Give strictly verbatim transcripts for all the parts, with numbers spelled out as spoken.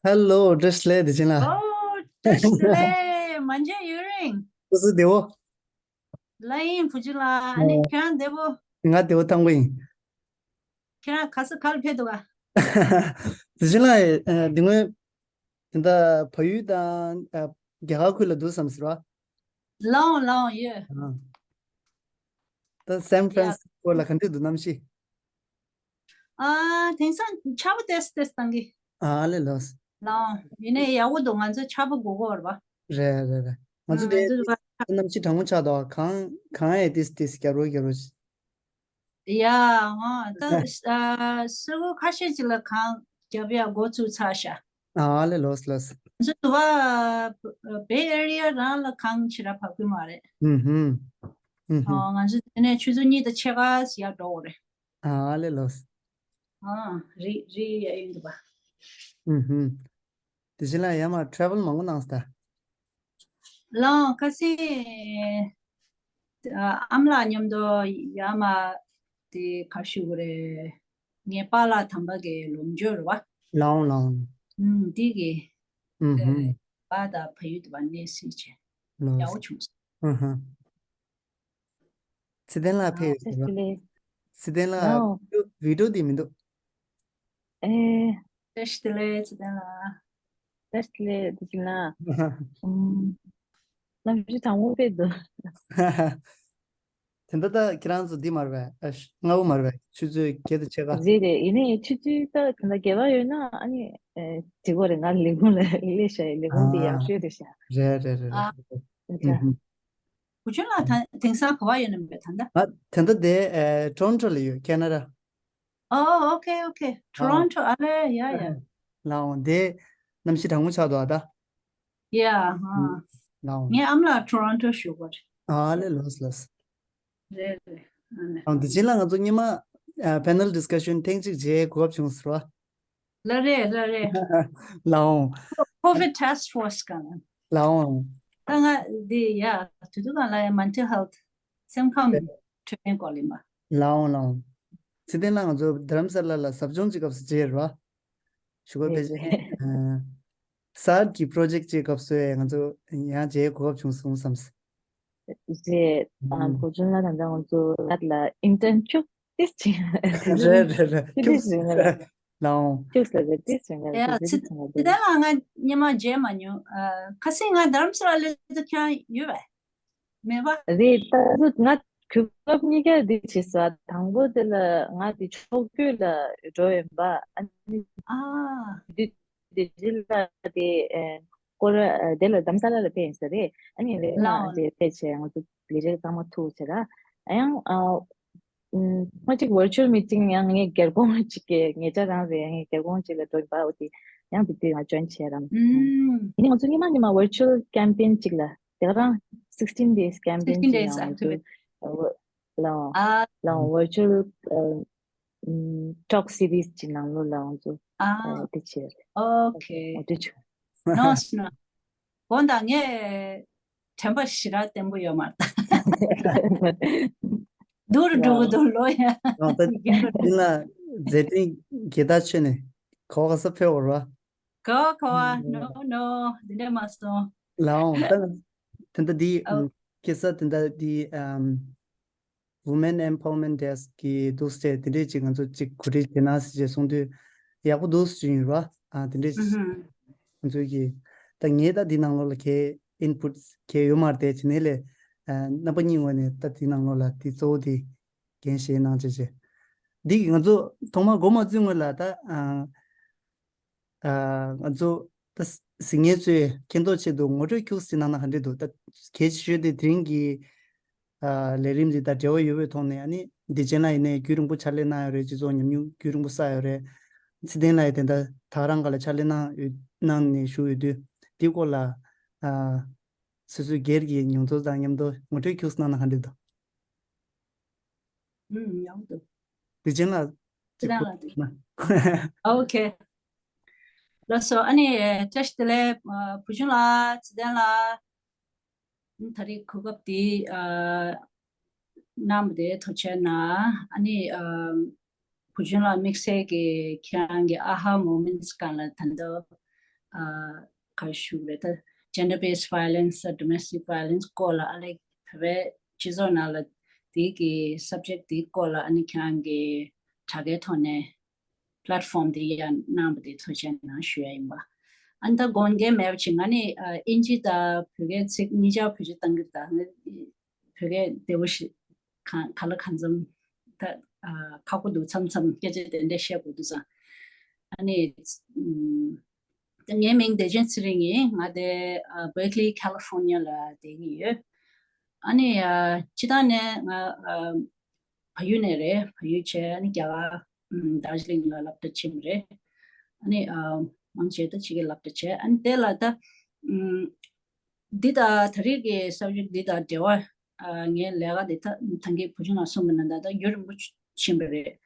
ཧེ་ལོ། བཀྲ་ཤིས་བདེ་ལེགས། བདེ་ཆེན་ལགས། ཨོ། བཀྲ་ཤིས་བདེ་ལེགས། མ་མཇལ་ཡུན་རིང་། སོ་སོ་བདེ་བོ། ལ་ཡིན་བུ་ཅི་ལགས། ཨ་ནི་ཨོ། ཁྱེད་རང་བདེ་བོ། ང་བདེ་བོ་ཐང་པོ་ཡིན། ཁྱེད་རང་ག་ས་ག་ལ་ཕེབས་འདུག་ག། བདེ་ཆེན་ལགས། ཨ། འདི་སྔོན་དེ་འདྲ་བལ་ཡུལ་དང་། ཨ། རྒྱ་གར་ཁུལ་ལ་འདུག་བསམ་ཟེར་བ། ལའོ་ལའོ་ཡོད། ཨ། ད་སན་ཧྥ་རན་སི་སི་ཀོ་ལ་ག་འདྲ་འདུག་གནམ་གཤིས། ཨ། དེང་སང་ཆར་པ་ཏོག་ཙམ་ཏོག་ཙམ་བཏང་གི། ཨ་ལེ་ལོས། ལའོ། ཡིན་ནའི་ཡག་པོ་འདུག་ང་ཚོ་ཆར་པ་དགོས་ཀྱི་ཡོད་རེད་པ། རེད་རེད་རེད། ང་ཚོ་ཨ། དེ་ང་ཚོ་གནམ་གཤིས་གྲང་མོ་ཆགས་འདུག་གངས་གངས་ཡང་ཏོག་ཙམ་ཏོག་ཙམ་རྒྱག་རོགས་རྒྱག་རོགས། ཡ། ཨ། ད་ཨ། ས་ཁུལ་ཁ་ཤས་ཅིག་ལ་གངས་རྒྱབ་ཡ་འགོ་བཙུགས་ཚར་ཤག་ཨ་ལེ་ལོས་ལོས། ང་ཚོ་དུ་བ་བེ་ཨེ་རི་ཡ་རང་ལ་གངས་ཞེ་དྲག་བབས་ཀྱི་མ་རེད། ཨུ་ཧུམ། ཨུ་ཧུམ། ཨ། ང་ཚོ་དེ་ནས་ཆུ་ཚོད་གཉིས་དང་ཕྱེད་ཀ་ཙམ་ཡར་འགྲོ་དགོས་རེད། ཨ་ལེ་ལོས། ཨ། རི་རི་ཡ་ཡིན་འདུག་པ། ཨུ་ཧུམ། དེ་བཞིན་ལ་ཡ་མ་ཊེ་རེ་ཝལ་མང་པོ་གནང་སྟེ། ལའོ། ཁ་སང་ཨ་ཨ་མ་ལགས་མཉམ་དུ་ཡ་མ་དེ་ག་ཞུ་དགོས་རེད། ངའི་པཱ་ལགས་དམ་པ་གི་ལོ་མཇུག་རེད་པ། ལའོ་ལའོ། ཨུམ། དེ་གི་ཨུ་ཧུམ། པཱ་དང་བལ་ཡུལ་དུ་བ་གནས་སྲིད་བྱས། ལའོ། ཡག་པོ་བྱུང་སོང་། ཨུ་ཧུམ། ཚེ་བརྟན་ལགས་ཕེབས་ཡོད་རེད་པ། ཚེ་བརྟན་ལགས། ལའོ། བི་ཌི་ཡོ་དེ་མི་འདུག་ཨེ། བཀྲ་ཤིས་བདེ་ལེགས་ཚེ་བརྟན་ལགས། བཀྲ་ཤིས་བདེ་ལེགས་བདེ་ཆེན་ལགས། ཨུམ། གནམ་གཤིས་གྲང་མོ་དཔེ་འདུག་དེ་འདྲ་ད་ཁྱེད་རང་ཚོ་འདི་མ་རེད་པས། ཨ། སྔ་པོ་མ་རེད་པས། ཆུ་ཚོད་བརྒྱད་དང་ཕྱེད་ཀ་རེད་རེད། ཡིན་ནའི་ཆུ་ཚོད་ད་དེ་འདྲ་བརྒྱད་པ་ཡོད་ན་ཨ་ནི་ཨེ་བྱེད་དགོས་རེད། ང་ལས་ཁུངས་ལ་སླེབས་ཤག་ལས་ཁུངས་དེ་ཡག་ཤོས་རེད་ཤག་རེད་རེད་རེད་རེད། ཨ། ཨུ་ཧུམ། བུ་ཆུང་ལགས་ད་དེང་སང་ག་པར་ཡོད་ནི་མེད་ད་ལྟ། ཨ། ད་ལྟ་དེ་ཨེ་ཊོ་རོན་ཊོ་ལ་ཡོད། ཁེ་ན་ཌ། ཨོ། ཨོ་ཁེ་ཨོ་ཁེ། ཊོ་རོན་ཊོ། ཨ་ལེ། ཡ་ཡ། ལའོ། དེ་གནམ་གཤིས་གྲང་མོ་ཆགས་འདུག་ཨ་ད། ཡ། ཨ། ལའོ། ངའི་ཨ་མ་ལགས་ཊོ་རོན་ཊོ་བཞུགས་པ་རེད། ཨ་ལེ་ལོས་ལོས། རེད་རེད། ཨ་ལེ། ཨ། དེ་རྗེས་ལ་ང་ཚོ་སྔོན་མ་ཨ་པེ་ནལ་ཌིས་ཀ་ཤན་ཐེངས་གཅིག་བྱེད་གོ་སྐབས་བྱུང་ཟེར་བ། ལ་རེད་ལ་རེད། ལའོ། ཀོ་ཝིཌ་ཊེ་སི་ཀ་ཕོར་སི་སྒང་ལ། ལའོ། ད་ང་འདི་ཡ་དུས་དུས་སྒང་ལ་ཡ་མེན་ཊལ་ཧེལ་ཐི། སེམས་ཁམས་འཕྲོད་བསྟེན་སྐོར་ལ་ཡིན་པ། ལའོ་ལའོ། ཚེ་བརྟན་ལགས་ང་ཚོ་རྡ་རམ་ས་ལ་ལ་ཟབ་སྦྱོང་གི་སྐབས་སུ་མཇལ་རོ། ཞུ་བ་ཕལ་ཆེར། ཨ། སཱར་གྱི་པོ་རོ་ཇེཀ་གི་སྐབས་སུ་ཡང་ང་ཚོ་ཡང་མཇལ་གོ་སྐབས་བྱུང་སོང་བསམ། རེད། ཨ། ཨུམ། བུ་ཆུང་ལགས་དང་ང་ཚོ་ལ་ལ་ཨིན་ཊརན་ཅུག་ཏིས་ཅིག་རེད་རེད་རེད། ཏིས་ཅིག་རེད། ལའོ། ཅུག་ཟེར་རེད། ཏིས་ཅིག་རེད། ཡ། ཏིས་ཅིག་རེད། ཚེ་བརྟན་ལགས་ང་སྔོན་མ་མཇལ་མ་མྱོང་། ཨ། ཁ་སང་ང་རྡ་རམ་ས་ལ་སླེབས་དུས་ཁྱེད་རང་ཡོད་པས། མེད་པ། རེད། ད་དུང་ང་གོ་སྐབས་གཉིས་ཀ་འདི་བྱས་སོང་། དང་པོ་དེ་ལ་ང་དེ་ཕྱོགས་བསྐྱོད་ལ་འགྲོ་ཡིན་པ། ཨ་ནི་ཨ། དེ་དེ་རྗེས་ལ་དེ་ཨེ་སྐོར་ཨ་དེ་ལ་རྡ་རམ་ས་ལ་ལ་ཕེབས་ཡིན་ས་རེད། ཨ་ནི་ལས་ལའོ། ང་དེ་ཕེབས་བྱས་ང་ཚོ་ལས་རིགས་ཚང་མ་ཐུག་བྱས་ར། ཨ་ཡང་ཨ་ཨུམ། ཐེངས་གཅིག་ཝར་ཅུ་ཨལ་མི་ཊིང་ཡང་ངའི་སྒེར་ཁོངས་གཅིག་གི་ཉེ་ཆར་རང་རེད། ངའི་སྒེར་ཁོངས་གཅིག་ལ་འགྲོ་ཡིན་པ། འོ་དེ་ཡང་དེ་དུས་ང་ཇོ་ཡིན་བྱས་ར། ཨུམ། ཡིན་ནའི་ང་ཚོ་སྔོན་མ་སྔོན་མ་ཝར་ཅུ་ཨལ་ཀེམ་པེན་གཅིག་ལ། དེ་ག་རང་sixteen days campaign sixteen གཅིག days ནང་ང་ཚོ་activity ལའོ། ཨ། ལའོ་ཝར་ཅུ་ཨལ་ཨ་ཨམ་ཊོག་སི་རི་ཛི་གཅིག་ནང་ལོགས་ལ་ང་ཚོ་ཨ་ཨ་དེ་བྱས་རེད། ཨོ་ཁེ། འོ་དེ་བྱུང་། ནོ་སི་ནོ། དགོངས་དག་ངས་དྲན་པ་ཞེ་དྲག་བརྟན་པོ་ཡོད་མ་རེད་ད། སྡུག་རུ་འགྲོ་གི་འདུག་ལོ་ཡ། ཨོ་ད་ཡིན་ལ་མཛད་འཕྲིན་རྒྱས་ཐག་ཆོད་ནས་ག་བ་ག་ས་ཕེབས་པ་རེད་བ། ག་བ་ག་བ། ནོ་ནོ། འདི་འདྲ་མ་སོང་། ལའོ་ད་ད་ལྟ་འདི་ཨོ་ཁེ་ས་ད་ལྟ་འདི་ཨམ། Women Empowerment Desk གི་འདུག་སེ་དེ་འདྲས་ཅིག་ང་ཚོ་ཅིག་གོ་སྒྲིག་བྱེད་ན་ཟེར་བྱས་གསུངས་དུས་ཡག་པོ་འདུག་ཟེར་ཡིན་ར། ཨ་དེ་འདྲས་ཨུ་ཧུམ། ང་ཚོའི་གི་ད་ངས་ད་འདི་ནང་ལོགས་ལ་གའི་ཨིན་ཕུཊ་གའི་ཡོད་མ་རེད་དེ་བྱས་ནས་ལས་ཨ་རྣམ་པ་གཉིས་ངོས་ནས་ད་འདི་ནང་ལོགས་ལ་འདི་གཙོ་བོ་འདི་འགན་བཞེས་གནང་བྱས་བྱས་འདི་གི་ང་ཚོ་ཐོག་མ་འགོ་མ་བཙུགས་སྔོན་ལ་ད་ཨ། ཨ། ང་ཚོ་ད་གཟིགས་མཁན་ཚོས་མཁྱེན་རྟོགས་ཆེད་དུ་ངོ་སྤྲོད་ཁྱུག་ཙམ་གནང་ན་ག་འདྲས་འདུག་ད་གལ་ཆེ་ཤོས་དེ་དེ་རིང་གི་ཨ་ལས་རིམ་འདི་དང་འབྲེལ་བ་ཡོད་པའི་ཐོག་ནས། ཨ་ནི་འདི་རྗེས་ལ་ཡིན་ནའི་རྒྱུན་རིང་པོ་ཕྱག་ལས་གནང་ཡོད་རེད། སྤྱི་ཚོགས་ཉམས་མྱོང་རྒྱུན་རིང་པོ་བསགས་ཡོད་རེད། ཚེ་བརྟན་ལགས་ཡིན་དེ་འདྲ་ད་རང་ག་ལ་ཕྱག་ལས་གནང་ཡོད་གནང་ནས་བཞུགས་ཡོད་དུས་འདིའི་སྐོར་ལ་ཨ་སོ་སོའི་སྒེར་གྱི་མྱོང་ཚོར་དང་མཉམ་དུ་ངོ་སྤྲོད་ཁྱུག་ཙམ་གནང་ན་ག་འདྲས་འདུག་ཨུམ། ཡག་པོ་འདུག་དེ་རྗེས་ལ་ཚེ་བརྟན་ལགས་འདུག་ཨོ་ཁེ། ལགས་སོ། ཨ་ནི་བཀྲ་ཤིས་བདེ་ལེགས་བུ་ཆུང་ལགས། ཚེ་བརྟན་ལགས། ད་རེས་གོ་སྐབས་འདི་ཨ་གནང་བ་དེ་ཐུགས་རྗེ་གནང་། ཨ་ནི་ཨ་བུ་ཆུང་ལགས་དམིགས་བསལ་གྱི་ཁྱེད་རང་གི་ཨ་ཧ་མོ་མེན་ཊི་སྒང་ལ་ད་ལྟ་ ཨ་ག་རེ་ཞུ་དགོས་རེད། ད་gender based violence, domestic violence སྐོར་ལ་ཨ་ལེ་བོད་པའི་སྤྱི་ཚོགས་ནང་ལ་དེ་གི་subject དེའི་སྐོར་ལ་ཨ་ནི་ཁྱེད་རང་གི་དྲ་རྒྱའི་ཐོག་ནས་platform དེ་ཡར་གནང་བ་དེ་ཐུགས་རྗེ་གནང་ཞུ་ཡ་ཡིན་པ། ཨ་ནི་ད་དགོངས་འགལ་མེད་པ་ཅིག་ང་ནི་ཨ་ཨིན་ཇི་དང་བོད་སྐད་ཚིག་གཉིས་ཆར་བེད་སྤྱོད་གཏང་གི་རེད། ད་ང་བོད་སྐད་བདེ་པོ་ཞིག་གང་ག་ལ་གང་འཚམ་ད་ཨ་ཁག་པོ་འདུག་མཚམས་མཚམས་སྐད་ཆ་དེ་འདྲ་བཤད་དགོས་འདུག་ཙང་། ཨ་ནི་ཨུམ་ད་ངའི་མིང་བདེ་ཆེན་ཚེ་རིང་ཡིན། ང་དེ་ཨ་Berkeley, California ལ་བསྡད་ཀྱི་ཡོད། ཨ་ནི་ཨ་སྤྱི་བཏང་ནས་ང་ཨ་བལ་ཡུལ་ནས་རེད། བལ་ཡུལ་བྱས་ཨ་ནི་རྒྱ་གར་ཨུམ་དར་ཇི་ལིང་ལ་སློབ་གྲྭ་ཕྱིན་པ་རེད། ཨ་ནི་ཨ་མང་ཆེ་ད་ཕྱི་རྒྱལ་སློབ་གྲྭ་བྱས། ཨ་ནི་དེ་ལ་ད་ཨུམ་འདི་དང་ད་རེས་ཀྱི་subject འདི་དང་འབྲེལ་བ་ཨ་ངའི་ལས་ཀ་འདི་ད་ད་གིན་བུ་ཆུང་ལ་གསུངས་པ་ནང་ད་ད་རྒྱུན་རིང་པོ་ཕྱིན་པ་རེད།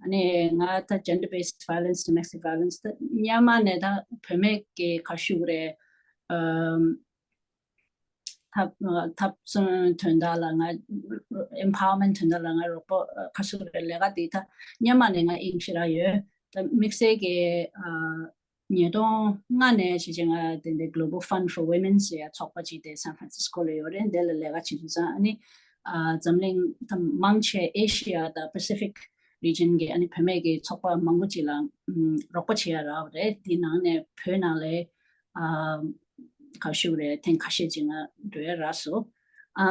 ཨ་ནི་ང་ད་gender based violence, domestic violence ད་སྔོན་མ་ནས་ད་བུད་མེད་ཀྱི་ག་རེ་ཞུ་དགོས་རེད། ཨམ་འཐབ་འཐབ་རྩོད་དོན་དག་ལ་ང་empowerment དོན་དག་ལ་ང་རོགས་པ་ག་རེ་ཞུ་དགོས་རེད། ལས་ཀ་འདི་ད་སྔོན་མ་ནས་ང་དབྱིངས་ཞེ་དྲག་ཡོད། ད་དམིགས་བསལ་གྱི་ཨ་ཉིས་སྟོང་ལྔ་ནས་བྱས་བྱས་ང་དེ་འདྲའི་Global Fund for Women ཟེར་ཡ་ཚོགས་པ་ཅིག་དེ་San Francisco ལ་ཡོད་རེད། དེ་ལ་ལས་ཀ་བྱེད་དུས་ཙང་ཨ་ནི་ཨ་འཛམ་གླིང་ད་མང་ཆེ་ཨེ་ཤི་ཡ་དང་Pacific region གྱི་ཨ་ནི་བུད་མེད་ཀྱི་ཚོགས་པ་མང་པོ་ཅིག་ལ་ཨམ་རོགས་པ་བྱེད་ཡ་རག་པ་རེད། དེའི་ནང་ནས་བོད་ནང་ལ་ཨ་ག་རེ་ཞུ་དགོས་རེད། ཐེངས་ཁ་ཤས་ཅིག་ང་འགྲོ་ཡ་རག་སོང་། ཨ་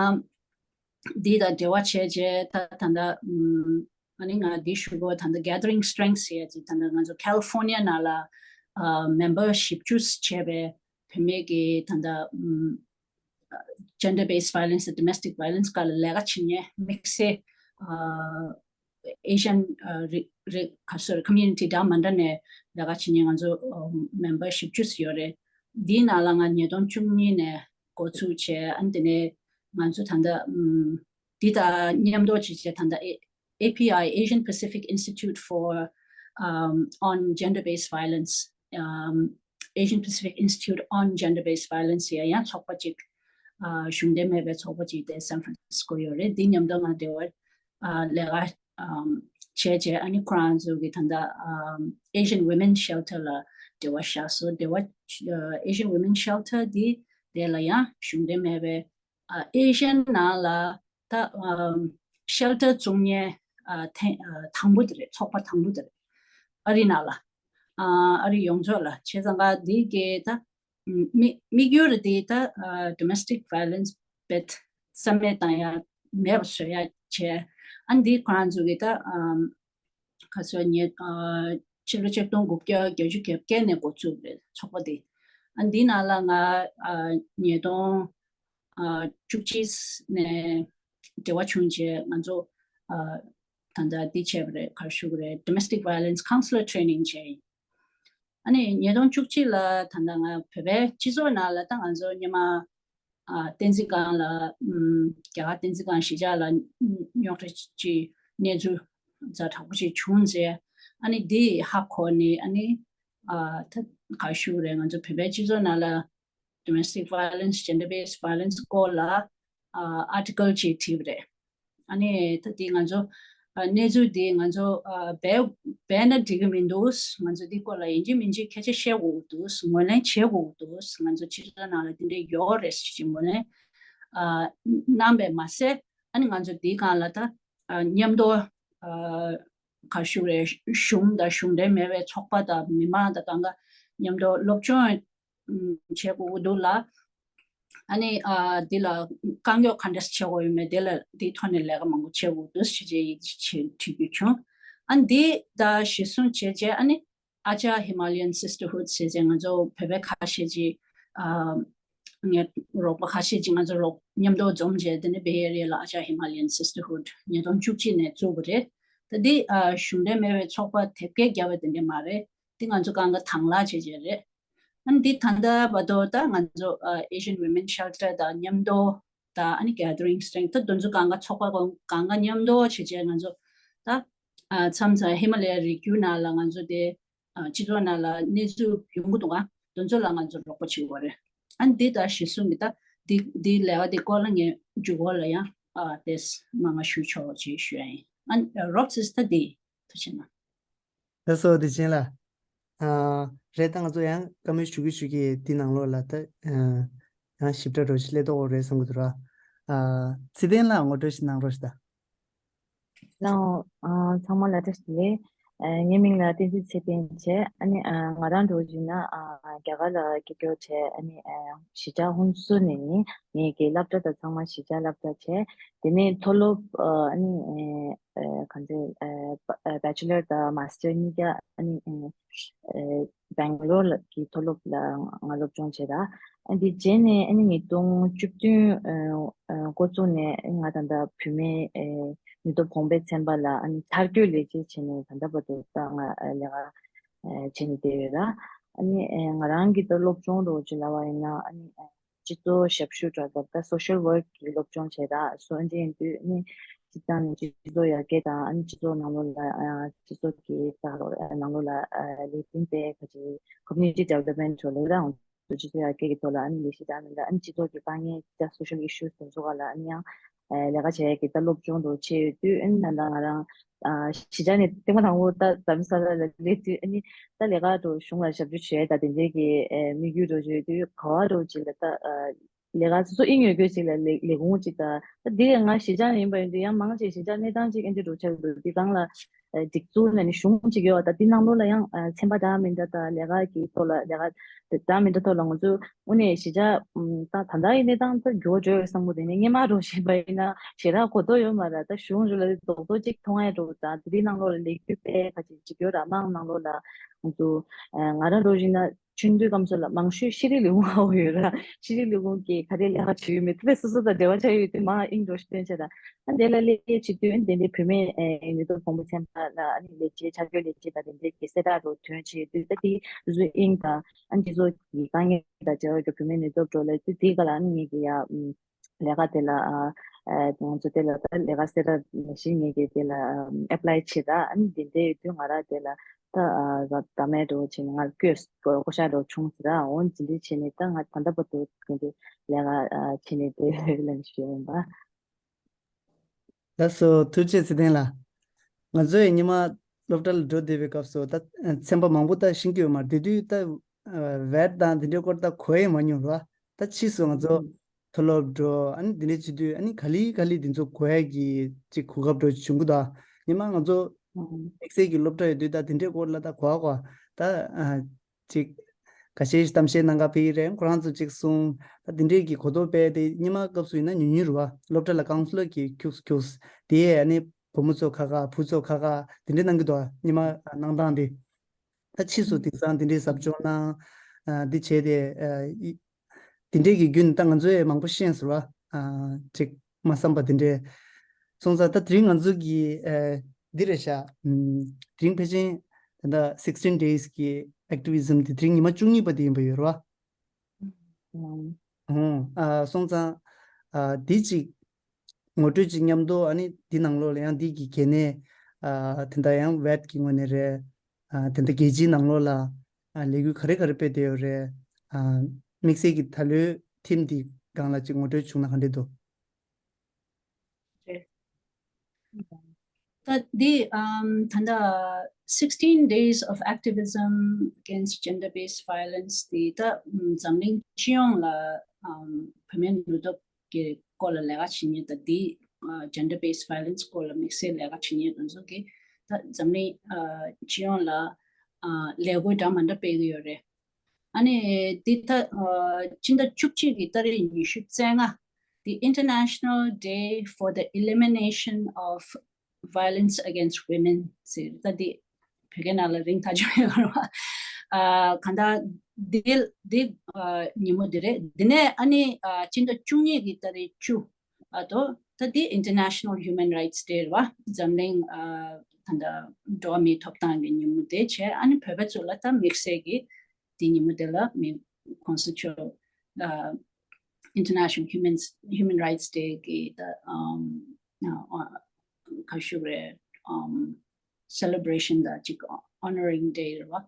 འདི་དང་འབྲེལ་བ་བྱས་རྗེས་ད་ད་ལྟ་ཨམ་ཨ་ནི་ང་འདི་ཞུ་དགོས། ད་ལྟ་Gathering Strength ཟེར་ཡ་ཅིག་ད་ལྟ་ང་ཚོ་California ནང་ལ་ཨ་member བཞི་བཅུ་བྱས་པའི་བུད་མེད་ཀྱི་ད་ལྟ་ཨམ་gender based violence, domestic violence སྐོར་ལ་ལས་ཀ་བྱེད་མཁན་དམིགས་བསལ་ཨ་Asian ཨ་རི་རི་ག་སོ་རི་community འདྲ་མི་འདྲ་ནས་ལས་ཀ་བྱེད་མཁན་ང་ཚོ་ཨ་member བཞི་བཅུ་ཙམ་ཡོད་རེད། འདིའི་ནང་ལ་ང་ཉིས་སྟོང་བཅུ་གཉིས་ནས་འགོ་ཚུགས་བྱས། ཨ་ནི་དེ་ནས་ང་ཚོ་ད་ལྟ་ཨམ་འདི་དང་མཉམ་དུ་བྱས་བྱས་ད་ལྟ་ཨེ་ཨེ་པི་ཨའི Asian Pacific Institute for um, on Gender Based Violence, um, Asian Pacific Institute on Gender Based Violence ཡ་ཡང་ཚོགས་པ་ཅིག་ཨ་གཞུང་འབྲེལ་མེད་པའི་ཚོགས་པ་ཅིག་དེ་San Francisco ཡོད་རེད། འདི་མཉམ་དུ་ང་འབྲེལ་བ་ཨ་ལས་ཀ་ཨམ་བྱས་བྱས་ཨ་ནི་ཁོ་རང་ཚོ་གི་ད་ལྟ་ཨམ་Asian Women Shelter ལ་འབྲེལ་བ་བཞག་སོང་། འབྲེལ་བ་ཨ་Asian Women Shelter འདི་དེ་ལ་ཡང་གཞུང་འབྲེལ་མེད་པའི་ཨ་ཨེ་ཤན་ནང་ལ་ད་ཨམ་shelter བཙུགས་མཁན་ཨ་ཐེ་ཨ་དང་པོ་དེ་རེད། ཚོགས་པ་དང་པོ་དེ་རེད། ཨ་རི་ནང་ལ་ཨ་ཨ་རི་ཡོངས་རྫོགས་ལ་བྱས་ཙང་ཀ་འདི་གའི་ད་དམིགས་དམིགས་ཡུལ་དེ་ད་ཨ་domestic violence བེད་རྩ་མེད་བཏང་ཡ་མེད་པ་བཟོ་ཡ་བྱས། ཨ་འདི་ཁོ་རང་ཚོ་གི་ད་ཨམ་ཁ་སོ་ཉེ་ཨ་ཕྱི་ལོ་ཆིག་སྟོང་དགུ་བརྒྱ་བརྒྱད་ཅུ་གྱ་བརྒྱད་ནས་འགོ་བཙུགས་རེད་ཚོགས་པ་དེ། ཨ་འདི་ནང་ལ་ང་ཨ་ཉིས་སྟོང་ཨ་བཅུ་གཅིག་ནས་འབྲེལ་བ་བྱུང་རྗེས་ང་ཚོ་ཨ་ད་ལྟ་འདི་བྱས་པ་རེད། ག་རེ་ཞུ་གི་རེད། Domestic Violence Counselor Training བྱས་ཡིན། ཨ་ནི་ཉིས་སྟོང་བཅུ་གཅིག་ལ་ད་ལྟ་ང་བོད་པའི་སྤྱི་ཚོགས་ནང་ལ་ད་ང་ཚོ་སྔོན་མ་ཨ་བསྟན་འཛིན་སྒང་ལ་ཨམ་རྒྱ་གར་བསྟན་འཛིན་སྒང་གཞིས་ཆགས་ལ་རྙོག་དྲ་ཅིག་གནས་ཚུལ་ཛ་དྲག་པོ་ཅིག་བྱུང་རྗེས་ཨ་ནི་འདི་ཧ་གོ་ནས་ཨ་ནི་ཨ་ད་ག་རེ་ཞུ་དགོས་རེད། ང་ཚོ་བོད་པའི་སྤྱི་ཚོགས་ནང་ལ་domestic violence, gender based violence སྐོར་ལ་ཨ་article ཅིག་བྲིས་པ་རེད། ཨ་ནི་ད་དེ་ང་ཚོ་ཨ་གནས་ཚུལ་དེ་ང་ཚོ་ཨ་སྦས་སྦས་ན་འགྲིག་གི་མི་འདུག་ང་ཚོ་འདི་སྐོར་ལ་ཡིན་གཅིག་མིན་གཅིག་སྐད་ཆ་བཤད་དགོས་ཀྱི་འདུག་ངོས་ལེན་བྱེད་དགོས་ཀྱི་འདུག་ང་ཚོ་སྤྱི་ཚོགས་ནང་ལ་འདི་འདྲ་ཡོད་རེད་ཟེར་གྱི་ངོས་ལེན་ཨ་གནང་བས་མ་ཟད། ཨ་ནི་ང་ཚོ་འདིའི་སྒང་ལ་ད་ཨ་མཉམ་དུ་ཨ་ག་རེ་ཞུ་རེད། གཞུང་དང་གཞུང་འབྲེལ་མེད་པའི་ཚོགས་པ་དང་མི་མང་དང་གང་ག་མཉམ་དུ་སློབ་སྦྱོང་བྱེད་དགོས་ཀྱི་འདུག་ལ། ཨ་ནི་ཨ་འདི་ལ་རྐང་གཡོག་ག་འདྲ་བྱེད་དགོས་ཡོད་མེད་དེ་ལ་དེའི་ཐོག་ནས་ལས་ཀ་མང་པོ་བྱེད་དགོས་འདུག་ཞེས་བྱས་ཡིག་ཆ་བྲིས་རྒྱུ་བྱུང་། ཨ་ནི་འདི་ད་གཞི་བཟུང་བྱས་རྗེས་ཨ་ནི་ཨ་ཅག་Himalayan Sisterhood ཟེར་བྱས་ང་ཚོ་བོད་པའི་ཁ་ཤས་ཀྱིས་ཨ་ངའི་རོགས་པ་ཁ་ཤས་ཀྱིས་ང་ཚོ་རོགས་མཉམ་དུ་འཛོམས་བྱས་དེ་ནས་Bay Area ལ་ཨ་ཅག་Himalayan Sisterhood ཉིས་སྟོང་བཅུ་གཅིག་ནས་བཙུགས་པ་རེད། ད་འདི་ཨ་གཞུང་འབྲེལ་མེད་པའི་ཚོགས་པ་དེབ་སྐྱེལ་བརྒྱབ་པ་དེ་འདྲ་མ་རེད། འདི་ང་ཚོ་སྒང་ག་དང་བླངས་བྱས་བྱས་རེད། ཨ་ནི་འདི་ད་ལྟ་བར་དུ་ད་ང་ཚོ་ཨ་Asian Women Shelter དང་མཉམ་དུ་ད་ཨ་ནི་Gathering Strength ད་དེ་ཚོ་སྒང་ག་ཚོགས་པ་སྒང་ག་མཉམ་དུ་བྱས་བྱས་ང་ཚོ་ད་ཨ་མཚམས་མཚམས་ཧི་མ་ལ་ཡའི་རི་རྒྱུད་ནང་ལ་ང་ཚོ་དེ་ཨ་སྤྱི་ཚོགས་ནང་ལ་གནས་ཚུལ་ཡོང་གི་འདུག་ག་དེ་ཚོ་ལ་ང་ཚོ་རོགས་པ་བྱེད་དགོས་རེད། ཨ་ནི་འདི་ད་གཞི་བཟུང་གི་ད་འདི་འདི་ལས་ཀ་འདི་སྐོར་ལ་ངས་མཇུག་སྐོར་ལ་ཡང་ཨ་དེ་མང་ང་ཞུ་ཆོག་ཅེས་ཞུ་ཡ་ཡིན། ཨ་ནི་རོབ་སིས་ད་འདི་ཐུགས་རྗེ་གནང་། ལགས་སོ་བདེ་ཆེན་ལགས། ཨ་ རེད། ད་ང་ཚོ་ཡང་བཀའ་མོལ་ཞུ་གི་ཞུ་གི་འདི་ནང་ལོགས་ལ་ད་ཡང་ཞིབ་ཕྲ་འགྲོ་ཞིག་སླེབས་ཐུབ་ཀྱི་རེད་བསམ་གྱི་འདུག་ར། ཚེ་བརྟན་ལགས་ངོ་སྤྲོད་ཞིག་གནང་རོགས་ཞུ་ད། ལགས་འོང་། ཨ། ཚང་མ་ལ་བཀྲ་ཤིས་བདེ་ལེགས། ཨ། ངའི་མིང་ལ་བསྟན་འཛིན་ཚེ་བརྟན་བྱས། ཨ་ནི་ཨ་ང་རང་འདྲ་བོ་བྱས་ན་ཨ་རྒྱ་གར་ལ་སྐྱེས་སྐྱེས་བྱས། ཨ་ནི་ཨ་གཞིས་ཆགས་ཧུན་སུར་ནས་ཡིན། ངའི་གི་སློབ་གྲྭ་དང་ཚང་མ་གཞིས་ཆགས་སློབ་གྲྭ་བྱས། དེ་ནས་མཐོ་སློབ་ཨ་ནི་ཨ་ག་ཚོད་ཨ་བྷེ་ཆེ་ལར་དང་མཱ་སི་ཊར་གཉིས་ཀ་ཨ་ནི་ཨ་སྦེང་ལོར་གྱི་མཐོ་སློབ་ལ་ང་སློབ་སྦྱོང་བྱས་ར། ཨ་འདི་རྗེས་ནས་ཨ་ནི་ཉིས་སྟོང་བཅུ་བདུན་ཨ་ཨ་འགོ་བཙུགས་ནས་ང་ད་ལྟ་བུད་མེད་ཨ་ནུས་སྟོབས་གོང་སྤེལ་ཚན་པ་ལ་ཨ་ནི་འཆར་འགོད་ལས་བྱེད་བྱས་ནས་ད་ལྟ་བར་དུ་ད་ང་ཨ་ལས་ཀ་ཨ་བྱས་ནས་བསྡད་ཡོད་ར། ཨ་ནི་ཨ་ང་རང་གི་ད་སློབ་སྦྱོང་འདྲ་བོ་ཅིག་ལབ་པ་ཡིན་ན་ཨ་ནི་ཨ་སྤྱི་ཚོགས་ཞབས་ཞུ་འདྲ་ད་ལྟ་སོ་ཤལ་ཝརཀ་གི་སློབ་སྦྱོང་བྱས་ར། སོ་འདི་ཡིན་དུས་ཨ་ནི་སྤྱི་བཏང་ནས་སྤྱི་ཚོགས་ཡར་རྒྱས་དང་ཨ་ནི་སྤྱི་ཚོགས་ནང་ལོགས་ལ་ཨ་སྤྱི་ཚོགས་ཀྱི་ད་ལོ་ནང་ལོགས་ལ་ཨ་ལས་དོན་སྤེལ་ག་ཅིག་ཀོ་མུ་ནི་ཊི་ཌི་ཝེ་ལོབ་མེན་ཊི་འགྲོ་ལས་ར། སྤྱི་ཚོགས་ཡར་རྒྱས་ཀྱི་ཐོག་ལ་ཨ་ནི་ལས་གཞི་དང་མི་འདྲ་ཨ་ནི་སྤྱི་ཚོགས་ཀྱི་དཀའ་ངལ་ད་སོ་ཤལ་ཨི་ཤུ་སི་དེ་ཚོ་སྒང་ལ་ཨ་ནི་ཡང་ཨ་ལས་ཀ་བྱེད་ཡག་གི་ད་སློབ་སྦྱོང་འདྲ་བྱས་ཡོད་དུས། ཨ་ནི་ད་ལྟ་ང་རང་ཨ་གཞིས་ཆགས་ནས་ཐེངས་མ་དང་པོ་ད་རྡ་རམ་ས་ལ་ལ་སླེབས་དུས་ཨ་ནི་ད་ལས་ཀ་འདྲ་གཞུང་ལ་ཞབས་ཞུ་བྱས་ད་དེ་འདྲའི་གི་ཨ་དམིགས་ཡུལ་འདྲ་བྱས་དུས་ག་བ་འདྲ་ཅིག་ལ་ད་ཨ་ལས་ཀ་སོ་སོ་ཨེ་ཉོ་དགོས་ཅིག་ལ་ལས་ལས་ཁུངས་ཅིག་ད་ད་དེ་ང་གཞིས་ཆགས་ནས་ཡིན་པ་ཡིན་དུས་ཡང་མང་ཆེ་གཞིས་ཆགས་གནས་སྟངས་ཅིག་ཨ་འདྲ་འདྲ་ཆགས་འདུག་དེ་སྒང་ལ་ཨ་སྒྲིག་འཛུགས་ནས་ནི་གཞུང་གཅིག་ཡོད་པ་ད་དེ་ནང་ལོགས་ལ་ཡང་ཨ་ཚན་པ་འདྲ་མི་འདྲ་དང་ལས་ཀ་གི་ཐོག་ལ་ལས་ཀ་འདྲ་མི་འདྲ་ཐོག་ལ་ང་ཚོ་དངོས་གནས་གཞིས་ཆགས་ཨམ་ད་ད་ལྟ་ཡི་གནས་སྟངས་ད་འགྱུར་བ་འགྲོ་ཡོད་བསམ་གི་འདུག་དེ་ནས་སྔོན་མ་འདྲ་བྱས་པ་ཡིན་ན་ཞེ་དྲག་གོ་རྟོགས་ཡོད་མ་རེད། ད་གཞུང་འདྲ་ལ་རྡོག་རྡོག་ཅིག་མཐོང་ཡ་འདྲ་བོ་དང་དེ་དེའི་ནང་ལོགས་ལ་ལས་འགུལ་སྤེལ་ཁ་ཅིག་ཅིག་ཡོད་ར། དམངས་ནང་ལོགས་ལ་ང་ཚོ་ཨ་ང་རང་འདྲ་བྱས་ན་ཆུང་དུས་སྐབས་སུ་ལ་མང་ཤོས་ཤེས་རིག་ལས་ཁུངས་ཧ་གོ་ཡོད་ར། ཤེས་རིག་ལས་ཁུངས་ཀྱིས་ག་རེ་ལས་ཀ་བྱེད་ཡོད་མེད་དེ་སོ་སོ་དང་འབྲེལ་བ་ཆགས་ཡོད་དུས་མ་ཨིན་འགྲོ་ཞིག་སྟོན་བྱས་དང་། ཨ་དེ་ལ་སླེབས་བྱེད་དུས་ཨ་དེ་འདྲའི་བུད་མེད་ཨེ་ནུས་སྟོབས་གོང་འཕེལ་ཚན་པ་ལ་ཨ་ནི་ལས་བྱེད་འཆར་འགོད་ལས་བྱེད་དང་དེ་འདྲའི་གི་གསལ་བསྒྲགས་རུ་ཐོན་བྱེད་དུས་ད་དེ་སོ་སོའི་དབྱིངས་དང་ཨ་ནི་སྤྱི་ཚོགས་ཀྱི་དཀའ་ངལ་དང་འབྲེལ་བའི་གི་བུད་མེད་ནུས་སྟོབས་འགྲོ་ལས་དུས་དེ་ག་ལ་ཨ་ནི་ངེད་ཀྱི་ཡ་ཨམ་ལས་ཀ་དེ་ལ་ཨ་ཨ་ང་ཚོ་དེ་ལ་ད་ལས་ཀ་གསལ་བསྒྲགས་ནང་བཞིན་ངེད་ཀྱི་དེ་ལ་ཨམ་ཨེ་པ་ལའི་བྱེད་ད་ཨ་ནི་དེ་འདྲའི་ཡོད་དུས་ང་རང་དེ་ལ་ད་ཨ་ད་མེད་འགྲོ་བྱས་ནས་ང་བསྐོས་བསྐོ་བཞག་འགྲོ་བྱུང་ཟེར་ཨ་འོན་ཇི་འདྲའི་བྱས་ནས་ད་ང་ད་ལྟ་བར་དུ་དེ་འདྲའི་ལས་ཀ་ཨ་བྱས་ནས་དེ་ལ་ཞུ་ཡིན་པ། ལགས་སོ། ཐུགས་རྗེ་ཆེ་ཚེ་བརྟན་ལགས། ང་ཚོས་སྔོན་མ་སློབ་གྲྭ་ལ་འགྲོ་བསྡད་པའི་སྐབས་སུ་ད་ཚན་པ་མང་པོ་ད་ཤེས་ཀྱི་ཡོད་མ་རེད། དེ་དུས་ད་ཝེད་དང་དེ་འདྲའི་སྐོར་ད་གོ་ཡི་མ་མྱོང་ར། ད་ཕྱིས་སུ་ང་ཚོ་མཐོ་སློབ་འགྲོ་ཨ་ནི་དེ་འདྲའི་བྱེད་དུས་ཨ་ནི་ག་ལེ་ག་ལེ་དེ་ཚོ་གོ་ཡ་གི་ཅིག་གོ་སྐབས་འདྲ་བྱུང་གི་འདུག་སྔོན་མ་ང་ཚོ་དམིགས་བསལ་གྱི་སློབ་གྲྭ་ཡོད་དུས་ད་དེ་འདྲའི་སྐོར་ལ་ད་གོ་གོ་ད། ཅིག་ཁ་ཤས་ཤིག་གཏམ་བཤད་གནང་ག་ཕེབས་ཀྱི་རེད། ཁོ་རང་ཚོ་ཅིག་གསུང་། ད་དེ་འདྲས་ཀྱི་གོ་རྟོགས་སྤེལ་ཏེ་སྔོན་མ་སྐབས་སུ་ཡིན་ན་ཉུང་ཉུང་རེད་བ། སློབ་གྲྭ་ལ་ཀའུན་སི་ལར་གྱིས་ཁྱུགས་ཁྱུགས་དེ་ཨ་ནི་བུ་མོ་ཚོ་ཁ་ཁ་བུ་ཚོ་ཁ་ཁ་དེ་འདྲས་གནང་གི་འདུག་སྔོན་མ་གནང་སྟངས་དེ། ད་ཕྱིས་སུ་དེང་སང་དེ་འདྲས་ཟབ་སྦྱོང་གནང་། ཨ་འདི་བྱས་ཏེ་ཨ་ཡི་དེ་འདྲས་ཀྱི་བརྒྱུད་ནས་ད་ང་ཚོས་མང་པོ་ཤེས་ཟེར་བ། ཨ་ཅིག་མ་བསམ་པ་དེ་འདྲས་སོང་ཙང་། ད་དེ་རིང་ང་ཚོ་གི་ཨ་འདི་རེད་ཤག་ཨམ་དེ་རིང་ཕལ་ཆེར་ད་ལྟ་sixteen days གི་activism དེ་དེ་རིང་ཉི་མ་བཅུ་གཉིས་པ་དེ་ཡིན་པ་ཡོད་རེད་བ། ཨང་། ཨང་། ཨ་སོང་ཙང་། ཨ་འདི་ཅིག་ངོ་སྤྲོད་ཅིག་མཉམ་དུ་ཨ་ནི་འདི་ནང་ལོགས་ལ་ཡང་འདི་གི་གལ་གནད། ཨ་དེ་འདྲ་ཡང་ཝེད་ཀྱི་ངོས་ནས་རེད། ཨ་དེ་འདྲ་རྒྱལ་སྤྱིའི་ནང་ལོགས་ལ་ཨ་ལས་འགུལ་ག་རེ་ག་རེ་སྤེལ་བསྡད་ཡོད་རེད། ཨ་དམིགས་བསལ་གྱི་ད་ལོའི་ཐིམ་འདི་སྒང་ལ་ཅིག་ངོ་སྤྲོད་བྱུང་ན་ག་འདྲས་འདུག་རེད། ད་འདི་ཨམ་ད་ལྟ་sixteen days of activism against gender-based violence དེ་ད་ཨམ་འཛམ་གླིང་སྤྱི་ཡོངས་ལ་ཨམ་བུད་མེད་ནུས་སྟོབས་ཀྱི་སྐོར་ལ་ལས་ཀ་བྱེད་མཁན་དང་འདི་ཨ་gender-based violence སྐོར་ལ་དམིགས་བསལ་ལས་ཀ་བྱེད་མཁན་དེ་ཚོ་གིས་ད་འཛམ་གླིང་ཨ་སྤྱི་ཡོངས་ལ་ཨ་ལས་འགུལ་འདྲ་མི་འདྲ་སྤེལ་གྱི་ཡོད་རེད། ཨ་ནི་འདི་ད་ཨ་སྤྱི་ཟླ་བཅུ་གཅིག་གི་ཏ་རིག་ཉི་ཤུ་རྩ་ལྔ་འདི་International Day for the Elimination of Violence Against Women ཟེར། ད་འདི་བོད་སྐད་ནང་ལ་རིང་ཐག་ཆོད་ཡོད་རེད་བ། ཨ་གང་ལྟར་འདི་འདི་ཨ་ཉིན་མོ་འདི་རེད། འདི་ནས་ཨ་ནི་ཨ་སྤྱི་ཟླ་བཅུ་གཉིས་ཀྱི་ཏ་རིག་བཅུ། ཨ་དོ་ད་འདི་International Human Rights Day རེད་བ། འཛམ་གླིང་ཨ་ད་ལྟ་འགྲོ་བ་མིའི་ཐོབ་ཐང་གི་ཉིན་མོ་དེ་བྱས། ཨ་ནི་བོད་པ་ཚོ་ལ་ད་དམིགས་བསལ་གྱི་དེ་ཉིན་མོ་དེ་ལ་མི་ཁོང་ཚོ་ཚོ་ཨ་International Human Human Rights Day གི་ད་ཨམ་ཨ་ཨ་ག་ཞུ་རེད། ཨམ་celebration དང་ཅིག་honoring day རེད་བ།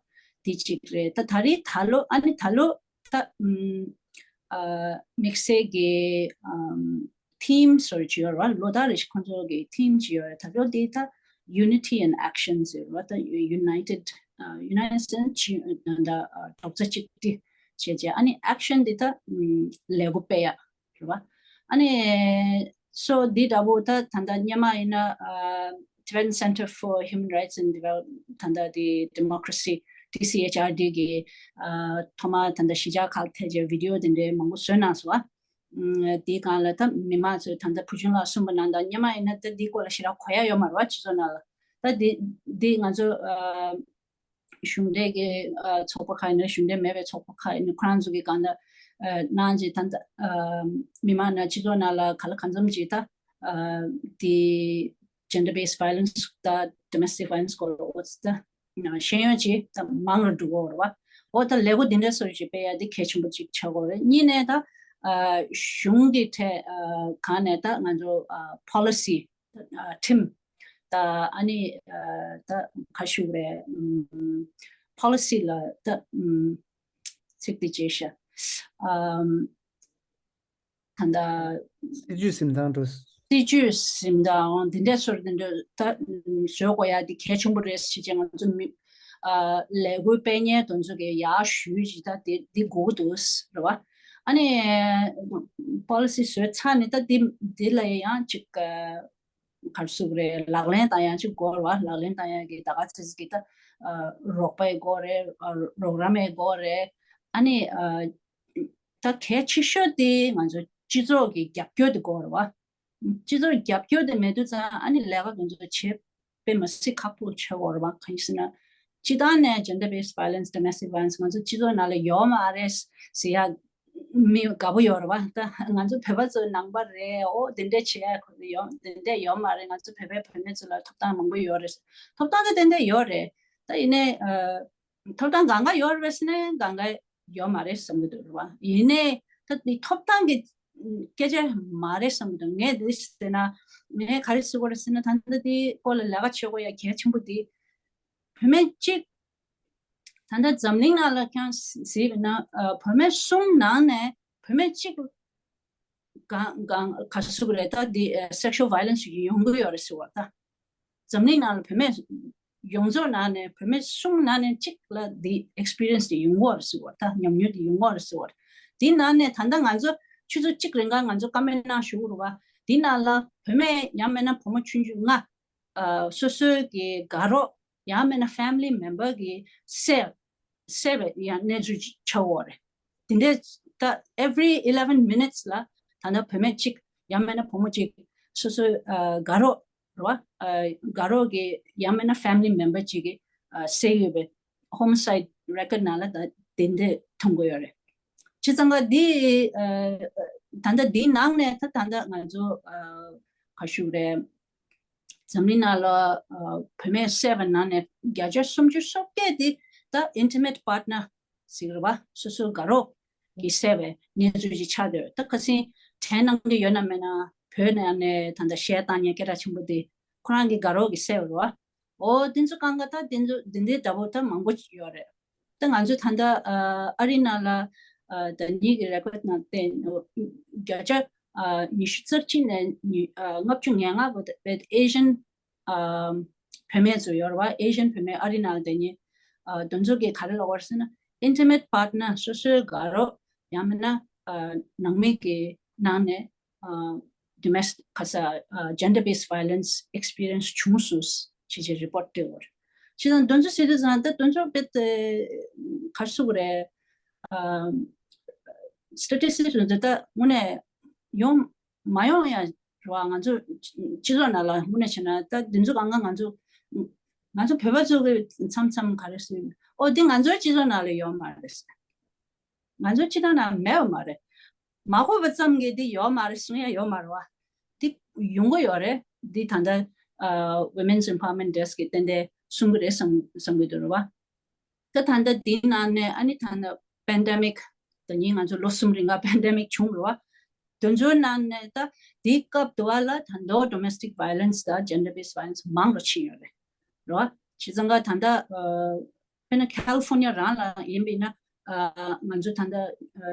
དེ་ཅིག་རེད། ད་ད་རེས་ད་ལོ་ཨ་ནི་ད་ལོ་ད་ཨམ་ཨ་དམིགས་བསལ་གྱི་ཨམ་theme སོར་ཅིག་ཡོད་རེད་བ། ལོ་ལྟར་རེ་བཞིན་ཁོང་ཚོ་གི་theme ཅིག་ཡོད་རེད། ད་ལོ་དེ་ད་Unity in Action ཟེར་བ། ད་United United States ཕྱི་ད་ལྟ་རྡོག་རྩ་གཅིག་སྒྲིལ་བྱས་རྗེས་ཨ་ནི་action འདི་ད་ལས་འགུལ་སྤེལ་ཡ་རེད་བ། ཨ་ནི་so འདི་འདྲ་པོ་ད་ད་ལྟ་སྔོན་མ་ཡིན་ན་Tibetan Center for Human Rights and Development ད་ལྟ་དེ་Democracy D C H R D གི་ཐོག་མ་ད་ལྟ་གཞིས་ཆགས་ཁག་ཐད་ཀྱི་video དེ་འདྲའི་མང་པོ་བཟོས་གནང་སོང་བ། དེའི་སྒང་ལ་ད་མི་མང་ཚོས་ད་ལྟ་བུ་ཆུང་ལགས་གསུངས་པ་ནང་ལྟར་སྔོན་མ་ཡིན་ན་ད་འདིའི་སྐོར་ལ་ཞེ་དྲག་གོ་ཡ་ཡོད་མ་རེད་བ། སྤྱི་ཚོགས་ནང་ལ་ད་འདི་འདི་ང་ཚོ་གཞུང་འབྲེལ་གྱི་ཚོགས་པ་ཁག་ཡིན་ན་གཞུང་འབྲེལ་མེད་པའི་ཚོགས་པ་ཁག་ཡིན་ན་ཁོ་རང་ཚོ་གི་སྒང་ལ་གནང་རྗེས་ད་ལྟ་མི་མང་ནང་སྤྱི་ཚོགས་ནང་ལ་ག་ལ་གང་འཚམ་ཅིག་ད་དེ་gender based violence ད་domestic violence སྐོར་ལ་འོ་ད་ཤེས་ཡོན་ཅིག་ད་མང་རུ་འགྲོ་གི་ཡོད་རེད་བ། འོ་ད་ལས་འགུལ་འདི་འདྲ་སོགས་ཅིག་སྤེལ་ཡ་འདི་གལ་ཆེན་པོ་ཅིག་ཆགས་ཀྱི་ཡོད་རེད། གཉིས་ནས་ད་གཞུང་གི་ཐད་གང་ནས་ད་ང་ཚོ་policy ཁྲིམས་ད་ཨ་ནི་ད་ག་ཞུ་རེད། policy ལ་ད་ཚིག་དེ་བརྗེད་ཤག་ད་ལྟ་སྲིད་ཇུས་འཛིན་སྟངས་འགྲོ། སྲིད་ཇུས་འཛིན་སྟངས་འདི་འདྲས་སོར་འདི་འདྲས་ད་བཟོ་དགོས་ཡ་འདི་གལ་ཆེན་པོ་རེད་ཟེར་བྱས་ང་ཚོ་མི་ལས་འགུལ་སྤེལ་མཁན་དེ་ཚོ་གི་ཡར་ཞུས་ཅིག་ད་འདི་འདི་དགོས་ཀྱི་འདུག་རེད་བ། ཨ་ནི་policy བཟོས་ཚར་ནས་ད་འདི་འདི་ལ་ཡང་ཅིག་ག་རེ་ཟེར་དགོས་རེད། ལག་ལེན་བསྟར་ཡ་ཅིག་དགོས་རེད་བ། ལག་ལེན་བསྟར་ཡ་གི་ད་ག་ཚོད་ཀྱི་ད་རོགས་པ་ཡི་དགོས་རེད། རོགས་རམ་ཡི་དགོས་རེད། ཨ་ནི་ད་གལ་ཆེ་ཤོས་དེ་ང་ཚོ་སྤྱི་ཚོགས་ཀྱི་རྒྱབ་སྐྱོར་དེ་དགོས་རེད་བ། སྤྱི་ཚོགས་རྒྱབ་སྐྱོར་དེ་མེད་དུས་ཙང་ཨ་ནི་ལས་ཀ་དེ་ཚོ་བྱེད་དཔེ་མི་སྲིད་ཁག་པོ་ཆགས་ཡོད་རེད་བ། གང་ཡིན་ཟེར་ན་སྤྱིར་བཏང་ནས་gender based violence domestic violence ང་ཚོ་སྤྱི་ཚོགས་ནང་ལ་ཡོད་མ་རེད་ཟེར་ཡ་མི་དགའ་པོ་ཡོད་རེད་བ། ད་ང་ཚོ་བོད་པ་ཚོ་ནང་པ་རེད། ཨོ་དེ་འདྲས་བྱེད་ཡ་ཡོད་དེ་འདྲས་ཡོད་མ་རེད། ང་ཚོ་བོད་པའི་བུད་མེད་ཚོ་ལ་ཐོབ་ཐང་མང་པོ་ཡོད་རེད། ཐོབ་ཐང་དེ་དེ་འདྲས་ཡོད་རེད། ད་ཡིན་ནའི་ཐོབ་ཐང་གང་ག་ཡོད་རེད་ཟེར་ནའི་གང་ག་ཡོད་མ་རེད་བསམ་གྱི་འདུག་རེད་བ། ཡིན་ནའི་ད་འདི་ཐོབ་ཐང་གི་སྐད་ཆ་མ་རེད་བསམ་གྱི་འདུག་ངས་འདི་ཟེར་ན་ངས་ག་རེ་ཟེར་དགོས་རེད་ཟེར་ན་ད་ལྟ་འདི་སྐོར་ལ་ལས་ཀ་བྱེད་དགོས་ཡ་གལ་ཆེན་པོ་འདི་བུད་མེད་གཅིག་ད་ལྟ་འཛམ་གླིང་ནང་ལ་ཀྱང་གཟིགས་ན་བུད་མེད་གསུམ་ནང་ནས་བུད་མེད་གཅིག་གང་གང་ག་རེ་ཟེར་དགོས་རེད། ད་འདི་sexual violence ཡོང་གི་ཡོད་རེད་ཟེར་བ་ད། འཛམ་གླིང་ནང་ལ་བུད་མེད་ཡོངས་རྫོགས་ནང་ནས་བུད་མེད་གསུམ་ནང་ནས་གཅིག་ལ་འདི་experience དེ་ཡོང་གི་ཡོད་རེད་ཟེར་བ་ད། ཉམས་མྱོང་དེ་ཡོང་གི་ཡོད་རེད་ཟེར་བ། འདི་ནང་ནས་ད་ལྟ་ང་ཚོ་ཆུ་ཚོད་གཅིག་རིང་ག་ང་ཚོ་བཀའ་མོལ་གནང་བཞུགས་རེད་བ། འདི་ནང་ལ་བུད་མེད་ཡང་མིན་ན་བུ་མོ་ཆུང་ཆུང་ལྔ་སོ་སོའི་གི་དགའ་རོགས་ཡང་མིན་ན་family member གི་བསད་བསད་པའི་ཡང་གནས་ཚུལ་ཅིག་ཆགས་ཡོད་རེད། དེ་འདྲས་ད་every eleven minutes ལ་ད་ལྟ་བུད་མེད་གཅིག་ཡང་མིན་ན་བུ་མོ་གཅིག་སོ་སོའི་དགའ་རོགས་རེད་བ། དགའ་རོགས་ཀྱི་ཡང་མིན་ན་family member གཅིག་གིས་བསད་ཡོད་པའི་homicide record ནང་ལ་ད་དེ་འདྲས་མཐོང་གི་ཡོད་རེད། བྱས་ཙང་ཀ་འདི་ད་ལྟ་འདིའི་ནང་ནས་ད་ད་ལྟ་ང་ཚོ་ག་ཞུ་རེད། འཛམ་གླིང་ནང་ལ་བུད་མེད་བསད་པའི་ནང་ནས་བརྒྱ་ཆ་སུམ་ཅུ་སོ་བརྒྱད་དེ་ད་intimate partner ཟེར་གི་རེད་བ། སོ་སོའི་དགའ་རོགས་ཀྱིས་བསད་པའི་གནས་ཚུལ་ཅིག་ཆགས་བསྡད་ཡོད། ད་ཁ་སང་དྲན་གནང་གི་ཡོད་ན་མེད་ན་བོད་ནང་ནས་ད་ལྟ་གཞས་བཏང་མཁན་སྐད་གྲགས་ཆེན་པོ་དེ་ཁོ་རང་གི་དགའ་རོགས་ཀྱིས་བསད་པ་རེད་བ། འོ་དེ་ཚོ་གང་ག་ད་དེ་ཚོ་དེ་འདྲའི་འདྲ་པོ་ད་མང་པོ་ཡོད་རེད། ད་ང་ཚོ་ད་ལྟ་ཨ་རི་ནང་ལ་ད་ཉིད་ཀྱི་record ནང་བལྟས་བརྒྱ་ཆ་ཉི་ཤུ་རྩ་གཅིག་ནས་ལྔ་བཅུ་ང་ལྔ་བོ་Asian བུད་མེད་ཚོ་ཡོད་རེད་བ། Asian བུད་མེད་ཨ་རི་ནང་ལ་བསྡད་མཁན་དེ་ཚོ་གིས་ག་རེ་ལབ་ཡོད་རེད་ཟེར་ན་intimate partner སོ་སོའི་དགའ་རོགས་ཡང་མིན་ན་ནང་མི་གི་ནང་ནས་domestic ག་ས་gender based violence experience བྱུང་སོང་ཞེས་བྱས་report སྤྲད་ཡོད་རེད། བྱས་ཙང་དེ་ཚོ་ཟེར་དུས་ཙང་ད་དེ་ཚོ་དཔེ་ག་རེ་ཟེར་དགོས་རེད། statistics དེ་ཚོ་ད་དངོས་གནས་ཡོང་མ་ཡོང་ཡ་རེད་བ། ང་ཚོ་སྤྱི་ཚོགས་ནང་ལ་དངོས་གནས་བྱས་ན་ད་དེ་ཚོ་གང་ག་ང་ཚོ་ང་ཚོ་བོད་པ་ཚོ་གི་མཚམས་མཚམས་ག་རེ་ཟེར། ཨོ་དེ་ང་ཚོའི་སྤྱི་ཚོགས་ནང་ལ་ཡོད་མ་རེད། ང་ཚོའི་སྤྱི་ཚོགས་ནང་མེད་པ་མ་རེད། མ་གོ་བ་ཙམ་གྱིས་འདི་ཡོད་མ་རེད་གསུང་ཡ་ཡོད་མ་རེད་བ། འདི་ཡོང་གི་ཡོད་རེད། འདི་ད་ལྟ་Women's Empowerment Desk གིས་ཏན་ཏན་གསུང་གི་རེད་བསམ་བསམ་གྱི་འདུག་རེད་བ། ད་ད་ལྟ་འདིའི་ནང་ནས་ཨ་ནི་ད་ལྟ་pandemic ད་ནི་ང་ཚོ་ལོ་གསུམ་རིང་ག་pandemic བྱུང་རེད་བ། དེ་ཚོའི་ནང་ནས་ད་འདིའི་སྐབས་དུ་བ་ལ་ད་ལྟ་domestic violence དང་gender based violence མང་རུ་ཕྱིན་ཡོད་རེད། རེད་བ། བྱས་ཙང་ག་ད་ལྟ་དཔེར་ན་California རང་ལ་ཡིན་པས་ན་ང་ཚོ་ད་ལྟ་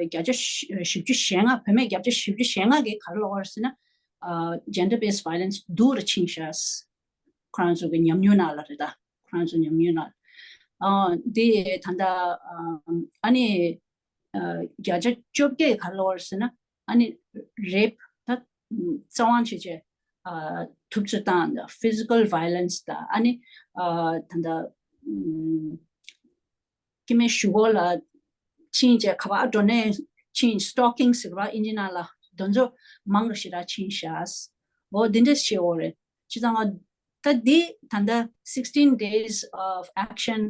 བརྒྱ་ཆ་བཞི་བཅུ་ཞེ་ལྔ་བུད་མེད་བརྒྱ་ཆ་བཞི་བཅུ་ཞེ་ལྔ་གིས་ག་རེ་ལབ་པ་རེད་ཟེར་ན་gender based violence སྡུག་རུ་ཕྱིན་ཤག་ཁོ་རང་ཚོ་གི་ཉམས་མྱོང་ནང་ལ་རེད་ད། ཁོ་རང་ཚོ་ཉམས་མྱོང་ནང་། ཨ་འདི་ད་ལྟ་ཨ་ནི་ཨ་བརྒྱ་ཆ་བཅོ་བརྒྱད་ག་ལོར་ཟེར་ན་ཨ་ནི་རེབ་ད་རྩ་དབང་བྱས་བྱས་ཨ་ཐུབ་ཚོད་བཏང་ད་physical violence ད་ཨ་ནི་ཨ་ད་ལྟ་ཨ་སྐྱེ་དམན་གཞུག་གུ་ལ་ཕྱིན་བྱས་ག་པར་འགྲོ་ནས་ཕྱིན་stalking ཟེར་བ་ཨིན་ཇི་ནང་ལ་དེ་ཚོ་མང་རུ་ཞེ་དྲག་ཕྱིན་ཤག་འོ་འདི་འདྲས་བྱེད་འོ་རེད། བྱས་ཙང་ད་འདི་ད་ལྟ་sixteen days of action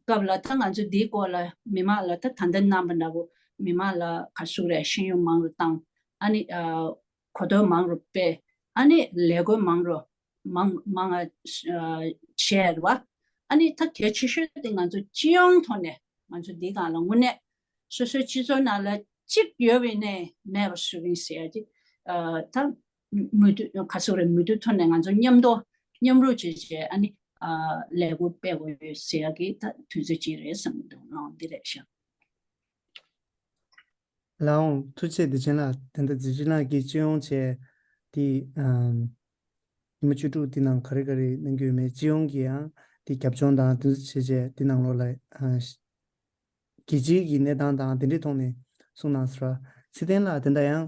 སྐབས་ལ་ད་ང་ཚོ་འདིའི་སྐོར་ལ་མི་མང་ལ་ད་ད་ལྟ་གནང་བ་འདྲ་པོ་མི་མང་ལ་ག་ཟུག་རེད། ཤེས་ཡོན་མང་རུ་བཏང་ཨ་ནི་ཨ་གོ་རྟོགས་མང་རུ་སྤེལ་ཨ་ནི་ལས་འགུལ་མང་རུ་མང་མང་ཨ་བྱས་རེད་བ། ཨ་ནི་ད་གལ་ཆེ་ཤོས་དེ་ང་ཚོ་སྤྱི་ཡོངས་ཐོག་ནས་ང་ཚོ་འདིའི་སྒང་ལ་དངོས་གནས་སོ་སོའི་སྤྱི་ཚོགས་ནང་ལ་གཅིག་ཡོད་པའི་གནས་མེད་པ་བཟོ་གི་ཡིན་ཟེར་ཡ་ཅིག་ཨ་ད་མུ་མཐུད་ག་ཟུག་རེད། མུ་མཐུད་ཐོག་ནས་ང་ཚོ་མཉམ་དུ་མཉམ་རུབ་བྱས་བྱས་ཨ་ནི་ཨ་ལས་འགུལ་སྤེལ་དགོས་ཡོད་ཟེར་ཡ་གི་ད་དུས་ཚོད་ཅིག་རེད་བསམ་གྱི་འདུག་ཨང་འདི་རེད་ཤག་ལགས་འོང་། ཐུགས་རྗེ་ཆེ། བདེ་ཆེན་ལགས། དེ་འདྲ་མཛད་རྗེས་ལགས་ཀྱིས་སྤྱི་ཡོངས་བྱས་དེ་ཨམ་ཉི་མ་བཅུ་དྲུག་དེ་ནང་ག་རེ་ག་རེ་གནང་གི་ཡོད་མེད་སྤྱི་ཡོངས་ཀྱི་ཡང་དེ་རྒྱབ་ལྗོངས་དང་དེ་ཚོ་བྱས་བྱས་དེ་ནང་ལོགས་ལ་ཨ་རྒྱལ་སྤྱིའི་གི་གནས་སྟངས་དང་དེ་འདྲའི་ཐོག་ནས་གསུངས་གནང་ཟེར་བ། ཚེ་བརྟན་ལགས་དེ་འདྲ་ཡང་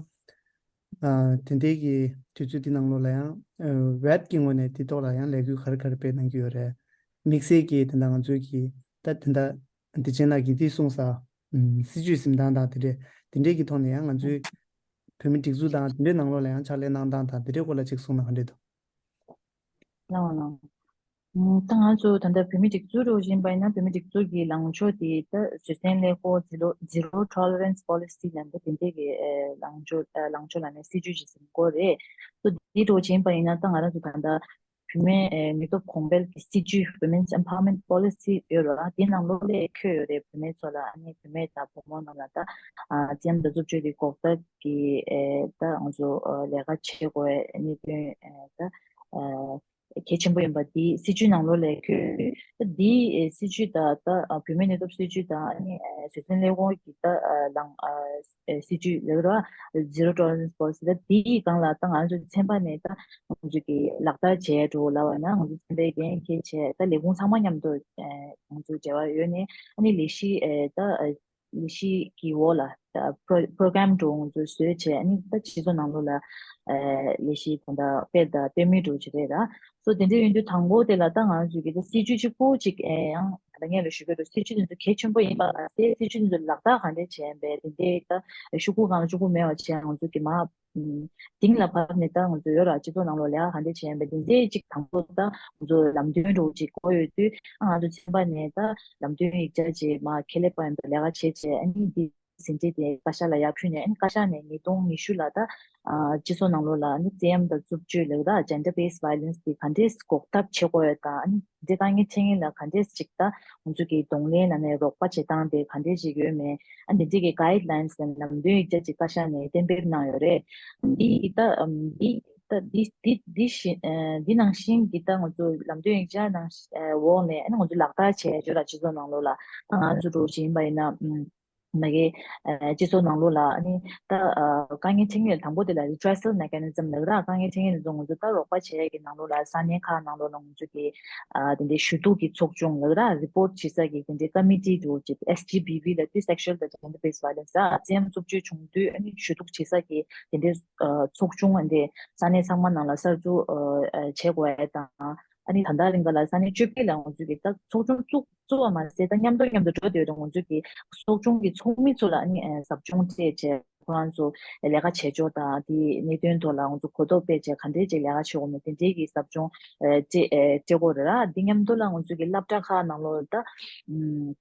ཨ་དེ་འདྲའི་གི་དུས་ཚོད་དེ་ནང་ལོགས་ལ་ཡང་ཨ་བེད་ཀྱི་ངོས་ནས་དེ་ཐོག་ལ་ཡང་ལས་འགུལ་ག་རེ་ག་རེ་སྤེལ་གནང་གི་ཡོད་རེད། དམིགས་བསལ་གྱི་དེ་འདྲ་ང་ཚོའི་གི་ད་དེ་འདྲ་བདེ་ཆེན་ལགས་ཀྱིས་དེ་གསུངས་ས་ཨམ་སྲིད་ཇུས་འཛིན་སྟངས་དང་དེ་འདྲའི་དེ་འདྲའི་གི་ཐོག་ནས་ཡང་ང་ཚོའི་བོད་མི་སྒྲིག་འཛུགས་དང་དེ་འདྲའི་ནང་ལོགས་ལ་ཡང་ཕྱག་ལས་གནང་སྟངས་དང་དེ་འདྲའི་སྐོར་ལ་ཅིག་གསུངས་ན་ག་འདྲས་འདུག་ལགས་འོང་། ལགས་འོང་། ད་ང་ཚོ་ད་ལྟ་བོད་མི་སྒྲིག་འཛུགས་རུ་ཕྱིན་པ་ཡིན་ན་བོད་མི་སྒྲིག་འཛུགས་ཀྱི་ལངས་ཕྱོགས་དེ་ད་བཟོད་བསྲན་ལས་འགུལ་zero zero tolerance policy ལབ་པ་དེ་འདྲས་ཀྱི་ལངས་ཕྱོགས་ལངས་ཕྱོགས་ལ་ནས་སྲིད་ཇུས་ཅིག་འཛིན་སྐོར་རེད། ད་དེ་རུ་ཕྱིན་པ་ཡིན་ན་ད་ང་རང་ཚོ་ད་ལྟ་བུད་མེད་ནུས་སྟོབས་གོང་འཕེལ་གྱི་སྲིད་ཇུས་Women's Empowerment Policy ཡོད་རེད་བ། དེ་ནང་ལོགས་ལ་འཁོད་ཡོད་རེད། བུད་མེད་ཚོ་ལ་ཨ་ནི་བུད་མེད་དང་བུ་མོ་རྣམས་ལ་ད་ཨ་བཙན་དུ་རྩུབ་སྤྱོད་ཀྱི་འགོག་ཐབས་ཀྱི་ཨེ་ད་ང་ཚོ་ཨ་ལས་ཀ་བྱེད་དགོས་གནད་དོན་ཨེ་ད་ཨ་གལ་ཆེན་པོ་ཡིན་པ་འདི་སྲིད་ཇུས་ནང་ལོགས་ལ་འཁོད་ཡོད། ད་འདི་ཨེ་སྲིད་ཇུས་དང་ད་ཨ་བུད་མེད་ནུས་སྟོབས་སྲིད་ཇུས་དང་ཨ་ནི་ཨེ་བཟོད་བསྲན་ལས་འགུལ་གྱི་ད་ཨ་ལངས་ཨ་ཨེ་སྲིད་ཇུས་ལབ་ར་zero tolerance policy ད་དེའི་སྒང་ལ་ད་ང་ཚོ་ཚན་པ་ནས་ད་ང་ཚོ་གི་ལག་བསྟར་བྱས་འགྲོ་ལབ་པ་ན་ང་ཚོ་ཚན་པའི་འགན་འཁྱེར་བྱས་ད་ལས་ཁུངས་ཚང་མ་མཉམ་དུ་ཨེ་ང་ཚོ་འབྲེལ་བ་ཡོད་ནས་ཨ་ནི་ལས་གཞི་ཨེ་ད་ཨེ་ལས་གཞི་གི་འོག་ལ་ད་པྲོ་པྲོ་གྷ་རམ་འགྲོ་ང་ཚོ་བཟོས་བྱས་ཨ་ནི་ད་སྤྱི་ཚོགས་ནང་ལོགས་ལ་ཨེ་ལས་གཞི་ད་ད་སྤེལ་ད་སྤེལ་མུས་འགྲོ་བྱེད་རེད་ད། སོ་དེ་འདྲ་ཡིན་དུས་དང་པོ་དེ་ལ་ད་ང་ཚོས་ཀྱི་ད་སྲིད་ཇུས་གཅིག་པུ་གཅིག་ཨེ་ཡང་ད་ངས་ལ་ཞུ་གི་འདུག་སྲིད་ཇུས་དེ་ཚོ་གལ་ཆེན་པོ་ཡིན་པ་མ་ཟད་སྲིད་ཇུས་དེ་ཚོ་ལག་བསྟར་ག་འདྲས་བྱས་པས་དེ་འདྲའི་ད་ཤོག་གུ་སྒང་ལ་ཤོག་གུ་མེད་པ་བྱས་ང་ཚོ་གི་མ་ཨུམ་གཏིང་ལ་བབས་ནས་ད་ང་ཚོ་ཡོད་ར་སྤྱི་ཚོགས་ནང་ལོགས་ལས་ཀ་ག་འདྲས་བྱས་པས་དེ་འདྲའི་གཅིག་དང་པོ་ད་ང་ཚོ་ལམ་སྟོན་འདྲ་བོ་གཅིག་དགོས་ཡོད་དུས་ཨ་ང་ཚོ་ཚན་པ་ནས་ད་ལམ་སྟོན་ཡིག་ཆ་གཅིག་མ་ཁེ་ལས་པ་ཡིན་པ་ལས་ཀ་བྱས་བྱས་ཨ་ནི་འདི། ཟིན་བྲིས་དེ་བཀའ་ཤག་ལ་ཡར་ཕུལ་ནས་ཨ་ནི་བཀའ་ཤག་ནས་ཉིས་སྟོང་ཉི་ཤུ་ལ་ད་ཨ་སྤྱི་ཚོགས་ནང་ལོགས་ལ་ཨ་ནི་བཙན་གཡེམ་དང་རྩུབ་སྤྱོད་ལབ་ད་gender based violence དེ་ག་འདྲས་འགོག་ཐབས་བྱེད་དགོས་ཡོད་དང་ཨ་ནི་དེ་དཀའ་ངལ་འཕྲད་མཁན་ལ་ག་འདྲས་ཅིག་ད་ང་ཚོ་གི་གདོང་ལེན་ལ་ནས་རོགས་པ་བྱེད་སྟངས་དེ་ག་འདྲས་ཅིག་ཡོད་མེད་ཨ་ནི་དེ་འདྲས་ཀྱི་guidelines ལ་ལམ་སྟོན་ཡིག་ཆ་ཅིག་བཀའ་ཤག་ནས་གཏན་འབེབས་གནང་ཡོད་རེད། འདི་ད་ཨམ་འདི་ད་འདི་འདི་འདི་བཞིན་ཨ་འདི་ནང་བཞིན་གྱི་ད་ང་ཚོ་ལམ་སྟོན་ཡིག་ཆ་ནང་ཨ་འོག་ནས་ཨ་ནི་ང་ཚོ་ལག་བསྟར་བྱས་ཡོད་ལ་སྤྱི་ཚོགས་ནང་ལོགས་ལ་ད་ང་ཚོ་འདྲ་བོ་ཞིག་ཡིན་པ་ཡིན་ན་ཨམ། མ་གི་ཨ་སྤྱི་ཚོགས་ནང་ལོགས་ལ་ཨ་ནི་ད་ཨ་དཀའ་ངལ་འཕྲད་མཁན་དང་པོ་དེ་ལ་redressal mechanism ལབ་ར་དཀའ་ངལ་འཕྲད་མཁན་དེ་ཚོ་ང་ཚོ་ད་རོགས་པ་བྱེད་ཡས་ཀྱི་ནང་ལོགས་ལ་ས་གནས་ཁག་ནང་ལོགས་ལ་ང་ཚོ་གི་ཨ་དེ་འདྲའི་ཞུ་གཏུག་གི་ཚོགས་ཆུང་ལབ་ར་report བྱེད་ས་གི་དེ་འདྲའི་committee འདྲ་བོ་ཅིག S G B V ལབ་དུས་sexual དང་gender based violence ཨ་བཙན་གཡེམ་རྩུབ་སྤྱོད་བྱུང་དུས་ཨ་ནི་ཞུ་གཏུག་བྱེད་ས་གི་དེ་འདྲའི་ཨ་ཚོགས་ཆུང་ཨ་འདྲའི་ས་གནས་ཚང་མ་ནང་ལ་གསར་འཛུགས་ཨ་ཨ་བྱེད་དགོས་ཡས་དང་། ཨ་ནི་ད་ལྟ་རིང་ག་ལ་ས་གནས་བཅོ་བརྒྱད་ལ་ང་ཚོས་ཀྱི་ད་ཚོགས་ཆུང་བཙུགས་བཙུགས་པ་མ་ཟད་ད་མཉམ་དུ་མཉམ་དུ་འགྲོ་བསྡད་ཡོད་རེད། ང་ཚོས་ཀྱི་ཚོགས་ཆུང་གི་ཚོགས་མི་ཚོ་ལ་ཨ་ནི་ཨ་ཟབ་སྦྱོང་སྤྲད་བྱས་ཁོ་རང་ཚོ་ལས་ཀ་བྱེད་ཕྱོགས་དང་དེའི་གནད་དོན་ཐོག་ལ་ང་ཚོ་གོ་རྟོགས་སྤེལ་བྱས་ག་འདྲས་ཅིག་ལས་ཀ་བྱེད་དགོས་མེད་དེ་འདྲས་ཀྱི་ཟབ་སྦྱོང་ཨ་སྤྲད་ཨ་སྤྲད་དགོས་རེད་ར། འདི་མཉམ་དུ་ལ་ང་ཚོས་ཀྱི་སློབ་གྲྭ་ཁག་ནང་ལོགས་ད་ཨམ།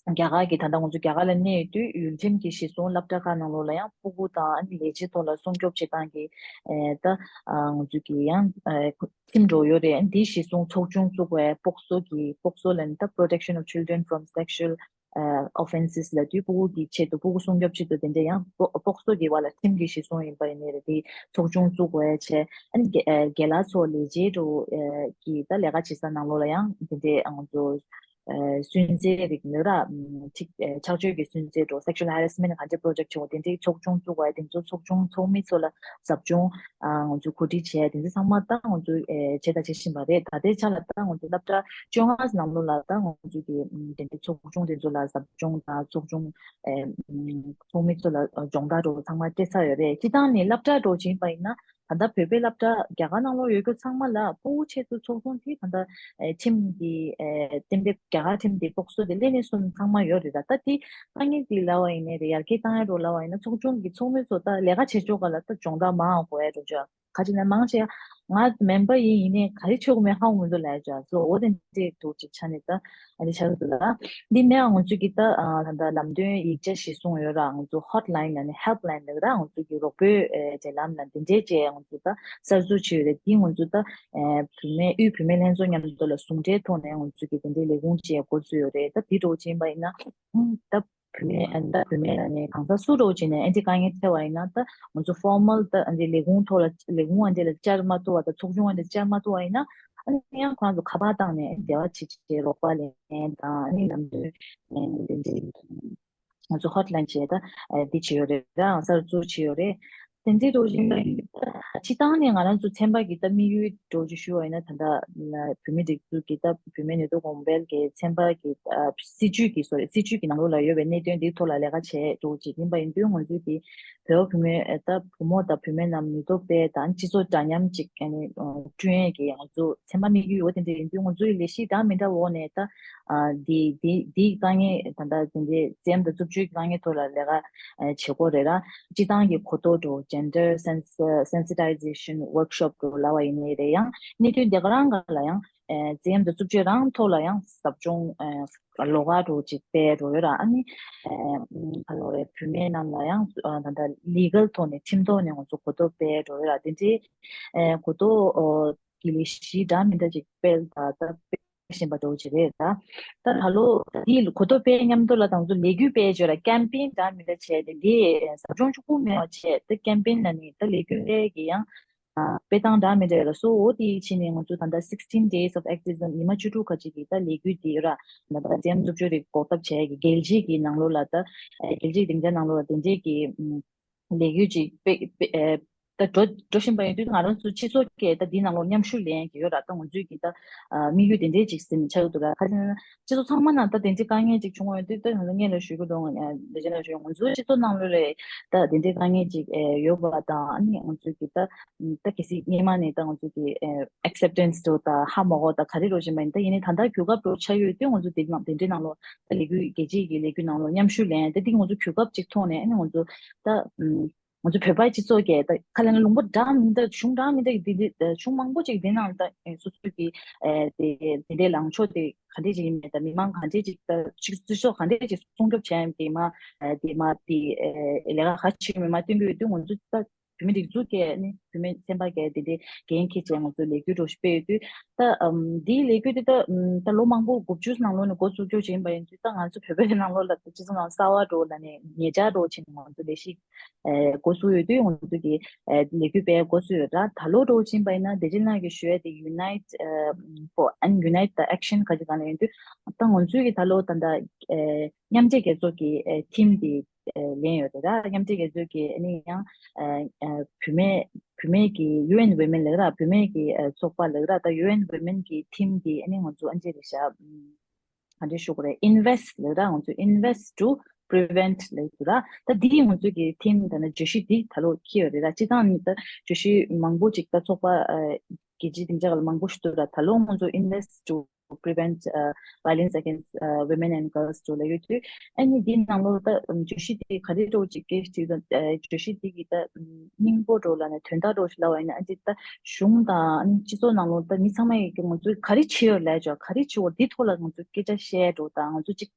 རྒྱ་གར་གྱི་ད་ལྟ་ང་ཚོ་རྒྱ་གར་ལ་གནས་ཡོད་དུས་ཡུལ་ཁྲིམས་ཀྱི་གཞི་བཟུང་སློབ་གྲྭ་ཁག་ནང་ལོགས་ལ་ཡང་སྤུ་གུ་དང་ཨ་ནི་ལས་བྱེད་ཐོག་ལ་སྲུང་སྐྱོབ་བྱེད་སྟངས་ཀྱི་ཨེ་ད་ཨ་ང་ཚོ་གི་ཡང་ཨེ་ཁྲིམས་འགྲོ་ཡོད་རེད། ཨ་ནི་དེའི་གཞི་བཟུང་ཚོགས་ཆུང་བཙུགས་པའི་སྤོག་སོ་གི་སྤོག་སོ་ལ་ནི་ད་Protection of Children from Sexual ཨེ་Offences ལབ་དུས་སྤུ་གུ་གི་ཆེད་དུ་སྤུ་གུ་སྲུང་སྐྱོབ་ཆེད་དུ་དེ་འདྲ་ཡང་སྤོ་སྤོག་སོ་གི་བར་ལ་ཁྲིམས་ཀྱི་གཞི་བཟུང་ཡིན་པ་ཡིན་ནའི་རེད། དེའི་ཚོགས་ཆུང་བཙུགས་པའི་ཆེད་ཨ་ནི་རྒན་ཨེ་རྒན་ལགས་ཚོ་ལས་བྱེད་འགྲོ་ཨེ་གི་ད་ལས་ཀ་བྱེད་ས་ནང་ལོགས་ལ་ཡང་དེ་འདྲའི་ང་ཚོ། སུན་གཙེར་རིགས་ནི་ར་ཅིག་ཆགས་སྤྱོད་ཀྱི་སུན་གཙེར་འགྲོ། sexual harassment ག་འདྲ་project བྱེད་དགོས་དེ་འདྲའི་ཚོགས་ཆུང་བཙུགས་པ་དེ་ཚོ་ཚོགས་ཆུང་ཚོགས་མི་ཚོ་ལ་ཟབ་སྦྱོང་ང་ཚོས་གོ་སྒྲིག་བྱས་དེ་ཚོ་ཚང་མ་ད་ང་ཚོས་བྱས་དང་བྱེད་བཞིན་པ་རེད། ད་ལྟའི་ཆ་ལ་ད་ང་ཚོ་སློབ་གྲྭ་བཅོ་ལྔ་ནང་ལོགས་ལ་ད་ང་ཚོས་ཀྱི་དེ་འདྲའི་ཚོགས་ཆུང་དེ་ཚོ་ལ་ཟབ་སྦྱོང་དང་ཚོགས་ཆུང་ཚོགས་མི་ཚོ་ལ་སྦྱོང་བརྡར་འགྲོ་ཚང་མ་སྤྲད་ཚར་ཡོད་རེད། སྤྱི་བཏང་ནས་སློབ་གྲྭ་འགྲོ་བྱེད་པ་ཡིན་ན། ད་ལྟ་བོད་པའི་སློབ་གྲྭ་རྒྱ་གར་ནང་ལོགས་ཡོད་རྒྱུ་ཚང་མ་ལ་ཕྲུ་གུ་ཆེད་དུ་ཚོགས་ཆུང་དེ་ད་ལྟ་ཁྲིམས་ཀྱི་གཏན་འབེབས་རྒྱ་གར་ཁྲིམས་དེ་སྤོག་སོ་དེ་ལས་ནས་གསུམ་ཚང་མ་ཡོད་རེད། ད་ལྟ་དེ་དཀའ་ངལ་དེ་ལབ་པ་ཡིན་ནའི་རེད། ཡར་རྒྱས་བཏང་ཡ་རོགས་ལབ་པ་ཡིན་ན་ཚོགས་ཆུང་གི་ཚོགས་མི་ཚོ་ད་ལས་ཀ་བྱེད་ཕྱོགས་ག་ལ་ད་སྦྱོང་བརྡར་མང་དགོས་ཡ་རོགས་ཅག་ག་ཅི་ན་མང་ཆེ་ང་མེམ་བར་ཡིན་ཡིན་ནའི་ག་རེ་ཆོག་མེད་ཧ་གོ་མི་འདུག་ལབ་ཡ་ཅག་སོ་འོ་དེ་འདྲས་འདུག་ཅིག་ཆ་ནས་ད། ཨ་ནི་ཆགས་འདུག་ལ། འདི་ནས་ང་ཚོས་ཀྱི་ད་ད་ལྟ་ལམ་སྟོན་ཡིག་ཆ་གཞིར་བཟུང་ཡོད་ར། ང་ཚོ་hotline ལ་ནི་helpline ལ་ར་ང་ཚོས་ཀྱི་རོགས་པའི་འབྲེལ་ལམ་ལ་འདི་འདྲས་བཅས་ང་ཚོས་ད་གསར་འཛུགས་བྱས་ཡོད་རེད། འདི་ང་ཚོས་ད་བུད་མེད་དབུས་བུད་མེད་ལྷན་ཚོགས་མཉམ་དུ་ལ་ཟུང་འབྲེལ་ཐོག་ནས་ང་ཚོས་ཀྱི་དེ་འདྲའི་ལས་ཁུངས་བཅས་འགོ་བཙུགས་ཡོད་རེད། ད་འདི་འདྲ་བྱས་པ་ཡིན་ན་ད་བུད་མེད་ཨ་ནི་ད་བུད་མེད་ལ་ནི་གང་ཟག་སུ་འདྲ་བྱས་ནས་ཨ་འདི་དཀའ་ངལ་འཕྲད་པ་ཡིན་ན་ད་ང་ཚོ་formal ད་ཨ་འདི་ལས་ཁུངས་ཐོག་ལ་ལས་ཁུངས་ཨ་འདི་ལ་བཅར་མ་ཐུབ་པ་ད་ཚོགས་ཆུང་ཨ་འདི་བཅར་མ་ཐུབ་པ་ཡིན་ན། ཨ་ནི་ཡང་ཁོང་ཚོ་ཁ་པར་བཏང་ནས་འབྲེལ་བ་བྱེད་ཆེད་རོགས་པ་ལེན་དང་ཨ་ནི་ལམ་སྟོན་དེ་འདྲའི་ང་ཚོ་hotline བྱས་ད་འདི་བྱས་ཡོད་རེད། རང་གསར་འཛུགས་བྱས་ཡོད་རེད། དེ་འདྲའི་འགྲོ་བཞིན་པ་ཡིན་ད་སྤྱི་བཏང་ནས་ང་རང་ཚོ་ཚན་པ་གི་ད་དམིགས་ཡུལ་འགྲོ་རྒྱུ་ཞུ་བ་ཡིན་ན་ད་ལྟ་བུད་མེད་སྒྲིག་འཛུགས་ཀྱི་ད་བུད་མེད་ནུས་སྟོབས་གོང་འཕེལ་གྱི་ཚན་པ་གི་སྲིད་ཇུས་ཀྱི་སོ་རེད། སྲིད་ཇུས་ཀྱི་ནང་ལོགས་ལ་ཡོད་པའི་གནད་དོན་འདིའི་ཐོག་ལ་ལས་ཀ་བྱས་འགྲོ་བྱེད་ཡིན་པ་ཡིན་དུས་ང་ཚོས་ཀྱི་བོད་བུད་མེད་ད་བུ་མོ་དང་བུད་མེད་རྣམས་ནུས་སྟོབས་སྤེལ་དང་སྤྱི་ཚོགས་འདྲ་མཉམ་ཅིག་ཨ་ནི་བསྐྲུན་ཡས་ཀྱི་ང་ཚོ་ཚན་པ་དམིགས་ཡུལ་ཡོད་དེ་འདྲ་ཡིན་དུས་ང་ཚོའི་ལས་གཞི་འདྲ་མི་འདྲ་འོག་ནས་ད་འདི་འདི་འདིའི་དཀའ་ངལ་ད་ལྟ་དེ་འདྲའི་རྩེད་མོ་དང་རྩུབ་སྤྱོད་ཀྱི་དཀའ་ངལ་ཐོག་ལ་ལས་ཀ་བྱེད་དགོས་རེད་ལ། སྤྱི་བཏང་གི་གོ་རྟོགས་འགྲོ་gender sense sensitization workshop འགྲོ་ལབ་པ་ཡིན་ནའི་རེད། ཡང་གནད་དོན་དེ་ག་རང་ག་ལ་ཡང་རྩེད་མོ་དང་རྩུབ་སྤྱོད་རང་ཐོག་ལ་ཡང་ཟབ་སྦྱོང་ལོགས་ཀ་འགྲོ་ཅིག་སྤེལ་འགྲོ་ཡོད་ར། ཨ་ནི་ག་ལོ་རེད་བུད་མེད་རྣམས་ལ་ཡང་ད་ལྟ་legal ཐོག་ནས་ཁྲིམས་ཐོག་ནས་ང་ཚོ་གོ་རྟོགས་སྤེལ་འགྲོ་ཡོད་ར། དེ་འདྲའི་གོ་རྟོགས་ཀྱི་ལས་གཞི་འདྲ་མི་འདྲ་ཅིག་སྤེལ་ད་ལྟ་སྤེལ་བཞིན་པ་འདྲ་བོ་ཅིག་རེད་ད། ད་ད་ལོ་འདིའི་གོ་རྟོགས་སྤེལ་མཉམ་དུ་ལ་ད་ང་ཚོ་ལས་འགུལ་སྤེལ་བྱས་ར་campaign འདྲ་མི་འདྲ་བྱས་ཏེ་འདི་ཟབ་སྦྱོང་གཅིག་པུ་མེད་པ་བྱས་ད་campaign ལ་ནི་ད་ལས་འགུལ་སྤེལ་གི་ཡང་སྤེལ་སྟངས་འདྲ་མི་འདྲ་ལ་སོ་འོ་དེའི་ཕྱི་ནས་ང་ཚོ་ད་ལྟ་sixteen days of activism ཉི་མ་བཅུ་དྲུག་ཁ་ཅིག་གི་ད་ལས་འགུལ་འདི་ར་ད་ལྟ་རྩེད་མོ་རྩུབ་སྤྱོད་རིགས་འགོག་ཐབས་བྱས་ཀྱི་རྒྱལ་སྤྱིའི་གི་ནང་ལོགས་ལ་ད་རྒྱལ་སྤྱིའི་སྡིངས་ཆ་ནང་ལོགས་ལ་དེ་འདྲའི་གི་ལས་འགུལ་ཅིག་སྤེལ་སྤེལ་ཨེ་ད་འགྲོ་འགྲོ་བཞིན་པ་ཡིན་དུས་ང་རང་ཚོ་སྤྱི་ཚོགས་ཀྱིས་ད་འདི་ནང་ལོགས་མཉམ་ཞུགས་ལེན་གྱི་ཡོད་ར། ད་ང་ཚོའི་གི་ད་དམིགས་ཡུལ་དེ་འདྲའི་ཅིག་ཟིན་ཆགས་འདུག་ར། ཁ་ཅིག་ན་སྤྱི་ཚོགས་ཚང་མ་ནང་ད་དེ་འདྲའི་དཀའ་ངལ་ཅིག་བྱུང་བ་ཡོད་དུས་ད་ང་ཚོ་སྔོན་ལ་ཞུ་གི་འདུག་ང་ཚོའི་སྤྱི་ཚོགས་ནང་ལོགས་ལ་ད་དེ་འདྲའི་དཀའ་ངལ་ཅིག་ཨེ་ཡོད་པ་དང་ཨ་ནི་ང་ཚོའི་གི་ད་ད་གལ་སྲིད་སྔོན་མ་ནས་ད་ང་ཚོའི་གི་ཨེ་acceptance འདྲ་ད་ཧ་མ་གོ་ད་ག་རེ་འདྲ་བཞིན་པ་ཡིན་ད་ཡིན་ནའི་ད་ལྟ་གོ་སྐབས་འདྲ་ཆགས་ཡོད་དུས་ང་ཚོ་དེ་ནང་དེ་འདྲའི་ནང་ལོགས་ད་ལས་འགུལ་རྒྱལ་སྤྱིའི་གི་ལས་འགུལ་ནང་ལོགས་མཉམ་ཞུགས་ལེན་ཡ་ད་འདི་ང་ཚོ་གོ་སྐབས་ཅིག་ཐོག་ནས་ཨ་ནི་ང་ཚོ་ད་ང་ཚོ་བོད་པའི་སྤྱི་ཚོགས་ཀྱི་ད་ཁ་ལ་ན་ལུང་པ་འདྲ་མི་འདྲ་གཞུང་འདྲ་མི་འདྲ་གི་འདི་འདི་གཞུང་མང་པོ་ཅིག་འདི་ནང་ད་སོ་སོ་གི་དེ་དེ་འདྲའི་ལངས་ཕྱོགས་དེ་ག་འདྲས་ཅིག་ཡིན་མེད་ད་མི་མང་ག་འདྲས་ཅིག་ད་ཅིག་སྤྱི་ཚོགས་ག་འདྲས་ཅིག་སྲུང་སྐྱོབ་བྱས་ཡིན་དེ་མ་དེ་མ་དེ་ལས་ཀ་ག་བྱེད་ཀྱི་མེད་མ་སྟོན་གྱི་ཡོད་དུས་ང་ཚོ་ད། བུད་མེད་སྒྲིག་འཛུགས་ཀྱིས་ནི་བུད་མེད་ཚན་པ་གས་དེ་འདྲའི་འགན་འཁྱེར་བྱས་ང་ཚོ་ལས་འགུལ་འགྲོ་སྤེལ་ཡོད་དུས་ད་ཨམ་འདིའི་ལས་འགུལ་དེ་ད་ཨམ་ད་ལོ་མང་པོ་དགུ་བཅུ་ནང་ལོགས་ནས་འགོ་བཙུགས་རྒྱུ་ཡིན་པ་ཡིན་དུས་ད་ང་ཚོ་བོད་པའི་ནང་ལོགས་ལ་སྤྱི་ཚོགས་ནང་གསར་བ་འགྲོ་ལ་ནས་ཉེ་ཆར་འགྲོ་ཕྱིན་ང་ཚོ་ལས་གཞི་ཨེ་འགོ་བཙུགས་ཡོད་དུས་ང་ཚོ་གི་ཨེ་ལས་འགུལ་སྤེལ་འགོ་བཙུགས་ཡོད་ད། ད་ལོ་འགྲོ་ཕྱིན་པ་ཡིན་ན་བདེ་ཆེན་ལགས་ཀྱིས་ཞུ་ཡ་དེ་unite ཨེ་for and unite the action ག་ཅིག་གང་ལ་ཡིན་དུས་ད་ང་ཚོའི་གི་ད་ལོ་ད་ད་ཨེ་མཉམ་འབྲེལ་རྒྱལ་ཚོགས་ཀྱི་ཨེ་team དེ་ལེན་ཡོད་རེད་ར། མཉམ་འབྲེལ་རྒྱལ་ཚོགས་ཀྱི་ཨ་ནི་ཡང་ཨ་ཨ་བུད་མེད་བུད་མེད་ཀྱི་U N Women ལབ་ར། བུད་མེད་ཀྱི་ཨ་ཚོགས་པ་ལབ་ར། ད་U N Women གྱི་team འདི་ཨ་ནི་ང་ཚོ་ཨ་འཇེ་རེད་ཤག་ག་འདྲ་ཞུ་དགོས་རེད། invest ལབ་ར། ང་ཚོ invest to prevent ལབ་ཀྱི་ར། ད་འདི་ང་ཚོ་གི་team ད་ནི་བརྗོད་གཞི་འདི་ད་ལོ་འཁྱེར་ཡོད་རེད་ར། སྤྱི་བཏང་ནི་ད་བརྗོད་གཞི་མང་པོ་ཅིག་ད་ཚོགས་པ་ཨ་རྒྱལ་སྤྱིའི་སྡིངས་ཆ་ལ་མང་པོ་ཞིག་འདུག་ར། ད་ལོ་ང་ཚོ་invest to prevent uh, violence against uh, women and girls འགྲོ་ལ་ཡོད་དུས་ཨ་ནི་འདིའི་ནང་ལོགས་ད་བརྗོད་གཞི་དེ་ག་རེ་འགྲོ་ཅིག་སྐད་ཅིག་ད་བརྗོད་གཞི་དེ་གི་ད་སྙིང་པོ་འགྲོ་ལ་ནས་དོན་དག་འགྲོ་ཞིག་ལབ་པ་ཡིན་ན་ཨ་ནི་ད་གཞུང་དང་ཨ་ནི་སྤྱི་ཚོགས་ནང་ལོགས་ད་མི་ཚང་མ་ཡི་གི་ང་ཚོས་ག་རེ་བྱེད་ཡོད་ལས་ཅོག་ག་རེ་བྱེད་འོ་འདི་ཐོག་ལ་ང་ཚོས་སྐད་ཆ་བཤད་འགྲོ་དང་ང་ཚོ་ཅིག་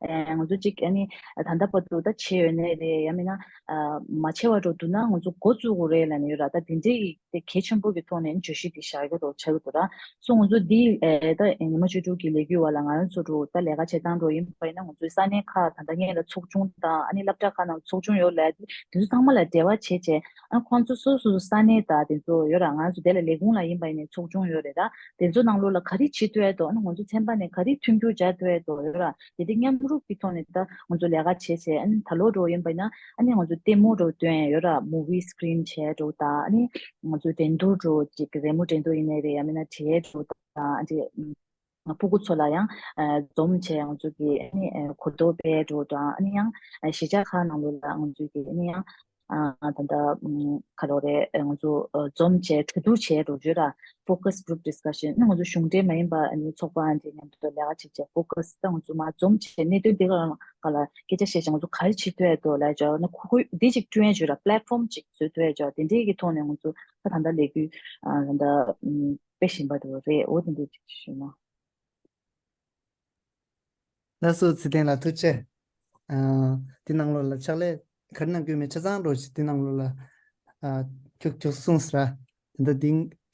ཨེ་ང་ཚོ་གཅིག་ཨ་ནི་ད་ལྟ་བར་དུ་ད་བྱས་ཡོད་ནའི་རེད། ཡང་མིན་ན་ཨ་མ་བྱས་པ་འདྲ་བོ་འདུག་ན་ང་ཚོ་འགོ་བཙུགས་དགོས་རེད་ལབ་ནས་ཡོད་ར། ད་དེ་འདྲའི་དེ་གལ་ཆེན་པོ་གི་ཐོག་ནས་བརྗོད་གཞི་དེ་བཞག་ཡོད་རོགས་ཆགས་ཀྱི་འདུག་ར། སོ་ང་ཚོ་འདི་ཨེ་ད་ཉི་མ་བཅུ་དྲུག་གི་ལས་འགུལ་བ་ལ་ང་རང་ཚོ་འདྲ་བོ་ད་ལས་ཀ་བྱེད་སྟངས་འདྲ་བོ་ཡིན་པ་ཡིན་ན། ང་ཚོའི་ས་གནས་ཁག་ད་ལྟ་སྔོན་ལ་ཚོགས་ཆུང་དང་ཨ་ནི་སློབ་གྲྭ་ཁག་ནང་ཚོགས་ཆུང་ཡོད་ལབ་དེ་དེ་ཚོ་ཚང་མ་ལ་འབྲེལ་བ་བྱས་བྱས། ཨ་ཁོང་ཚོ་སོ་སོ་སོ་ས་གནས་དང་དེ་ཚོ་ཡོད་ར། ང་ཚོ་དེ་ལ་ལས་ཁུངས་ལ་ཡིན་པ་ཡིན་ནའི་ཚོགས་ཆུང་ཡོད་རེད། ད་དེ་ཚོ་ནང་ལོགས་ལ་ག་རེ་བྱེད་ཐུབ་ཡ་འདུག་ཨ་ནི་ང་ཚོ་ཚན་པ་ནས་ག་རེ་མཐུན་འགྱུར་བྱ་ཐུབ་ཡ་འདུག་ཡོད་ར། དེ་དེ་མཉམ་རུབ་ཀྱི་ཐོག་ནས་ད་ང་ཚོ་ལས་ཀ་བྱེད་བྱས། ཨ་ནི་ད་ལོ་འདྲ་བོ་ཡིན་པ་ཡིན་ན་ཨ་ནི་ང་ཚོ་ལྟད་མོ་འདྲ་བོ་སྟོན་ཡ་ཡོད་ར། movie screen བྱས་འདྲ་བོ་དང་། ཨ་ནི་ང་ཚོ་འགྲན་བསྡུར་འདྲ་བོ་ཅིག་རི་མོ་འགྲན་བསྡུར་ཡིན་ནའི་རེད། ཡང་མིན་ན་བྲིས་འདྲ་བོ་དང་། ཨ་ནི་ཕྲུ་གུ་ཚོ་ལ་ཡང་ཨ་འཛོམས་བྱས་ང་ཚོ་གི་ཨ་ནི་ཨ་གོ་རྟོགས་སྤེལ་འགྲོ་དང་། ཨ་ནི་ཡང་ཨ་གཞིས་ཆགས་ཁག་ནང་ལོགས་ལ་ང་ཚོ་གི་ཨ་ནི་ཡང་ཨ་ད་ལྟ་ཨམ་ག་རེ་རེད། ཨ་ང་ཚོ་ཨ་འཛོམས་བྱས་གྲོས་བསྡུར་བྱས་འགྲོ་རྒྱུ་ར། focus group discussion ཨ་ནི་ང་ཚོ་གཞུང་འབྲེལ་མ་ཡིན་པ་ཨ་ནི་ཚོགས་པ་ཨ་འདྲ་མཉམ་དུ་ལས་ཀ་བྱེད་བྱས་focus ད་ང་ཚོ་མར་འཛོམས་བྱས་གནད་དོན་འདི་ག་ལ་སྐད་ཆ་བཤད་བྱས་ང་ཚོ་ག་རེ་བྱེད་ཐུབ་ཡ་འདུག་ལབ་བྱས་ཨ་ནི་ཁུ་ཁུ་འདི་ཅིག་བསྐྲུན་ཡ་བྱོས་ར། platform ཅིག་བཟོ་ཐུབ་ཡ་བྱོས། དེ་འདྲའི་གི་ཐོག་ནས་ང་ཚོ་ད་ད་ལྟ་ལས་འགུལ་ཨ་ད་ལྟ་ཨམ་སྤེལ་བཞིན་པ་འདྲ་བོ་རེད། འོ་དེ་འདྲ་ཅིག་ཞུས་ན། ལགས་སོ། ཚེ་བརྟན་ལགས་ཐུགས་རྗེ་ཆེ། ཨ་འདི་ནང་ལོགས་ལ་ཕྱག་ལས་ག་རེ་གནང་དགོས་མེད་ཆ་ཚང་འགྲོ་ཞིག་འདི་ནང་ལོགས་ལ་ཨ་ཁྱོད་ཁྱོད་གསུངས་ཟེར་ར། དེ་འདྲ་འདི་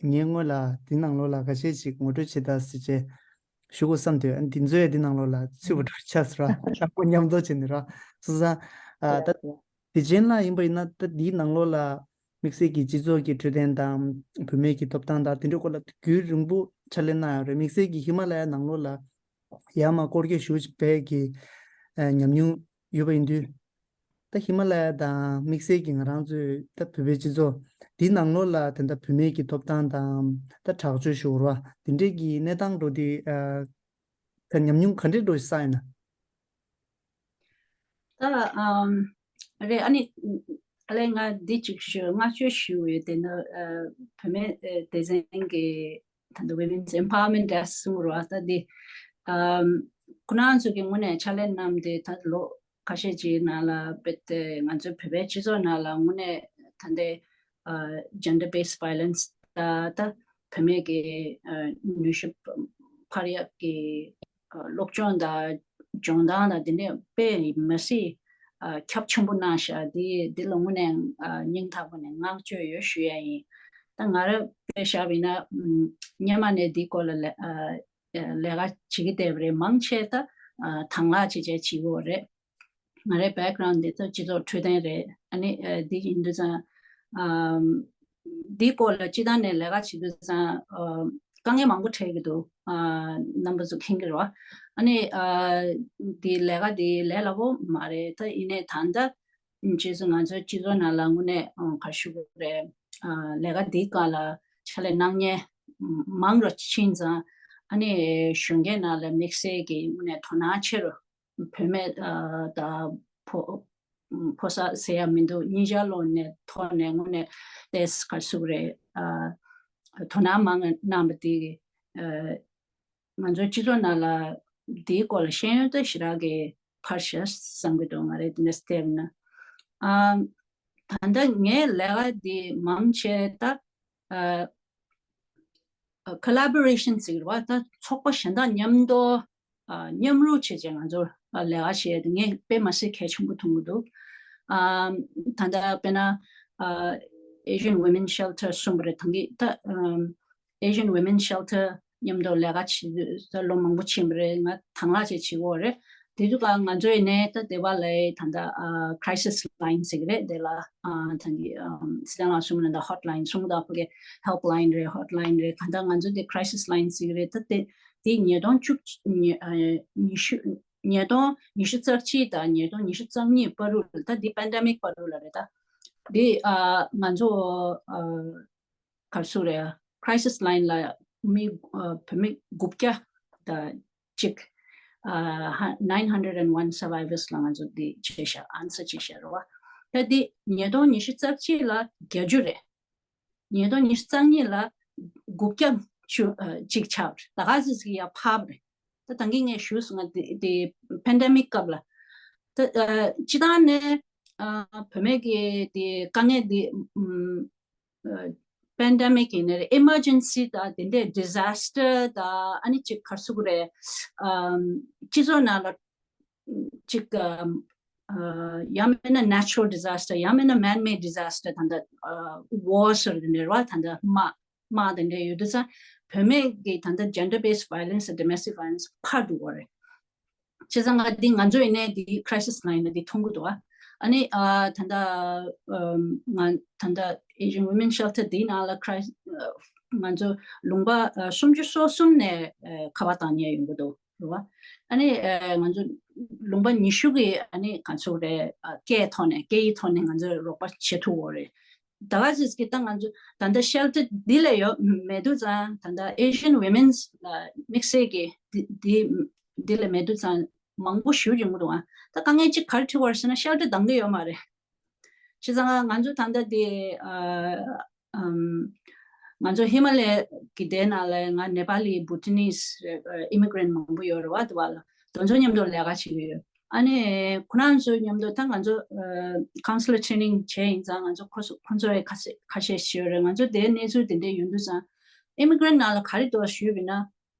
ངའི་སྔོན་ལ་འདི་ནང་ལོགས་ལ་ཁ་ཤས་ཤིག་ངོ་སྤྲོད་བྱེད་ད་ཟེར་བྱས་ཞུ་དགོས་བསམ་དུས། ཨ་འདི་ཚོ་ཡང་འདི་ནང་ལོགས་ལ་ཚུད་པ་འགྲོ་ཆགས་ཟེར་ར། ལགས་སོ། མཉམ་དུ་བྱས་ནས་ར། སོང་ཙང་ཨ་ད་དེ་རྗེས་ལ་ཡིན་པ་ཡིན་ན་ད་འདིའི་ནང་ལོགས་ལ་དམིགས་བསལ་གྱི་སྤྱི་ཚོགས་ཀྱི་འཕྲོད་བསྟེན་དང་བུད་མེད་ཀྱི་ཐོབ་ཐང་དང་དེ་འདྲའི་སྐོར་ལ་རྒྱུན་རིང་པོ་ཕྱག་ལས་གནང་ཡོད་རེད། དམིགས་བསལ་གྱི་ཧི་མ་ལ་ཡ་ནང་ལོགས་ལ་ཡར་མར་སྐོར་སྐྱོད་ཞུ་བའི་གི་ཨ་ཉམས་མྱོང་ཡོད་པ་ཡིན་དུས། ད་ཧི་མ་ལ་ཡ་དང་དམིགས་བསལ་གྱི་ང་རང་ཚོའི་ད་བོད་པའི་སྤྱི་ཚོགས་འདིའི་ནང་ལོགས་ལ་དེ་འདྲ་བུད་མེད་ཀྱི་ཐོབ་ཐང་དང་ད་དྲག་སྤྱོད་ཞུ་བ་དེ་འདྲའི་གི་གནས་སྟངས་འགྲོ་དེ་ཨ་ད་ཉམས་མྱོང་ག་འདྲས་འགྲོ་བསགས་ཡོད་ན། ད་ཨམ་རེད། ཨ་ནི་ཨ་ལས་ང་འདི་གཅིག་ཞུ་བསྔགས་བརྗོད་ཞུ་ཡོད། དེ་ནི་ཨ་བུད་མེད་ཨ་སྡེ་ཚན་གྱི་ད་ལྟ་Women's Empowerment Desk གསུང་རོགས། ད་འདི་ཨམ་ཁོ་རང་ཚོ་གི་ངོས་ནས་ཕྱག་ལས་གནང་སྟེ་ད་ལོ་ཁ་ཤས་ཅིག་ནང་ལ་རྦད་དེ་ང་ཚོའི་བོད་པའི་སྤྱི་ཚོགས་ནང་ལ་དངོས་གནས་ད་ལྟའི་ཨ་gender based violence ད་ད་བུད་མེད་ཀྱི་ཨ་མྱུལ་ཞིབ་འཕར་ཡག་གི་ཨ་སློབ་སྦྱོང་དང་སྦྱོང་སྟངས་དང་དེ་འདྲས་དཔེ་མི་སྲིད་ཨ་ཁྱབ་ཆེན་པོ་གནང་ཤག་འདི་འདི་ལ་དངོས་གནས་ཨ་སྙིང་ཐག་པ་ནས་བསྔགས་བརྗོད་ཡོད་ཞུ་ཡ་ཡིན། ད་ང་རང་དཔེ་བཞག་པ་ཡིན་ན་ཨམ་སྔོན་མ་ནས་འདིའི་སྐོར་ལ་ལས་ཨ་ལས་ཀ་བྱེད་ཀྱི་བསྡད་པ་རེད། མང་ཆེ་ད་ཨ་དང་བླངས་བྱས་བྱས་བྱེད་ཀྱི་ཡོད་རེད། ང་རའི་background འདི་ད་སྤྱི་ཚོགས་འཕྲོད་བསྟེན་རེད། ཨ་ནི་ཨ་འདི་ཡིན་དུས་ཙང་ཨམ་འདིའི་སྐོར་ལ་སྤྱི་བཏང་ནས་ལས་ཀ་བྱེད་དུས་ཙང་ཨ་དཀའ་ངལ་མང་པོ་འཕྲད་ཀྱི་འདུག་ཨ་རྣམ་པ་ཚོ་མཁྱེན་གྱི་རེད་བ། ཨ་ནི་ཨ་འདི་ལས་ཀ་འདི་ལས་སླ་པོ་མ་རེད། ད་ཡིན་ནའི་ད་ལྟ་རྗེས་སུ་ང་ཚོའི་སྤྱི་ཚོགས་ནང་ལ་དངོས་གནས་ཨ་ག་རེ་ཞུ་དགོས་རེད། ཨ་ལས་ཀ་འདིའི་སྒང་ལ་ཕྱག་ལས་གནང་མཁན་མང་རུ་ཕྱིན་ཙང་ཨ་ནི་གཞོན་སྐྱེས་ནང་ལ་དམིགས་བསལ་གྱི་དངོས་གནས་དོ་སྣང་ཆེ་རུ་བུད་མེད་ཨ་དང་ཕོ་ཕོ་གསར་ཟེར་ཡ་མི་འདུག་གཉིས་ཆར་ལོག་ནས་ཐོག་ནས་དངོས་གནས་ཏེས་ག་རེ་ཟེར་དགོས་རེད། ཨ་དོ་སྣང་མང་གནང་བ་དེ་ཨ་ང་ཚོའི་སྤྱི་ཚོགས་ནང་ལ་དེའི་སྐོར་ལ་ཤེས་ཡོན་ད་ཞེ་དྲག་གི་འཕར་ཤག་བསམ་གྱི་འདུག་ང་རེ་དེ་འདྲ་བལྟས་ན། ཨ་ད་ལྟ་ངའི་ལས་ཀ་དེ་མང་ཆེ་ད་ཨ་collaboration ཟེར་བ་ད་ཚོགས་པ་གཞན་དག་མཉམ་དུ་ཨ་མཉམ་རུབ་བྱས་བྱས་ང་ཚོ་ལས་ཀ་བྱས་ཏེ་ངས་དཔེ་མ་སྲིད་གལ་ཆེན་པོ་མཐོང་གི་འདུག་ཨ་ད་ལྟ་དཔེར་ན་ཨ་Asian Women Shelter གསུངས་པ་རེད། ད་གིན་ད་ཨམ་Asian Women Shelter མཉམ་དུ་ལས་ཀ་བྱེད་དུས་ད་ལོ་མང་པོ་ཕྱིན་པ་རེད། ང་དང་བླངས་བྱས་བྱེད་ཀྱི་ཡོད་རེད། དེ་དུས་ཀ་ང་ཚོ་ཡིན་ནའི་ད་དེ་བ་ལ་ད་ལྟ་ཨ་crisis line ཟེར་གྱི་རེད། དེ་ལ་ཨ་ད་གིན་ཨམ་སྲིད་ཏང་ལགས་གསུངས་ན་ད་hotline གསུངས་ད་ཕ་གི་helpline རེད། hotline རེད། གང་ལྟར་ང་ཚོ་དེ་crisis line ཟེར་གྱི་རེད། ད་དེ་དེ་ཉིས་སྟོང་བཅུ་ཉི་ཨ་ཉི་ཤུ་ཉིས་སྟོང་ཉི་ཤུ་རྩ་གཅིག་དང་ཉིས་སྟོང་ཉི་ཤུ་རྩ་གཉིས་བར་དུ་ལ་ད་འདི་pandemic བར་དུ་ལ་རེད། ད་འདི་ཨ་ང་ཚོ་ཨ་ག་རེ་ཟེར་རེད། crisis line ལ་མི་ཨ་བུད་མེད་དགུ་བརྒྱ་དང་གཅིག་ཨ་nine hundred and one survivors ལ་ང་ཚོ་འདི་བྱས་ཤག answer བྱས་ཤག་རེད་བ། ད་འདི་ཉིས་སྟོང་ཉི་ཤུ་རྩ་གཅིག་ལ་བརྒྱད་ཅུ་རེད། ཉིས་སྟོང་ཉི་ཤུ་རྩ་གཉིས་ལ་དགུ་བརྒྱ་བཅུ་ཨ་གཅིག་ཆགས་པ་རེད། ད་ག་ཚོད་ཅིག་ཡར་འཕར་བ་རེད། ད་ད་གིན་ངས་ཞུས་སོང་ང་དེ་དེ་pandemic སྐབས་ལ་ད་ཨ་སྤྱི་བཏང་ནས་ཨ་བུད་མེད་ཀྱི་དེ་དཀའ་ངལ་དེ་ཨམ་ཨ་pandemic ཡིན་ནའི་རེད། emergency དང་དེ་འདྲའི་disaster དང་ཨ་ནི་ཅིག་ག་རེ་ཟེར་དགོས་རེད། ཨམ་སྤྱི་ཚོགས་ནང་ལ་ ཅིག་ཨ་ཡང་མིན་ན་natural disaster ཡང་མིན་ན་man-made disaster ད་ལྟ་ཨ་war་ཟེར་དེ་འདྲ་རེད་བ། ད་ལྟ་དམག་དམག་དེ་འདྲ་ཡོད་དུས་ཙང་བུད་མེད་ཀྱི་ད་ལྟ་gender based violence domestic violence་འཕར་འགྲོ་གི་རེད། བྱས་ཙང་ང་འདི་ང་ཚོ་ཡིན་ནའི་འདི་crisis line་ལ་འདི་མཐོང་གི་འདུག་ཨ། ཨ་ནི་ཨ་ད་ལྟ་ཨམ་ང་ད་ལྟ་Asian Women Shelter་འདིའི་ནང་ལ་crisis་ཨ་ང་ཚོ་ལུང་པ་ཨ་སུམ་ཅུ་སོ་གསུམ་ནས་ཨ་ཁ་པར་བཏང་མཁན་ཡོང་གི་འདུག་རེད་བ། ཨ་ནི་ཨ་ང་ཚོ་ལུང་པ་ཉི་ཤུ་གི་ཨ་ནི་ག་ཚོད་རེད་ཨ་སྐད་ཐོག་ནས་སྐད་ཡིག་ཐོག་ནས་ང་ཚོས་རོགས་པ་བྱེད་ཐུབ་ཡོད་རེད། ད་ག་ཅིག་གི་ད་ང་ཚོ་ད་ལྟ་shelter་འདི་ལ་ཡོད་མེད་དུས་ཙང་ད་ལྟ་Asian Women's་ལ་དམིགས་བསལ་གྱི་འདི་འདི་འདི་ལ་མེད་དུས་ཙང་མང་པོ་ཞེ་པོ་ཅིག་ཡོང་གི་འདུག་ཨ། ད་དཀའ་ངལ་ཅིག་ག་རེ་འཕྲད་ཀྱི་ཡོད་རེད་ཟེར་ན་shelter་འདང་གི་ཡོད་མ་རེད། བྱས་ཙང་ང་ཚོ་ད་ལྟ་འདི་ཨ་ཨམ་ང་ཚོ་ཧི་མ་ལ་ཡ་གི་དེ་ནང་ལ་ང་ནེ་པ་ལི་བྷུ་ཊ་ནིས་ཨ་immigrant་མང་པོ་ཡོད་རེད་བ། དེ་བ་ལ་དེ་ཚོ་མཉམ་དུ་ལས་ཀ་བྱེད་ཀྱི་ཡོད། ཨ་ནི་ཁོ་རང་ཚོའི་མཉམ་དུ་ད་ང་ཚོ་ཨ་counselor training་བྱས་ཡིན་ཙང་ང་ཚོ་ཁོ་ཚོ་ཁོ་ཚོ་ཡི་ཁ་ཤས་ཁ་ཤས་ཤིག་ཡོད་རེད། ང་ཚོ་དེའི་གནས་ཚུལ་དེ་འདྲ་ཡོང་དུས་ཙང་immigrant་ནང་ལ་ག་རེ་འདུག་ཞུས་པ་ཡིན་ན།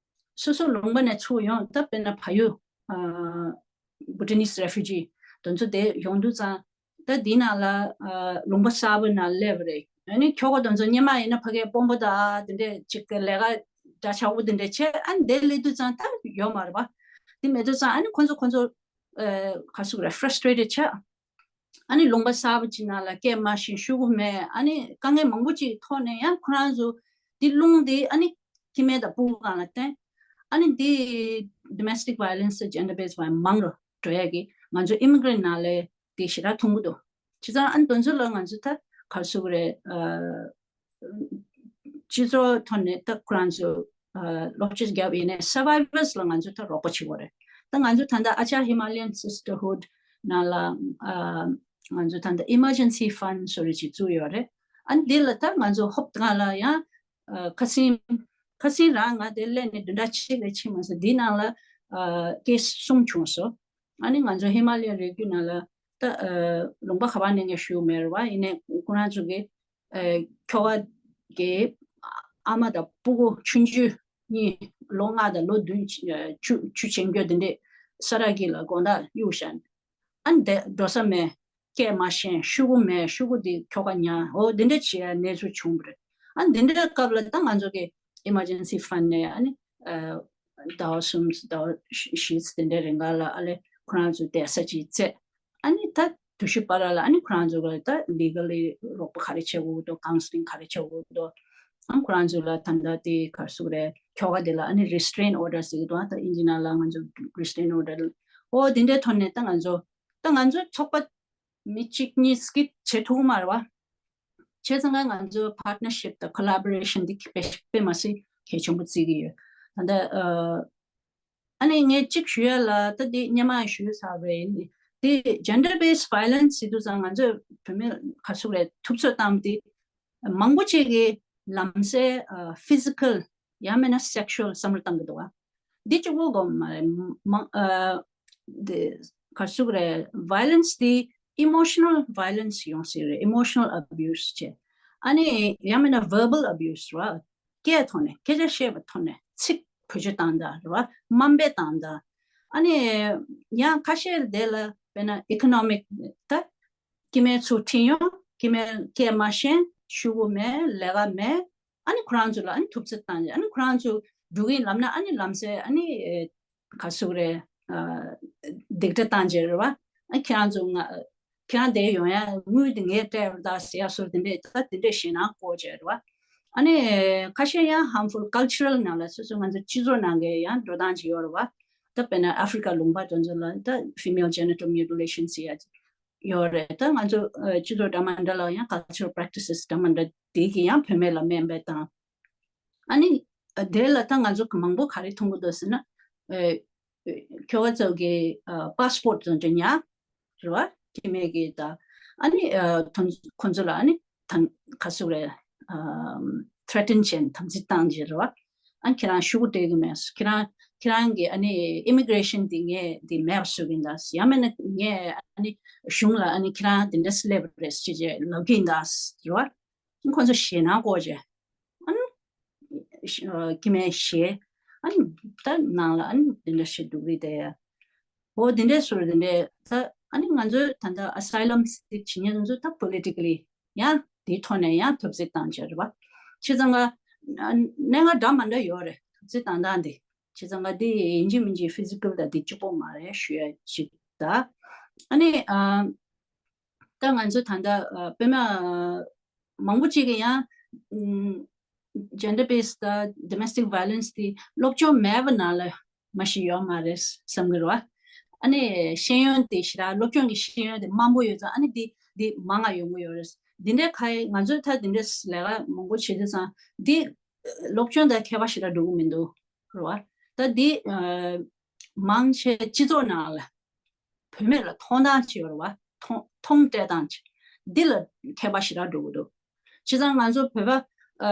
སོ་སོ་ལུང་པ་ནས་ཚུར་ཡོང་ད་དཔེར་ན་ཕ་ཡུལ་ཨ་Bhutanese refugee་དེ་ཚོ་དེ་ཡོང་དུས་ཙང་ད་འདི་ནང་ལ་ཨ་ལུང་པ་གསར་པ་ནང་སླེབས་པ་རེད། ཨ་ནི་ཁྱོ་ག་དེ་ཚོ་སྔོན་མ་ཡིན་ན་ཕ་གིའི་དཔོན་པོ་དང་དེ་འདྲས་ཅིག་གི་ལས་ཀ་འདྲ་ཆགས་པོ་དེ་འདྲས་བྱས། ཨ་ནི་དེ་སླེབས་དུས་ཙང་ད་ཡོད་མ་རེད་པ། དེ་མེད་དུས་ཙང་ཨ་ནི་ཁོ་ཚོ་ཁོ་ཚོ་ཨ་ག་རེ་ཟེར་དགོས་རེད། frustrated་ཆགས། ཨ་ནི་ལུང་པ་གསར་པ་ཅིག་ནང་ལ་སྐད་མ་ཤེས། ཤོག་གུ་མེད། ཨ་ནི་དཀའ་ངལ་མང་པོ་ཅིག་ཐོག་ནས་ཡང་ཁོ་རང་ཚོ་འདི་རླུང་འདི་ཨ་ནི་སྐྱེ་དམན་དང་ཕྲུ་གུ་སྒང་ལ་བརྟེན། ཨ་ནི་འདི་domestic violence gender based violence་མང་རུ་འགྲོ་ཡ་གི་ང་ཚོ་immigrant་ནང་ལ་འདི་ཞེ་དྲག་མཐོང་གི་འདུག་བྱས་ཙང་ཨ་ནི་དེ་ཚོ་ལ་ང་ཚོ་ད་ག་རེ་ཟེར་དགོས་རེད། ཨ་སྤྱི་ཚོགས་ཐོག་ནས་ད་ཁོ་རང་ཚོ་ཨ་སློབ་སྦྱོང་བརྒྱབ་ཡིན་ནའི་survivors་ལ་ང་ཚོས་ད་རོགས་པ་བྱེད་དགོས་རེད། ད་ང་ཚོ་ད་ལྟ་Acha Himalayan Sisterhood་ནང་ལ་ཨ་ང་ཚོ་ད་ལྟ་emergency fund་བཟོ་འདྲ་ཅིག་བཙུགས་ཡོད་རེད། ཨ་ནི་འདི་ལ་ད་ང་ཚོ་ཧོབ་སྒང་ལ་ཡང་ཨ་ཁ་སང་ཁ་སང་རང་ང་དེ་སླེབས་ནས་བདུན་ཕྲག་གཅིག་ལས་ཕྱིན་མ་སོང་། འདི་ནང་ལ་ཨ་case་གསུམ་བྱུང་སོང་། ཨ་ནི་ང་ཚོ་ཧི་མ་ལ་ཡའི་རི་རྒྱུད་ནང་ལ་ད་ཨ་ལུང་པ་ག་པ་ནས་ངས་ཞུ་མེད་རེད་བ། ཡིན་ནའི་ཁོ་རང་ཚོ་གི་ཨ་ཁྱོ་ག་གི་ཨ་མ་དང་སྤུ་གུ་ཆུང་ཆུང་གཉིས་ལོ་ལྔ་དང་ལོ་བདུན་ཨ་བཅུ་བཅུ་ཅན་སྐྱོ་དེ་འདྲས་ས་ར་གི་ལ་དགོང་དག་གཡུག་བཞག་ཨ་ནི་དེ་འགྲོ་ས་མེད། སྐད་མ་ཤེས། ཤོག་གུ་མེད། ཤོག་གུ་དེ་ཁྱོ་ག་ཉར། འོ་དེ་འདྲ་བྱེད་ཡ་གནས་ཚུལ་བྱུང་བ་རེད། ཨ་ནི་དེ་འདྲའི་སྐབས་ལ་ད་ང་ཚོ་གི་emergency fund་ནས་ཨ་ནི་ཨ་ཟླ་བ་གསུམ་ཟླ་བ་བཞི་དེ་འདྲའི་རིང་ག་ལ་ཨ་ལས་ཁོ་རང་ཚོ་བསྡད་ས་ཅིག་བཙལ། ཨ་ནི་ད་དུས་ཚོད་བར་ལ་ཨ་ནི་ཁོ་རང་ཚོ་ག་ད་legally་རོགས་པ་ག་རེ་བྱེད་དགོས་འདུག counselling་ག་རེ་བྱེད་དགོས་འདུག་ཨ་ཁོ་རང་ཚོ་ལ་ད་ལྟ་དེ་ག་རེ་ཟེར་དགོས་རེད། ཁྱོ་ག་དེ་ལ་ཨ་ནི་restraint order་ཟེར་གི་འདུག་ཨ་ད་ཨིན་ཇི་ནང་ལ་ང་ཚོ་restraint order་འོ་དེ་འདྲའི་ཐོག་ནས་ད་ང་ཚོ་ད་ང་ཚོའི་ཚོགས་པ་མི་གཅིག་གཉིས་ཀྱིས་བྱེད་ཐུབ་ཀྱི་མ་རེད་བ། བྱས་ཙང་ང་ང་ཚོའི་partnership་དང་collaboration་འདི་དཔེ་དཔེ་མ་སྲིད་གལ་ཆེན་པོ་བརྩི་གི་ཡོད། ད་ལྟ་ཨ་ཨ་ནི་ངས་གཅིག་ཞུ་ཡ་ལ་ད་འདི་སྔོན་མ་ཞུས་ཚར་བ་རེད། འདི་gender based violence་ཟེར་དུས་ཙང་ང་ཚོས་བུད་མེད་ག་རེ་ཟེར་དགོས་རེད། ཐུབ་ཚོད་བཏང་སྟེ་མང་པོ་ཅིག་གིས་ལམ་སེང་ཨ་physical་ཡང་མིན་ན་sexual་བསམ་བློ་བཏང་གི་འདུག་བ། འདི་གཅིག་པོ་དགོས་མ་རེད། མང་ཨ་འདི་ག་རེ་ཟེར་དགོས་རེད། violence་འདི་emotional violence་ཡོང་སྲིད་རེད། emotional abuse་བྱས། ཨ་ནི་ཡང་མིན་ན་verbal abuse་ར། སྐད་ཐོག་ནས་སྐད་ཆ་བཤད་པ་ཐོག་ནས་ཚིག་བེད་སྤྱོད་བཏང་ད་ར་བ། དམའ་འབེབས་བཏང་ད། ཨ་ནི་ཡང་ཁ་ཤས་དེ་ལ་དཔེར་ན་economic་ད་སྐྱེ་དམན་ཚུར་ཁྲིད་ཡོང་། སྐྱེ་དམན་སྐད་མ་ཤེས། ཤོག་གུ་མེད། ལས་ཀ་མེད། ཨ་ནི་ཁོ་རང་ཚོ་ལ་ཨ་ནི་ཐུབ་ཚོད་བཏང་། ཨ་ནི་ཁོ་རང་ཚོ་འགྲོ་གི་ལབ་ན་ཨ་ནི་ལམ་སེང་ཨ་ནི་ག་རེ་ཟེར་དགོས་རེད། སྡིགས་སྒྲིབ་བཏང་བྱས་རེད་བ། ཨ་ཁྱེད་རང་ཚོ་ང་ཁྱེད་རང་དེ་ཡོང་ཡ་དངུལ་དེ་ངས་སྤྲད་པ་ད་ཟེར་ཡ་སོགས་དེ་འདྲས་ད་དེ་འདྲས་ཞེད་སྣང་སྐོར་བྱས་རེད་བ། ཨ་ནི་ཁ་ཤས་ཡང་harmful cultural་ནང་ལ་སོ་སོ་ང་ཚོ་སྤྱི་ཚོགས་ནང་གི་ཡང་འགྲོ་སྟངས་ཅིག་ཡོད་རེད་བ། ད་དཔེར་ན་ཨ་ཧྥི་རི་ཀ་ལུང་པ་དེ་ཚོ་ལ་ད་female genital mutilation་ཟེར་ཡ་ཡོད་རེད། ད་ང་ཚོ་སྤྱི་ཚོགས་འདྲ་མི་འདྲ་ལ་ཡང་cultural practices་འདྲ་མི་འདྲ་དེ་གི་ཡང་བུད་མེད་ལ་དམའ་འབེབས་དང་། ཨ་ནི་དེ་ལ་ད་ང་ཚོ་མང་པོ་ག་རེ་མཐོང་གི་འདུག་ཟེར་ན། ཁྱོ་ག་ཚོ་གི་passport་ཚོ་འདྲ་ཉར་རེད་བ། སྐྱེ་དམན་གི་ད་ཨ་ནི་ཁོང་ཚོ་ལ་ཨ་ནི་ད་ག་རེ་ཟེར་དགོས་རེད། threaten་བྱས་དམ་ཚིག་བཏང་བྱས་རེད་བ། ཨ་ཁྱེད་རང་ཤོག་གུ་སྤྲད་གི་མེད། ཁྱེད་རང་ཁྱེད་རང་གི་ཨ་ནི་immigration་དེ་ངས་དེ་མེད་པ་བཟོ་གི་ཡིན་ད། ཡང་མིན་ན་ངས་ཨ་ནི་གཞུང་ལ་ཨ་ནི་ཁྱེད་རང་དེ་འདྲ་སླེབས་པ་རེད་ཅེས་ཅེས་ལབ་གི་ཡིན་ད་ཟེར་བ། ཁོང་ཚོ་ཞེད་སྣང་སྐོར་བྱས། ཨ་ནི་སྐྱེ་དམན་ཞེད། ཨ་ནི་ད་ནང་ལ་ཨ་ནི་དེ་འདྲ་ཞིག་འདུག་རེད་དེ། འོ་དེ་འདྲའི་ཟུར་དེ་འདྲའི་ད་ཨ་ནི་ང་ཚོའི་ད་ལྟ་asylum seek་བྱེད་མཁན་ཚོ་ད་politically་ཡང་དེའི་ཐོག་ནས་ཡང་འཐབ་རྩོད་བཏང་བྱས་རེད་པ། བྱས་ཙང་ང་གནད་འགག་འདྲ་མ་འདྲ་ཡོད་རེད། འཐབ་རྩོད་བཏང་སྟངས་དེ། བྱས་ཙང་ང་འདི་ཡིན་གཅིག་མིན་གཅིག་physical་དང་འདི་གཅིག་པོ་མ་རེད་ཞུ་ཡ་ཅིག་ད། ཨ་ནི་ཨ། ད་ང་ཚོ་ད་ལྟ་ཨ་དཔེར་ན་ཨ་མང་པོ་ཅིག་གིས་ཡང་ཨམ་gender based་དང་domestic violence་དེ་སློབ་སྦྱོང་མེད་པ་ནང་ལ་མ་ཤི་ཡོད་མ་རེད་བསམ་གི་རེད་བ། ཨ་ནི་ཤེས་ཡོན་དེ་ཞེ་དྲག་སློབ་སྦྱོང་གི་ཤེས་ཡོན་དེ་དམའ་པོ་ཡོད་ཙང་ཨ་ནི་འདི་འདི་མང་ང་ཡོང་གི་ཡོད་རེད། འདི་འདྲའི་ཁ་ཡི་ང་ཚོས་ད་འདི་འདྲའི་ལས་ཀ་མང་པོ་བྱེད་དུས་ཙང་འདི་སློབ་སྦྱོང་དང་ཁྱད་པར་ཞེ་དྲག་འགྲོ་གི་མི་འདུག་རེད་བ། ད་འདི་ཨ་མང་ཆེ་སྤྱི་ཚོགས་ནང་ལ་བུད་མེད་ལ་མཐོང་སྟངས་ཅིག་ཡོད་རེད་བ། མཐོང་མཐོང་སྤྲད་སྟངས་ཅིག་འདི་ལ་ཁྱད་པར་ཞེ་དྲག་འགྲོ་གི་འདུག་བྱས་ཙང་ང་ཚོ་བོད་པ་ཨ་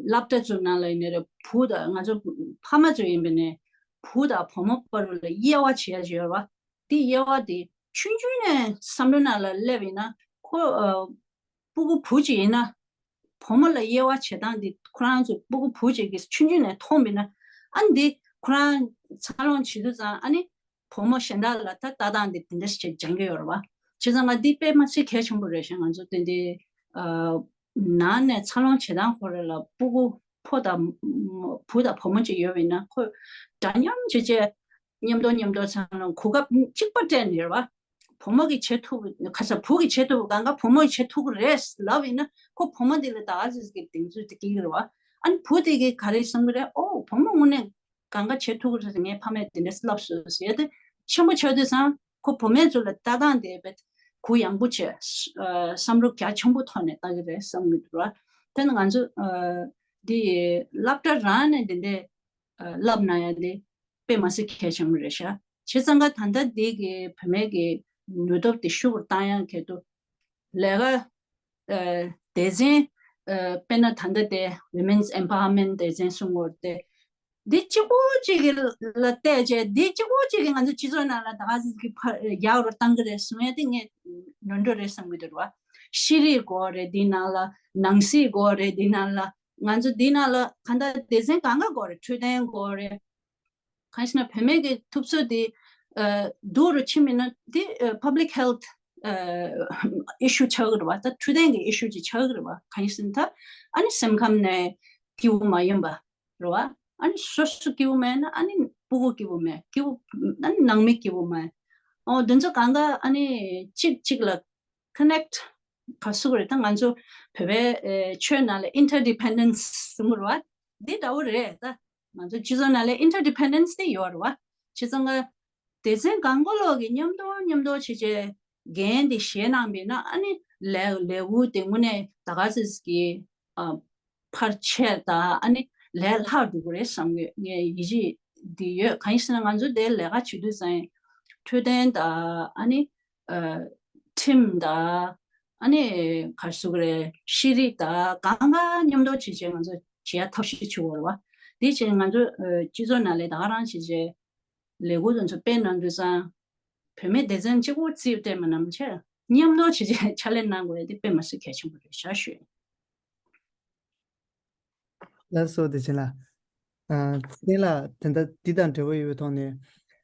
སློབ་གྲྭ་ཚོའི་ནང་ལ་ཡིན་ནའི་རེད། བུ་དང་ང་ཚོ་ཕ་མ་ཚོ་ཡིན་པ་ནས་བུ་དང་བུ་མོ་བར་ལ་དབྱེ་བ་བྱེད་ཡ་ཅིག་ཡོད་རེད་བ། འདི་དབྱེ་བ་འདི་ཆུང་ཆུང་ནས་བསམ་བློ་ནང་ལ་སླེབས་ཡིན་ན་ཁོ་ཨ་སྤུ་གུ་བུ་གཅིག་ཡིན་ན་བུ་མོ་ལ་དབྱེ་བ་བྱེད་སྟངས་འདི་ཁོ་རང་ཚོ་སྤུ་གུ་བུ་གཅིག་གིས་ཆུང་ཆུང་ནས་མཐོང་བ་ཡིན་ན་ཨ་འདི་ཁོ་རང་འཚར་ལོངས་བྱེད་དུས་ཙང་ཨ་ནི་བུ་མོ་གཞན་དག་ལ་ད་ལྟ་སྟངས་འདི་དེ་འདྲ་ཞིག་སྦྱང་གི་ཡོད་རེད་བ། བྱས་ཙང་ང་འདི་དཔེ་མ་སྲིད་གལ་ཆེན་པོ་རེད་ཤག་ང་ཚོ་དེ་འདྲའི་ཨ་ནང་ནས་འཚར་ལོངས་བྱེད་སྟངས་ཁོ་རང་ལ་སྤུ་གུ་ཕོ་དང་བུ་དང་བུ་མོ་གཅིག་ཡོད་པ་ཡིན་ན་ཁོ་འདྲ་མཉམ་བྱས་བྱས་མཉམ་དུ་མཉམ་དུ་འཚར་ལོངས་གོ་སྐབས་གཅིག་པ་སྤྲད་ནས་རེད་བ། བུ་མོ་གིས་བྱེད་ཐུབ་ཁ་ས་བུ་གིས་བྱེད་ཐུབ་གང་ག་བུ་མོ་གིས་བྱེད་ཐུབ་ཀྱི་རེད་ལབ་ཡིན་ན་ཁོ་བུ་མོ་དེ་ལ་ད་ག་ཚོད་ཀྱི་གདེང་ཚོད་དེ་སྐྱེ་གི་རེད་བ། ཨ་ནི་བུ་དེ་གིས་ག་རེ་བསམ་གི་རེད། ཨོ་བུ་མོ་དངོས་གནས་གང་ག་བྱེད་ཐུབ་ཀྱི་རེད། ངའི་ཕ་མས་དེ་འདྲས་ལབ་སོང་ཟེར་ཏེ་ཆེན་པོ་ཆགས་དུས་ཙང་ཁོ་བུད་མེད་ཚོ་ལ་ལྟ་སྟངས་དེ་བས་གུ་ཡངས་པོ་བྱས། ཨ་བསམ་བློ་རྒྱ་ཆེན་པོ་ཐོག་ནས་ལྟ་གི་རེད་བསམ་གི་འདུག་ར། དེ་ནི་ང་ཚོ་ཨ་འདི་སློབ་གྲྭ་རང་ནས་འདི་འདྲས་ཨ་བསླབ་གནང་ཡ་དེ་དཔེ་མ་སྲིད་གལ་ཆེན་པོ་རེད་ཤག་བྱས་ཙང་ཀ་ད་ལྟ་འདི་གི་བུད་མེད་ཀྱི་ནུས་སྟོབས་དེ་ཤུགས་བཏང་ཡ་གལ་འདུག་ལས་ཀ་ཨ་སྡེ་ཚན་ཨ་དཔེར་ན་ད་ལྟ་དེ་Women's Empowerment་སྡེ་ཚན་གསུང་གི་ཡོད་རེད་དེ། འདི་གཅིག་པོ་གཅིག་གི་ལ་བལྟས་བྱས་འདི་གཅིག་པོ་གཅིག་གིས་ང་ཚོ་སྤྱི་ཚོགས་ནང་ལ་ད་ག་ཟིག་གི་ཕར་ཡག་རུ་བཏང་གི་རེད་གསུང་ཡ་དེ་ངས་ནོར་འགྲོ་རེད་བསམ་གི་འདུག་ར་བ། ཤེས་རིག་དགོས་རེད། འདི་ནང་ལ་ནང་སྲིད་དགོས་རེད། འདི་ནང་ལ་ང་ཚོ་འདི་ནང་ལ་གང་ལྟར་སྡེ་ཚན་གང་ག་དགོས་རེད། འཕྲོད་བསྟེན་དགོས་རེད། གང་ཞེ་ན་བུད་མེད་ཀྱི་ཐུབ་ཚོད་དེ་ཨ་སྡུག་རུ་ཕྱིན་མིན་ན་དེ་ཨ་public health་ཨ་issue་ཆགས་ཀྱི་རེད་བ། ད་འཕྲོད་བསྟེན་གྱི་issue་ཅིག་ཆགས་ཀྱི་རེད་བ། གང་ཞེ་ན་ད་ཨ་ནི་སེམས་ཁམས་ནས་སྐྱིད་པོ་མ་ཡིན་པ་རེད་བ། ཨ་ནི་སོ་སོ་སྐྱིད་པོ་མེད་ན་ཨ་ནི་སྤུ་གུ་སྐྱིད་པོ་མེད། སྐྱིད་པོ་ཨ་ནི་ནང་མི་སྐྱིད་པོ་མེད། ཨོ་དེ་ཚོ་གང་ག་ཨ་ནི་གཅིག་གཅིག་ལ་connect་ག་ཟེར་དགོས་རེད། ད་ང་ཚོ་བོད་པའི་ཨེ་ཆོས་ནང་ལ་interdependence་ཟེར་གྱི་རེད་བ། འདི་འདྲ་བོ་རེད། ད་ང་ཚོ་སྤྱི་ཚོགས་ནང་ལ་interdependence་དེ་ཡོད་རེད་བ། བྱས་ཙང་ང་སྡེ་ཚན་གང་ག་ལོག་གི་མཉམ་དུ་མཉམ་དུ་བྱས་བྱས་འགན་དེ་བཞེས་གནང་བས་ན་ཨ་ནི་ལས་ལས་འགུལ་དེ་དངོས་གནས་ད་ག་ཚོད་ཀྱི་ཨ་ཕར་ཆེར་དང་ཨ་ནི་ལས་ལྷག་འགྲོ་གི་རེད་བསམ་གི་ངས་ཡིད་ཆེས་འདི་ཡོད། གང་ཡིན་ཟེར་ན་ང་ཚོ་དེ་ལས་ཀ་བྱེད་དུས་ཙང་འཕྲོད་བསྟེན་དང་ཨ་ནི་ཨ་ཁྲིམས་དང་ཨ་ནི་ག་རེ་ཟེར་དགོས་རེད། ཤེས་རིག་དང་གང་ག་མཉམ་དུ་བྱེད་བྱེད་ང་ཚོ་བྱེད་ཡ་ཐབས་ཤེས་བྱེད་དགོས་རེད་བ། དེ་བྱས་ང་ཚོ་ཨ་སྤྱི་ཚོགས་ནང་ལ་ད་ག་རང་བྱེད་བྱེད་ལས་འགུལ་དེ་ཚོ་སྤེལ་གནང་དུས་ཙང་བུད་མེད་སྡེ་ཚན་གཅིག་པོ་རྩིས་སྤྲད་མ་གནང་བྱས་མཉམ་དུ་བྱེད་བྱེད་ཕྱག་ལས་གནང་དགོས་ཡ་དེ་དཔེ་མ་སྲིད་གལ་ཆེན་པོ་རེད་ཤག་ཞུ། ལགས་སོ་བདེ་ཆེན་ལགས། ཨ་ཚེ་བརྟན་ལགས་དེ་འདྲ་འདི་དང་འབྲེལ་བ་ཡོད་པའི་ཐོག་ནས་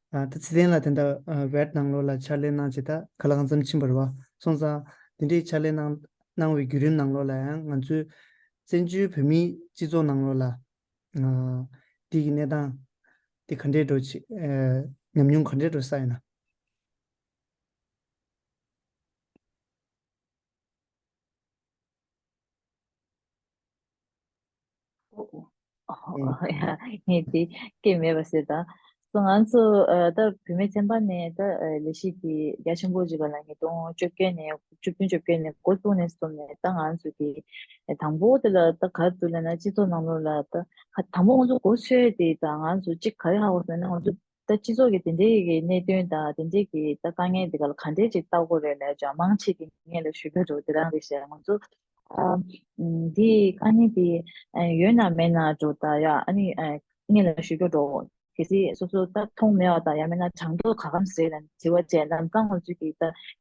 ཨ་ད་ཚེ་བརྟན་ལགས་དེ་འདྲ་ཨ་ཝེད་ནང་ལོགས་ལ་ཕྱག་ལས་གནང་བྱས་ད་ག་ལ་གང་འཚམ་ཕྱིན་པ་རེད་བ། སོང་ཙང་དེ་འདྲའི་ཕྱག་ལས་གནང་གནང་བའི་བརྒྱུད་རིམ་ནང་ལོགས་ལ་ཡང་ང་ཚོའི་བཙན་བྱོལ་བོད་མིའི་སྤྱི་ཚོགས་ནང་ལོགས་ལ་ཨ་འདི་གི་གནས་སྟངས་འདི་ག་འདྲས་འགྲོ་ཆེ་ཨ་ཉམས་མྱོང་ག་འདྲས་འགྲོ་ས་ཡིན་ན། ཨོ་ཨོ། ཨོ་ཡ། ངས་དེ་སྐད་མེད་པ་ཟེར་ད། སོ་ང་ཚོ་ཨ་ད་བུད་མེད་ཚན་པ་ནས་ད་ཨ་ལས་གཞི་དེ་རྒྱ་ཆེན་པོ་ཅིག་ག་ལ་ཉིས་སྟོང་བཅོ་བརྒྱད་ནས་བཅུ་བདུན་བཅོ་བརྒྱད་ནས་འགོ་བཙུགས་ནས་བཟུང་ནས་ད་ང་ཚོ་དེ་དང་པོ་དེ་ལ་ད་ག་རེ་ཟེར་ལབ་ན་སྤྱི་ཚོགས་ནང་ལོགས་ལ་ད་དང་པོ་ང་ཚོ་འགོ་ཚུགས་དེ་ད་ང་ཚོ་གཅིག་ག་རེ་ཧ་གོ་སོང་ན་ང་ཚོ་ད་སྤྱི་ཚོགས་ཀྱི་དེ་འདྲའི་གི་གནད་དོན་དང་དེ་འདྲའི་གི་ད་དཀའ་ངལ་དེ་ག་ལ་ག་འདྲའི་ཅིག་ལྟ་དགོས་རེད་ལབ་ཀྱང་མང་ཆེ་གི་ངས་ལ་ཞུ་རྒྱུ་འགྲོ་དེ་རང་རེད་ཤག་ང་ཚོ་ཨ་འདི་དཀའ་ངལ་དེ་ཡོད་ན་མེད་ན་འགྲོ་ད་ཡ་ཨ་ནི་ངས་ལ་ཞུ་རྒྱུ་འགྲོ་གལ་སྲིད་སོ་སོ་ད་མཐོང་མེད་པ་དང་ཡང་མིན་ན་གྲངས་ཐོ་ག་གམ་ཟེར་ལ་དྲི་བ་བྱས་ལམ་སང་ང་ཚོ་གི་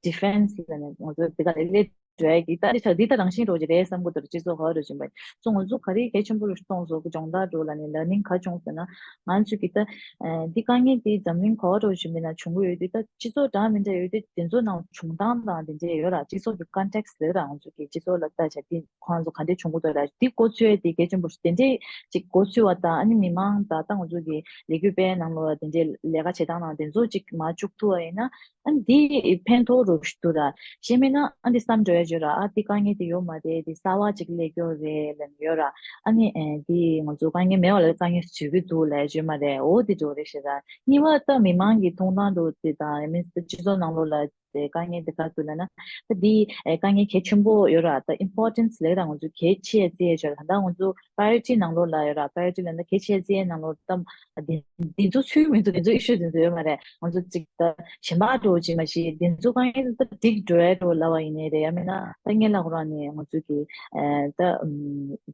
ད་defense་ལ་ནས་ང་ཚོ་དེ་ག་ལ་སླེབས། འགྲོ་ཡ་གི་ད་འདི་ཆ་འདི་ད་རང་བཞིན་འགྲོ་གི་རེད་བསམ་གི་འདུག་སྤྱི་ཚོགས་ག་བ་འགྲོ་བཞིན་པ་སོ་ང་ཚོ་ག་རེ་གལ་ཆེན་པོ་རུ་གཏོང་སོ་གི་སྦྱོང་བརྡར་འགྲོ་ལ་ནི་ལར་ནིང་ག་བྱུང་ཟེར་ན་ང་ཚོ་གི་ད་འདི་དཀའ་ངལ་འདི་འཛམ་གླིང་ག་བ་འགྲོ་བཞིན་པ་ན་བྱུང་གི་ཡོད་དུས་ད་སྤྱི་ཚོགས་འདྲ་མི་འདྲ་ཡོད་དུས་དེ་ཚོ་ནང་བྱུང་སྟངས་དང་དེ་འདྲ་ཡོད་ར་སྤྱི་ཚོགས་ཀྱི་ཀོན་ཊེག་སི་ལ་ར་ང་ཚོ་གི་སྤྱི་ཚོགས་ལ་ལྟ་བྱ་འདི་ཁོང་ཚོ་ག་འདྲས་བྱུང་གི་འདུག་ལ་འདི་གོ་ཚོད་དེ་གལ་ཆེན་པོ་ཞིག་དེ་འདྲས་ཅིག་གོ་ཚོད་པ་དང་ཨ་ནི་མི་མང་དང་ད་ང་ཚོ་གི་ལས་འགུལ་སྤེལ་ནང་ལོགས་ལ་དེ་འདྲས་ལས་ཀ་བྱེད་སྟངས་ནང་དེ་ཚོ་ཅིག་མར་བཅུག་ཐུབ་པ་ཡིན་ན་ཨ་ནི་འདི་ཕན་ཐོགས་རུ་ཞིག་འདུག་ད་གཞན་མིན་ན་ཨ་འདི་བསམ་འགྲོ་ཡ་བརྗོད་ར་ཨ་འདི་དཀའ་ངལ་དེ་ཡོད་མ་རེད་འདི་གསར་བ་ཅིག་སླེབས་ཀྱོ་རེད་ལབ་ཡོད་ར་ཨ་ནི་འདི་ང་ཚོ་དཀའ་ངལ་མེད་པ་ལ་དཀའ་ངལ་བཟོས་ཀྱི་འདུག་ལབ་ཡ་བརྗོད་མ་རེད་འོ་འདི་འགྲོ་རེད་ཞེ་ད་གཉིས་པ་ད་མི་མང་གི་མཐོང་སྟངས་འགྲོ་དེ་དང་མིན་སྤྱི་ཚོགས་ནང་ལོགས་ལ། དེ་དཀའ་ངལ་དེ་ག་ཚོད་ལབ་ན། ད་འདི་ཨེ་དཀའ་ངལ་གལ་ཆེན་པོ་ཡོད་ར་ད་ཨིམ་པོར་ཊེན་སི་ལབ་ར་ང་ཚོ་གལ་ཆེ་ཡ་བརྩི་ཡ་ཆོག་ད་ང་ཚོ་པ་རི་ཡོ་རི་ཊི་ནང་ལོགས་ལ་ཡོད་ར་པ་རི་ཡོ་རི་ཊི་ལབ་ན་གལ་ཆེ་ཡ་བརྩི་ཡ་ནང་ལོགས་ད་འདི་འདི་ཚོ་ཚུལ་མི་འདུག་འདི་ཚོ་ཨི་ཤུ་འདི་ཚོ་ཡོད་མ་རེད་ང་ཚོ་ཅིག་ད་གཞན་པ་འགྲོ་ཅིག་མ་ཤེས་འདི་ཚོ་དཀའ་ངལ་ད་སྒྲིག་འགྲོ་ཡ་འགྲོ་ལབ་པ་ཡིན་ནའི་རེད་ཡ་མིན་ན་ད་ངེད་ལ་ཁོ་རང་ནས་ང་ཚོ་གི་ཨེ་ད་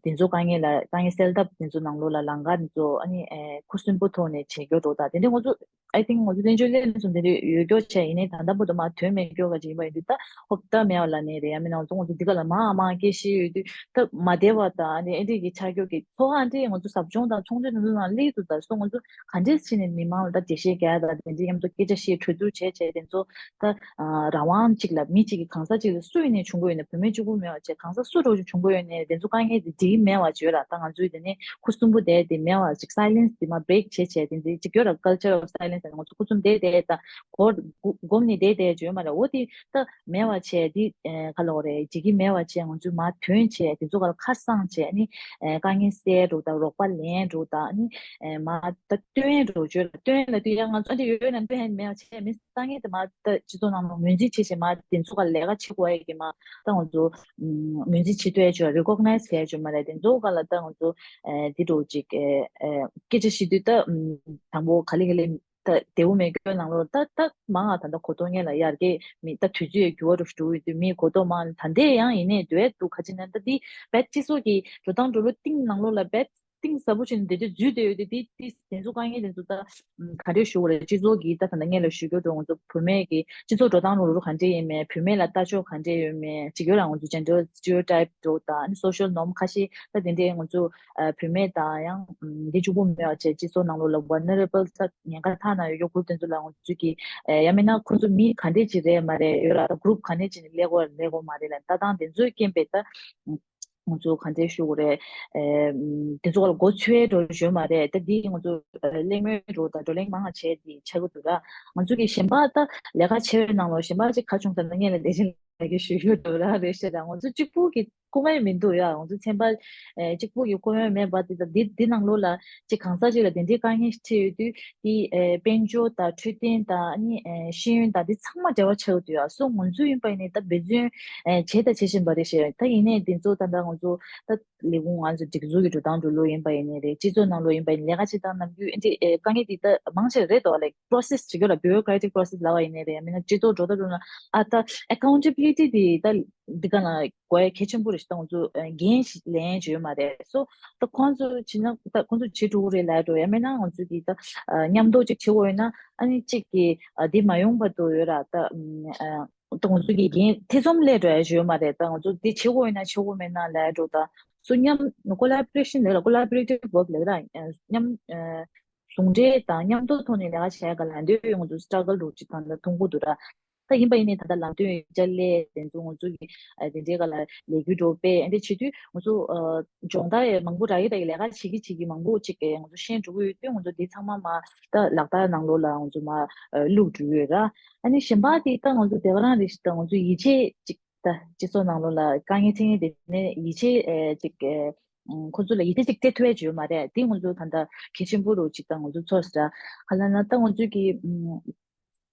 འདི་ཚོ་དཀའ་ངལ་ལ་དཀའ་ངལ་སེལ་ཐབས་འདི་ཚོ་ནང་ལོགས་ལ་ལམ་ཁ་འདི་ཚོ་ཨ་ནི་ཨེ་ཁུ་སིམ་པོ་ཐོག་ནས་བྱེད་རྒྱུ་འགྲོ་ད་དེ་འདྲ་ང་ཚོ། I think ང་ཚོ་བསྟན་བཅོས་ལས་ཚོ་འདི་འདྲ་ཡོད་སྐྱོ་བྱས་ཡིན་ནའི་ད་ལྟ་བར་དུ་མ་དོན་མེད་སྐྱོ་ག་ཅིག་ཡིན་པ་ཡིན་དུས་ད་ཧོབ་ད་མེད་པ་ལ་ནི་རེད་ཡ་མིན་ན་ང་ཚོ་ང་ཚོ་འདི་ག་ལ་མ་མ་སྐད་ཤེས་ཡོད་དུས་ད་མ་བདེ་བ་དང་ཨ་ནི་ཨེ་འདྲས་ཀྱི་ཆ་སྐྱོ་གི་ཚོ་ཨ་འདྲས་ང་ཚོ་ཟབ་སྦྱོང་དང་ཚོགས་འདུ་འདི་ཚོ་ནང་སླེབས་འདུག་ད་སོ་ང་ཚོ་ག་འདྲས་བྱས་ནས་མི་མང་ལ་ད་འགྲེལ་བཤད་རྒྱག་ད་དེ་འདྲས་མཉམ་དུ་སྐད་ཆ་བཤད་གྲོས་བསྡུར་བྱས་བྱས་དེ་ཚོ་ད་རང་དབང་གཅིག་ལ་མི་གཅིག་གི་གང་ཟག་གཅིག་ལ་སུ་ཡིན་ནའི་བྱུང་དགོས་ཡོད་ན་བུད་མེད་གཅིག་པུ་མེད་པ་བྱས་གང་ཟག་སུ་འདྲ་བྱུང་དགོས་ཡོད་ནའི་དེ་ཚོ་དཀའ་ངལ་དེ་འགྲིག་གི་མེད་པ་བྱོས་ལ་ད་ང་ཚོས་དེ་ནས། ཁུ་སིམ་པོ་བསྡད་དེ་མེད་པ་ཅིག་སའི་ལེན་སི་དེ་མ་བྷི་རེག་བྱེད་བྱས་དེ་འདྲའི་ཅིག་ཡོད་ར། ཀལ་ཅར་ཨོཕ་སའི་ལེན་སི་ང་ཚོ་ཁུ་སིམ་བསྡད་དེ་ད་སྒོ་སྒོམ་ནས་བསྡད་དེ་བྱོས་མ་རེད། འོ་དེ་ད་མེད་པ་བྱས་དེ་ག་ལ་འོ་རེད་འཇིགས་ཀྱི་མེད་པ་བྱས་ང་ཚོས་མ་ཐོན་བྱས་དེ་ཚོ་ག་ལ་ཁ་སང་བྱས་ནི་དཀའ་ངལ་སེལ་འགྲོ་དང་རོགས་པ་ལེན་འགྲོ་དང་ནི་མ་ད་སྟོན་འགྲོ་བྱོས་ལ་སྟོན་ལ་དུས་ཡང་ང་ཚོ་འདི་ཡོད་ན་སྟོན་མེད་པ་བྱས་མི་ད་ངས་དེ་མ་ད་སྤྱི་ཚོགས་ནང་ལ་ངོས་འཛིན་བྱེད་བྱེད་མ་དེ་ཚོ་ག་ལས་ཀ་བྱེད་དགོས་ཡ་གི་མ། ད་ང་ཚོ་ངོས་འཛིན་བྱེད་ཐུབ་ཡ་ཅིག་རེ་ཀོག་ནའི་ཛི་བྱས་ཡ་ཅིག་མ་རེད། དེ་ཚོ་ག་ལ་ད་ང་ཚོ་འདི་འདྲ་ཅིག་སྐད་ཆ་བཤད་དུས་ད་དང་པོ་ག་ལེ་ག་ལེ་ད་བདེ་བོ་མེད་སྐྱོ་ནང་ལོགས་ད་ད་མང་ང་ད་ལྟ་གོ་རྟོགས་ངན་ལ་ཡར་རྒྱས་མི་ད་དུས་ཚོད་འགྱུར་བ་འགྲོ་ཞུ་ཡོད་དུས་མི་གོ་རྟོགས་མང་ད་ལྟའི་ཡང་ཡིན་ནའི་འདོད་འདུག་ག་ཅི་ན་ད་འདི་བེད་སྤྱི་ཚོགས་ཀྱི་འགྲོ་སྟངས་འགྲོ་ལུགས་གཏིང་ནང་ལོགས་ལ་བེད། གཏིང་ཟབ་པོ་བྱས་ནས་དེ་དུས་འཛུལ་བསྡད་ཡོད་དེ་དེ་དེ་དེ་ཚོ་དཀའ་ངལ་དེ་ཚོ་ད་ག་འདྲས་ཞུ་དགོས་རེད། སྤྱི་ཚོགས་ཀྱི་ད་ད་ལྟ་སྔོན་ལ་ཞུ་རྒྱུ་འགྲོ་ང་ཚོ་བུད་མེད་ཀྱི་སྤྱི་ཚོགས་འགྲོ་སྟངས་རུ་རུ་ག་འདྲས་ཡིན་མེད་བུད་མེད་ལ་ལྟ་ཕྱོགས་ག་འདྲས་ཡོད་མེད་ཅིག་ཡོད་ར། ང་ཚོ་ཇེན་ཌར་སི་ཊི་རི་ཡོ་ཊའིབ་འགྲོ་དང་སོ་ཤལ་ནོམ་ཁ་ཤས་ད་དེ་འདྲས་ང་ཚོ་བུད་མེད་དང་ཡང་འདི་གཅིག་པུ་མེད་པ་བྱས་སྤྱི་ཚོགས་ནང་ལོགས་ལ་ཝལ་ནེ་རེ་བལ་ད་ཉེན་ཁ་ཐག་ན་ཡོད་རྒྱུ་གུ་རུབ་དེ་ཚོ་ལ་ང་ཚོ་གི་ཡང་མིན་ན་ཁོ་ཚོ་མི་ག་འདྲས་ཅིག་རེད་མ་རེད་ཡོད་ར། ད་གུ་རུབ་ག་འདྲས་ཅིག་ནས་སླེབས་དགོས་སླེབས་དགོས་མ་རེད་ལ་ལྟ་སྟངས་དེ་ཚོའི་རྐྱེན་པས་ད། ང་ཚོ་ག་འདྲས་ཞུ་དགོས་རེད། ཨེ་དེ་ཚོ་ལ་མགོ་ཚོས་འགྲོ་ཞོད་མ་རེད། ད་འདི་ང་ཚོ་གླེང་མོལ་འགྲོ་དང་བགྲོ་གླེང་མང་བ་བྱས་ཏེ་ཆགས་ཀྱི་འདུག་ར། ང་ཚོ་གི་གཞན་པ་ད་ལས་ཀ་བྱེད་པའི་ནང་ལོགས་གཞན་པ་ཅིག་ག་བྱུང་ད་ལྟ་ངས་ལ་བདེ་ཆེན་ལ་གི་ཞུ་རྒྱུ་འགྲོ་ར་རེད་ཤག་ར། ང་ཚོ་གཅིག་པུ་གི་རྐུ་མ་མི་འདུག་ཡ། ང་ཚོ་ཚན་པ་ཨེ་གཅིག་པུ་གི་རྐུ་མ་མེད་པ་དེ་ད་འདི་འདི་ནང་ལོགས་ལ་ཅིག་གང་ཟག་ཅིག་ལ་དེ་འདྲའི་དཀའ་ངལ་འཕྲད་ཡོད་དུས། དེ་ཨེ་དཔལ་འབྱོར་དང་འཕྲོད་བསྟེན་དང་ཨ་ནི་ཨེ་ཤེས་ཡོན་དང་དེ་ཚང་མ་འབྲེལ་བ་ཆགས་ཡོད་དུས་ཡ། སོ་ང་ཚོ་ཡིན་པ་ཡིན་ནའི་ད་འབད་བརྩོན་ཨེ་བྱས་དང་བྱེད་བཞིན་པ་རེད་ཤག་ད་ཡིན་ནའི་དེ་ཚོ་ད་ལྟ་ང་ཚོ་ད་ལས་ཁུངས་ང་ཚོ་སྒྲིག་འཛུགས་ཀྱི་འགྲོ་སྟངས་འགྲོ་ལུགས་ཡིན་པ་ཡིན་ནའི་རེད། སྤྱི་ཚོགས་ནང་ལོགས་ཡིན་པ་ཡིན་ནའི་ལས་ཀ་བྱེད་སྟངས་ནམ་རྒྱུན་ཨེ་འདྲའི་ཨེ་དཀའ་ངལ་དེ་ད་མང་ཆེ་རེད་དོ། ལའིཀ་པོ་རོ་སེ་སི་བྱེད་རྒྱུ་ལ་བྷིའུ་རོ་ཀེ་ར་ཊིག་པོ་རོ་སེ་སི་ལབ་པ་ཡིན་ནའི་རེད། ཡང་མིན་ན་སྤྱི་ཚོགས་འགྲོ་ད་འགྲོ་ན་ཨ་ད་ཨེ་ཀའུན་ཊེ་བི་ལི་ཊི་དེ་ད་འདི་ག་ལ་དགོས་ཡ་གལ་ཆེན་པོ་རེད་ཤག་ད་ང་ཚོ་འགན་ཞིག་ལེན་བྱས་ཡོད་མ་རེད། སོ་ད་ཁོང་ཚོ་བྱེད་ན་ད་ཁོང་ཚོ་བྱེད་འགྲོ་གི་རེད་ལབ་འགྲོ། ཡང་མིན་ན་ང་ཚོ་གིས་ད་མཉམ་དུ་ཅིག་བྱེད་དགོས་ཡོད་ན་ཨ་ནི་གཅིག་གིས་འདི་མ་ཡོང་བར་དུ་ཡོད་ར། ད་ད་ང་ཚོ་གིས་འགན་ཐེ་ཚོམ་སླེབས་འགྲོ་ཡ་ཡོད་མ་རེད། ད་ང་ཚོ་འདི་བྱེད་དགོས་ཡོད་ན་བྱེད་དགོས་མེད་ན་ལབ་འགྲོ། ད་སོ་མཉམ་ཀོ་ལ་བོ་རེ་ཤན་ལབ་ལ་ཀོ་ལ་བོ་རེ་ཊིབ་ཝརཀ་ལབ་ར། མཉམ་ཟུང་འབྲེལ་དང་མཉམ་དུ་ཐོག་ནས་ལས་ཀ་བྱས་ག་ལ་འདོད་ཡོད། ང་ཚོ་སི་ཊ་གལ་རུ་ཅིག་ད་ལྟ་མཐོང་གི་འདུག་ར། ད་ཡིན་པ་ཡིན་ནའི་ད་ལྟ་ལམ་སྟོན་ཡིག་ཆ་སླེབས་དེ་ཚོ་ང་ཚོ་གི་དེ་འདྲའི་ག་ལ་ལས་འགུལ་འགྲོ་སྤེལ་དེ་འདྲ་བྱེད་དུས་ང་ཚོ་སྦྱོང་བརྡར་ཡང་མང་པོ་རག་གི་ད་ཡི་ལས་ཀ་བྱེད་ཀྱི་བྱེད་ཀྱི་མང་པོ་ཅིག་གི་ང་ཚོ་ཤེས་འགྲོ་གི་ཡོད་དུས་ང་ཚོ་འདི་ཚང་མ་མ་ད་ལག་བསྟར་ནང་ལོགས་ལ་ང་ཚོ་མ་བླུགས་འགྲོ་གི་ཡོད་ར། ཨ་ནི་གཞན་པ་དེ་ད་ང་ཚོ་དེ་ག་རང་རེད་ཤག་ད་ང་ཚོ་ཡིད་ཆེས་ཅིག་ད་སྤྱི་ཚོགས་ནང་ལོགས་ལ་དཀའ་ངལ་འཕྲད་མཁན་དེ་ནས་ཡིད་ཆེས་ཨེ་ཅིག་ཨེ་ཁོ་ཚོ་ལ་ཡིད་ཆེས་ཅིག་སྤྲད་ཐུབ་ཡ་ཅིག་ཡོད་མ་རེད། དེ་ང་ཚོ་ད་ལྟ་གལ་ཆེན་པོ་རུ་ཅིག་ད་ང་ཚོ་ཚོར་སོང་། ག་ལབ་ན་ད་ང་ཚོ་གི་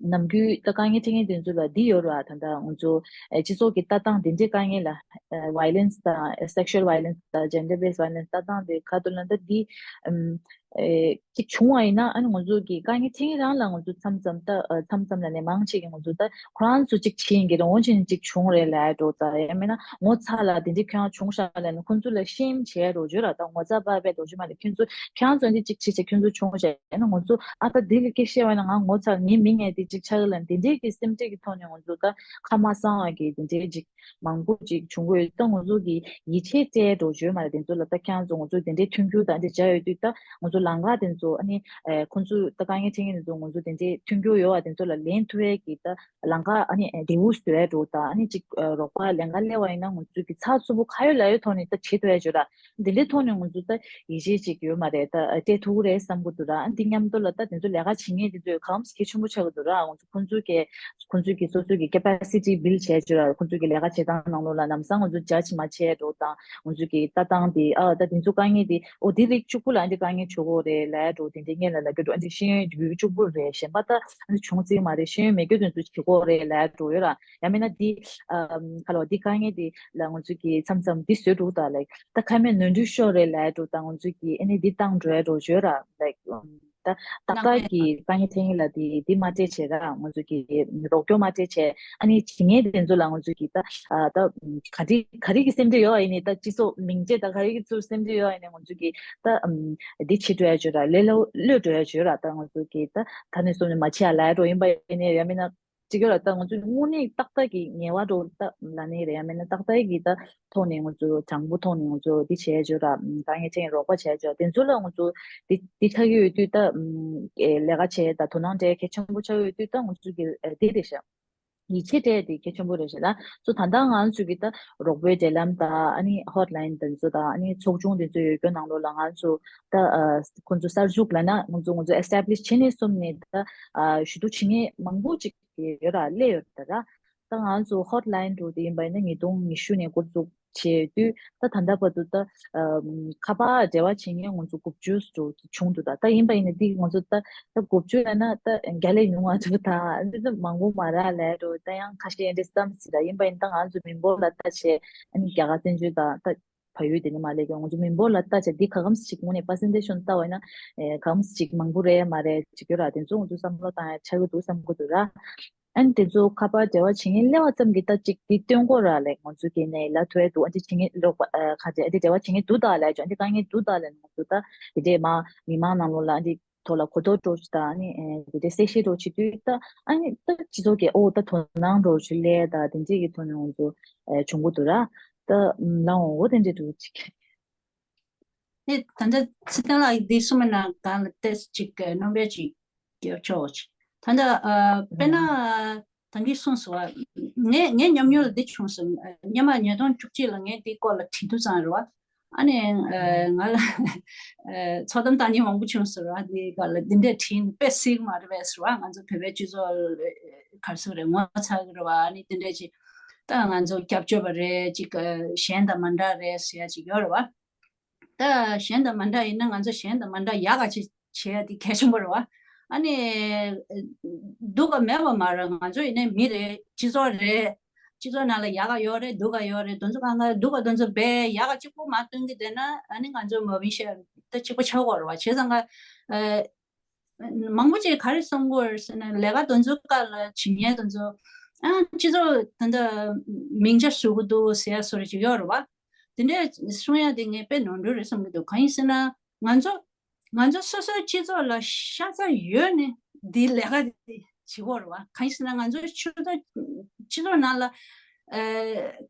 ནམ་རྒྱུན་ད་དཀའ་ངལ་འཕྲད་མཁན་དེ་ཚོ་ལ་འདི་ཡོད་ར། ད་ལྟ་ང་ཚོ་ཨེ་སྤྱི་ཚོགས་ཀྱི་ལྟ་སྟངས་དེ་འདྲའི་དཀའ་ངལ་ལ་ཨེ་ཝའི་ལེན་སི་དང་སེག་ཤུ་ཨལ་ཝའི་ལེན་སི་དང་ཇེན་ཌར་བེ་སི་ཝའི་ལེན་སི་ལྟ་སྟངས་དེ་ག་ཚོད་ལབ་ན་ད་འདི་ཨམ། ཨེ་གཅིག་བྱུང་བ་ཡིན་ན་ཨ་ནི་ང་ཚོ་གི་དཀའ་ངལ་འཕྲད་མཁན་རང་ལ་ང་ཚོ་མཚམས་མཚམས་ད་ཨ་མཚམས་མཚམས་ལ་ནས་མང་ཆེ་གི་ང་ཚོ་ད་ཁོ་རང་ཚོ་གཅིག་བྱེད་ཡིན་གི་རང་དབང་ཅན་གཅིག་བྱུང་རེད་ལབ་འགྲོ། ད་ཡང་མིན་ན་ངོ་ཚ་ལ་དེ་འདྲའི་ཁྱོད་རང་བྱུང་ཤག་ལབ་ནས་ཁོང་ཚོ་ལ་ཤེམ་བྱས་འགྲོ་བརྗོད་ར། ད་ངོ་ཚ་པ་པའི་འགྲོ་བརྗོད་མ་རེད། ཁྱོད་ཚོ་ཁྱོད་རང་ཚོ་འདི་གཅིག་བྱེད་བྱེད་ཁྱོད་ཚོ་བྱུང་ཤག་ཡང་ན་ང་ཚོ་ཨ་ད་དེ་ལ་སྐད་བཤད་བ་ཡིན་ན་ང་ངོ་ཚ་ངའི་མིང་ངས་དེ་གཅིག་ཆགས་གི་ལབ་དེ་འདྲའི་གི་སེམས་ཁྲལ་གི་ཐོག་ནས་ང་ཚོ་ད་ཁ་མ་གསང་བ་གི་དེ་འདྲའི་གཅིག་མང་པོ་ཅིག་བྱུང་གི་ཡོད། ད་ང་ཚོ་གི་ཡིད་ཆེས་སྤྲད་འགྲོ་བརྗོད་མ་རེད། དེ་ཚོ་ལ་ད་ཁྱེད་རང་ཚོ་ང་ཚོ་དེ་འདྲའི་མཐུན་འགྱུར་དང་དེ་བྱ་ཡོད་དུས་ད་ང་ཚོ་ལམ་ཁ་དེ་ཚོ་ཨ་ནི་ཨེ་ཁོང་ཚོ་ད་དཀའ་ངལ་འཕྲད་མཁན་དེ་ཚོ་ང་ཚོ་དེ་འདྲའི་མཐུན་འགྱུར་ཡོད་པ་དེ་ཚོ་ལ་ལན་ཐུབ་ཡས་ཀྱི་ད་ལམ་ཁ་ཨ་ནི་ཨེ་འབྲས་བུ་བཟོ་ཡས་འགྲོ། ད་ཨ་ནི་ཅིག་ཨེ་རོགས་པ་ལས་ཀ་སླེབས་པ་ཡིན་ན་ང་ཚོ་གི་ཚགས་ཚུད་པོ་ཁ་ཡོད་ལག་ཡོད་ཐོག་ནས་ད་བྱེད་ཐུབ་ཡས་བརྗོད་ར། དེ་འདྲའི་ཐོག་ནས་ང་ཚོ་ད་ཡིད་ཆེས་ཅིག་ཡོད་མ་རེད། ད་སྤྲད་ཐུབ་ཀྱི་རེད་བསམ་གྱི་འདུག་ར། འདི་མཉམ་དུ་ལ་ད་དེ་ཚོ་ལས་ཀ་བྱེད་མཁན་དེ་ཚོས་གང་གལ་ཆེན་པོ་ཆགས་ཀྱི་འདུག་ར། ང་ཚོ་ཁོང་ཚོའི་གི་ཁོང་ཚོའི་གི་སོ་སོའི་གི་capacity build་བྱས་བྱས་ར། ཁོང་ཚོའི་གི་ལས་ཀ་བྱེད་སྟངས་ནང་ལོགས་ལ་ལམ་སང་ང་ཚོ་judge་མ་བྱས་འགྲོ་དང་། ང་ཚོའི་གི་ལྟ་སྟངས་དེ་ཨ་ད་དེ་ཚོ་དཀའ་ངལ་དེ་ཨོ་དེ་རིགས་གཅིག་པུ་ལ་འདི་དཀའ་ངལ་བྱུང་གི་རེད་ལབ་འགྲོ། དེ་འདྲའི་སྔོན་ལ་ལབ་ཀྱི་འདུག་ཨ་འདི་ཤེས་ཡོན་ཡོད་གཅིག་པུ་རེད། གཞན་པ་ད་ཨ་འདི་བྱུང་སྲིད་མ་རེད། ཤེས་ཡོན་མེད་རྒྱུ་དེ་ཚོ་བྱེད་དགོས་རེད་ལབ་འགྲོ་ཡོད་ར། ཡང་མིན་ན་འདི་ཨམ་ག་ལ་འདི་དཀའ་ངལ་འདི་ལ་ང་ཚོ་གི་མཚམས་མཚམས་འདི་བཟོས་འདུག་ད་like ད་ཁ་མེད་ནོར་འཁྲུལ་ཤོར་རེད་ལབ་འགྲོ། ད་ང་ཚོ་གི་ཨ་ནི་འདི་བཏང་འགྲོ་ཡ་འགྲོ་བརྗོད་ར། like ད་ཏག་ཏག་གི་དཀའ་ངལ་འཕྲད་མཁན་ལ་འདི་འདི་མ་སྤྲད་བྱས་ར། ང་ཚོ་གི་རོགས་སྐྱོར་མ་སྤྲད་བྱས་ཨ་ནི་བྱེད་མཁན་དེ་ཚོ་ལ་ང་ཚོ་གི་ད་ཨ་ད་ག་རེ་ག་རེ་གི་སེམས་ཁྲལ་ཡོད་ཨ་ཡིན་ནི། ད་སྤྱི་ཚོགས་མིང་བརྗེ་ད་ག་རེ་གི་ཚོ་སེམས་ཁྲལ་ཡོད་ཨ་ཡིན་ནི། ང་ཚོ་གི་ད་ཨམ་འདི་བྱེད་འགྲོ་ཡ་བརྗོད་ར། ལས་སླ་པོ་གློད་འགྲོ་ཡ་བརྗོད་ར། ད་ང་ཚོ་གི་ད་ད་ནས་བཟུང་ནས་མ་བྱེད་ཡ་ལབ་ཡ་འགྲོ་ཡིན་པ་ཡིན་ནི་ཡང་མིན་ན། གཅིག་ཡོད་ལ་ད་ང་ཚོས་དངོས་གནས་ཏག་ཏག་གི་ངལ་བ་འགྲོ་ད་ལ་ནི་རེད། ཡང་མིན་ན་ཏག་ཏག་གི་ད་ཐོག་ནས་ང་ཚོ་དྲང་པོ་ཐོག་ནས་ང་ཚོ་འདི་བྱས་བྱོས་ར། དཀའ་ངལ་ཅན་རོགས་པ་བྱས་བྱོས། དེ་ཚོ་ལ་ང་ཚོ་འདི་འདི་ཆགས་ཀྱི་ཡོད་དུས་ད་ལས་ཀ་བྱས་ད་དོ་སྣང་སྤྲད་གལ་ཆེན་པོ་ཆགས་ཀྱི་ཡོད་དུས་ད་ང་ཚོ་གི་འདི་རེད་ཤག་ཡིད་ཆེས་སྤྲད་དེ་གལ་ཆེན་པོ་རེད་ཤག་ད་སོ་ད་ལྟ་ང་ཚོ་གི་ད་རོགས་པའི་འབྲེལ་ལམ་ད་ཨ་ནི་hotline་དེ་ཚོ་ད་ཨ་ནི་ཚོགས་ཆུང་དེ་ཚོ་ཡོད་རྒྱུ་ནང་ལོགས་ལ་ང་ཚོ་ད་ཁོང་ཚོ་གསར་འཛུགས་ལ་ན་ང་ཚོ་ང་ཚོ་establish་བྱས་ནས་གསུམ་ནས་ད་ཞུ་གཏུག་བྱེད་མཁན་མང་པོ་ཅིག་ཡོད་ར་སླེབས་ཡོད་ད་ར། ད་ང་ཚོ་hotline་འགྲོ་དེ་ཡིན་པ་ཡིན་ན་ཉིས་སྟོང་ཉི་ཤུ་ནས་འགོ་འཛུགས་བྱས་དུས་ད་ད་ལྟ་བར་དུ་ད་ཁ་པར་འབྲེལ་བ་བྱེད་མཁན་ང་ཚོ་དགུ་བཅུ་འགྲོ་བྱུང་འདུག་ད་ད་ཡིན་པ་ཡིན་ན་འདི་ང་ཚོ་ད་ད་དགུ་བཅུ་ཡིན་ན་ད་བརྒྱ་ལས་ཉུང་བ་འདུག་ད་འདི་ད་མང་པོ་མ་རག་ལས་འགྲོ། ད་ཡང་ཁ་ཤས་འདི་བསམ་སྲིད་ད་ཡིན་པ་ཡིན་ད་ང་ཚོ་མི་འབོར་ལ་ལྟ་བྱས་ཨ་ནི་རྒྱ་གར་བཙན་བྱོལ་དང་ད། བལ་ཡུལ་དེ་ནི་མ་ལས་ཀྱང་ང་ཚོ་མི་འབོར་ལ་ལྟ་བྱས་འདི་ག་གམ་ཞིག་དངོས་གནས་percentage་ཤོད་ལྟ་བ་ཡིན་ན་ཨེ་ག་གམ་ཞིག་མང་པོ་རེད་མ་རེད་ཅིག་ཡོད་ར། དེ་ཚོ་ང་ཚོ་བསམ་བློ་བཏང་ཡ་ཆགས་ཀྱི་འདུག་བསམ་གྱི་འདུག་ར། ཨ་ནི་དེ་ཚོ་ཁ་པར་འབྲེལ་བ་བྱེད་མཁན་སླེབས་པ་ཙམ་གྱིས་ད་ཅིག་འདི་སྟོན་གོ་ར་ལས་ང་ཚོ་གི་ནས་ལ་ཐོས་འདུག་ཨ་འདི་བྱེད་མཁན་ལོག་པ་ཨ་ག་ཚད་ཨ་འདི་འབྲེལ་བ་བྱེད་མཁན་འདུག་ད་ལས་ཅོ་ཨ་འདི་དཀའ་ངལ་འདུག་ད་ལས་ང་ཚོ་ད་དེ་འདྲས་མ་མི་མང་ནང་ལོགས་ལ་ཨ་འདི། ཐོག་ལ་གོ་རྟོགས་སྤྲོད་ཅིག་དང་ཨ་ནི་དེ་འདྲའི་གསལ་བཤད་སྤྲོད་ཅིག་དུས་ད་ཨ་ནི་ད་སྤྱི་ཚོགས་ཀྱི་ཨོ་ད་དོ་སྣང་འགྲོ་ཆུ་ལས་ད་དེ་འདྲའི་གི་ཐོག་ནས་ང་ཚོ་བྱུང་གི་འདུག་ར། ད་ལའང་འོ་དེ་འདྲའི་འདུག་ཅིག་ཨེ་ད་ལྟ་ཚེ་བརྟན་ལགས་འདི་གསུངས་པ་ན་གང་ལ་ཏེས་ཅིག་རྣམ་པས་ཅིག་རྒྱབ་ཆོག་ཅིག་ད་ལྟ་དཔེར་ན་ད་གིན་གསུངས་སོང་བ། ངས་ངའི་ཉམས་མྱོང་ལ་འདི་བྱུང་སོང་། སྔོན་མ་ཉིས་སྟོང་བཅུ་གཅིག་ལ་ངས་འདི་སྐོར་ལ་དྲིས་དུས་ཙང་རེད་བ། ཨ་ནི་ང་ལ་ཚོགས་གཏམ་བཏང་མཁན་མང་པོ་བྱུང་ཟེར་བ། འདི་ག་ལ་འདི་འདྲས་དྲིས་དཔེ་སྲིད་མ་རེད་པས་ཟེར་བ། ང་ཚོ་བོད་པའི་སྤྱི་ཚོགས་ག་རེ་ཟེར་རེད་ངོ་ཚ་གི་རེད་བ། ཨ་ནི་འདི་འདྲས་ཅིག་ད་ང་ཚོ་སྐྱབས་བཅོལ་བ་རེད་ཅིག་གཞན་དང་མ་འདྲ་རེད་ཟེར་ཡ་ཅིག་ཡོད་རེད་བ། ད་གཞན་དང་མ་འདྲ་ཡིན་ན་ང་ཚོ་གཞན་དང་མ་འདྲ་ཡག་ག་ཅིག་བྱེད་ཡ་དེ་གལ་ཆེན་པོ་རེད་བ། ཨ་ནི་སྡུག་ག་མེད་པ་མ་རེད། ང་ཚོ་ཡིན་ནའི་མི་རེད། སྤྱི་ཚོགས་རེད། སྤྱི་ཚོགས་ནང་ལ་ཡག་ག་ཡོད་རེད། སྡུག་ག་ཡོད་རེད། དེ་ཚོ་གང་ག་སྡུག་ག་དེ་ཚོ་བས་ཡག་ག་གཅིག་པོ་མ་སྟོན་གི་བསྡད་ན་ཨ་ནི་ང་ཚོ་མ་བིན་ཤེས་ད་གཅིག་པ་ཆགས་དགོས་རེད་བ། བྱས་ཙང་ག་མང་པོ་ཅིག་ག་རེ་གསུང་གི་ཡོད་རེད་ཟེར་ན་ལས་ཀ་དེ་ཚོ་སྐབས་ལ་བྱེད་མཁན་དེ་ཚོ་ཨ་སྤྱི་ཚོགས་ད་ལྟ་མིང་ཆ་བཟོ་གི་འདུག་ཟེར་ཡ་བཟོ་འདྲ་ཅིག་ཡོད་རེད་བ། དེ་འདྲ་གསུང་ཡ་དེ་ངས་དཔེ་ནོར་འཁྲུལ་རེད་བསམ་གི་འདུག་གང་ཡིན་ཟེར་ན་ང་ཚོ་ང་ཚོ་སོ་སོའི་སྤྱི་ཚོགས་ལ་ཤ་ཚ་ཡོད་ནས་འདི་ལས་ཀ་འདི་བྱེད་དགོས་རེད་བ། གང་ཡིན་ཟེར་ན་ང་ཚོའི་ཆོས་ཚོགས་སྤྱི་ཚོགས་ནང་ལ་ཨ་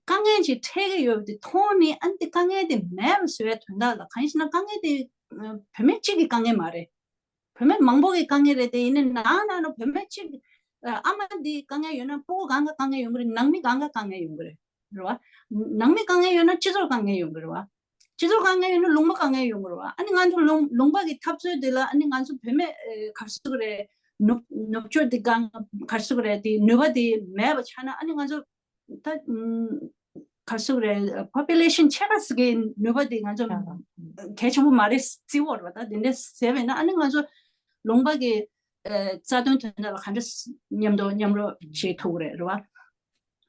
དཀའ་ངལ་ཅིག་འཕྲད་ཀྱི་ཡོད་པ་དེ་མཐོང་ནས་ཨ་ནི་དེ་དཀའ་ངལ་དེ་མེད་པ་བཟོ་ཡ་དོན་དག་ལ། གང་ཡིན་ཟེར་ན་དཀའ་ངལ་དེ་ཨ་བུད་མེད་གཅིག་གི་དཀའ་ངལ་མ་རེད། བུད་མེད་མང་པོ་གི་དཀའ་ངལ་རེད་དེ། ཡིན་ནའི་ནང་ན་ནང་བུད་མེད་གཅིག་ཨ་མ་འདི་དཀའ་ངལ་ཡོད་ན་ཕྲུ་གུ་གང་ག་དཀའ་ངལ་ཡོང་གི་རེད། ནང་མི་གང་ག་དཀའ་ངལ་ཡོང་གི་རེད། རེད་བ། ནང་མི་དཀའ་ངལ་ཡོད་ན་སྤྱི་ཚོགས་དཀའ་ངལ་ཡོང་གི་རེད་བ། སྤྱི་ཚོགས་དཀའ་ངལ་ཡོད་ན་ལུང་པ་དཀའ་ངལ་ཡོང་གི་རེད་བ། ཨ་ནི་ང་ཚོ་ལུང་ལུང་པ་གི་འཐབ་རྩོད་འདི་ལ་ཨ་ནི་ང་ཚོ་བུད་མེད་ཨེ་ག་རེ་ཟེར་དགོས་རེད། ནུབ་ནུབ་ཕྱོགས་འདི་གང་ག་རེ་ཟེར་དགོས་རེད། དེ་ནུས་པ་དེ་མེད་པ་ཆགས་ན་ཨ་ནི་ང་ཚོ་ད་ཨུམ་ག་རེ་ཟེར་དགོས་རེད། population་ཕྱེད་ཀ་ཟེར་གི་ནུས་པ་དེ་ང་ཚོ་གལ་ཆེན་པོ་མ་རེད་བརྩི་བ་རེད་བ། ད་དེ་འདྲ་ཟེར་བས་ན་ཨ་ནི་ང་ཚོ་ལུང་པ་གི་ཨེ་རྩ་དོན་དོན་དག་ལ་ག་འདྲ་མཉམ་དུ་མཉམ་རུབ་བྱེད་ཐུབ་ཀྱི་རེད། རེད་བ།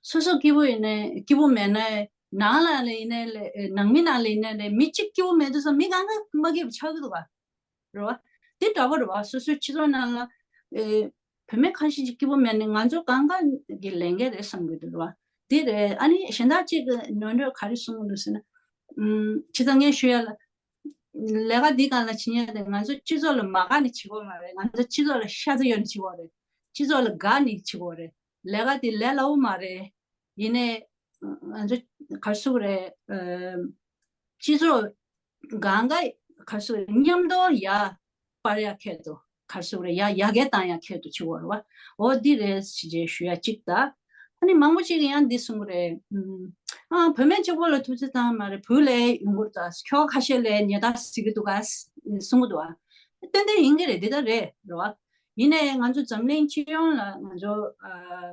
སོ་སོ་སྐྱིད་པོ་ཡིན་ནའི་སྐྱིད་པོ་མེད་ནའི་ནང་ལ་ལ་ཡིན་ནའི་ལས་ནང་མི་ནང་ལ་ཡིན་ནའི་ལས་མི་གཅིག་སྐྱིད་པོ་མེད་དུས་ཙང་མི་གང་ག་མ་སྐྱིད་པ་ཆགས་ཀྱི་འདུག་བ། རེད་བ། དེ་འདྲ་བོ་རེད་བ། སོ་སོའི་སྤྱི་ཚོགས་ནང་ལ་ཨེ་བུད་མེད་ཁ་ཤས་ཅིག་སྐྱིད་པོ་མེད་ནས་ང་ཚོ་གང་ག་གི་ལས་འགན་རེད་བསམ་གྱི་འདུག་རེད་བ། དེ་རེད། ཨ་ནི་གཞན་དག་ཅིག་གི་ནོར་འཁྲུལ་ག་རེ་གསུངས་འདུག་ཟེར་ན། ཨུམ་ཇི་ལྟར་ངས་ཞུ་ཡ་ལ། ལས་ཀ་འདི་སྒང་ལ་བྱེད་མཁན་དེ་ང་ཚོ་སྤྱི་ཚོགས་ལ་མ་དགའ་ནས་བྱེད་དགོས་མ་རེད། ང་ཚོ་སྤྱི་ཚོགས་ལ་ཤ་ཚ་ཡོད་ནས་བྱེད་དགོས་རེད། སྤྱི་ཚོགས་ལ་དགའ་ནས་བྱེད་དགོས་རེད། ལས་ཀ་དེ་ལས་སླ་བོ་མ་རེད། ཡིན་ནའི་ང་ཚོ་ག་རེ་ཟེར་དགོས་རེད། ཨ་སྤྱི་ཚོགས་སྒང་ག་ག་རེ་ཟེར་དགོས་རེད། མཉམ་དུ་ཡར་སྤར་ཡ་ཁེལ་འདུག་ག་རེ་ཟེར་དགོས་རེད། ཡར་ཡར་རྒྱས་བཏང་ཡ་ཁེལ་འདུག་བྱེད་དགོས་རེད་བ། འོ་འདི་རེད་ཅེས་ཞུ་ཡ་གཅིག་དང་། ཨ་ནི་མང་པོ་ཅིག་གིས་ཡང་འདི་གསུང་གི་རེད། ཨ་བུད་མེད་གཅིག་པོ་ལ་ཐུབ་ཚོད་བཏང་མ་རེད། བུ་ལས་ཡོང་གི་རེད། ད་ཁྱོ་ག་ཁ་ཤས་ལས་ཉེས་རྡུང་ཟེར་གི་འདུག་ག་གསུང་གི་འདུག་ཨ། ཏན་ཏན་ཡིན་གི་རེད། འདི་ལྟར་རེད་རེད་བ། ཡིན་ནའི་ང་ཚོ་འཛམ་གླིང་སྤྱི་ཡོངས་ལ་ང་ཚོ་ཨ་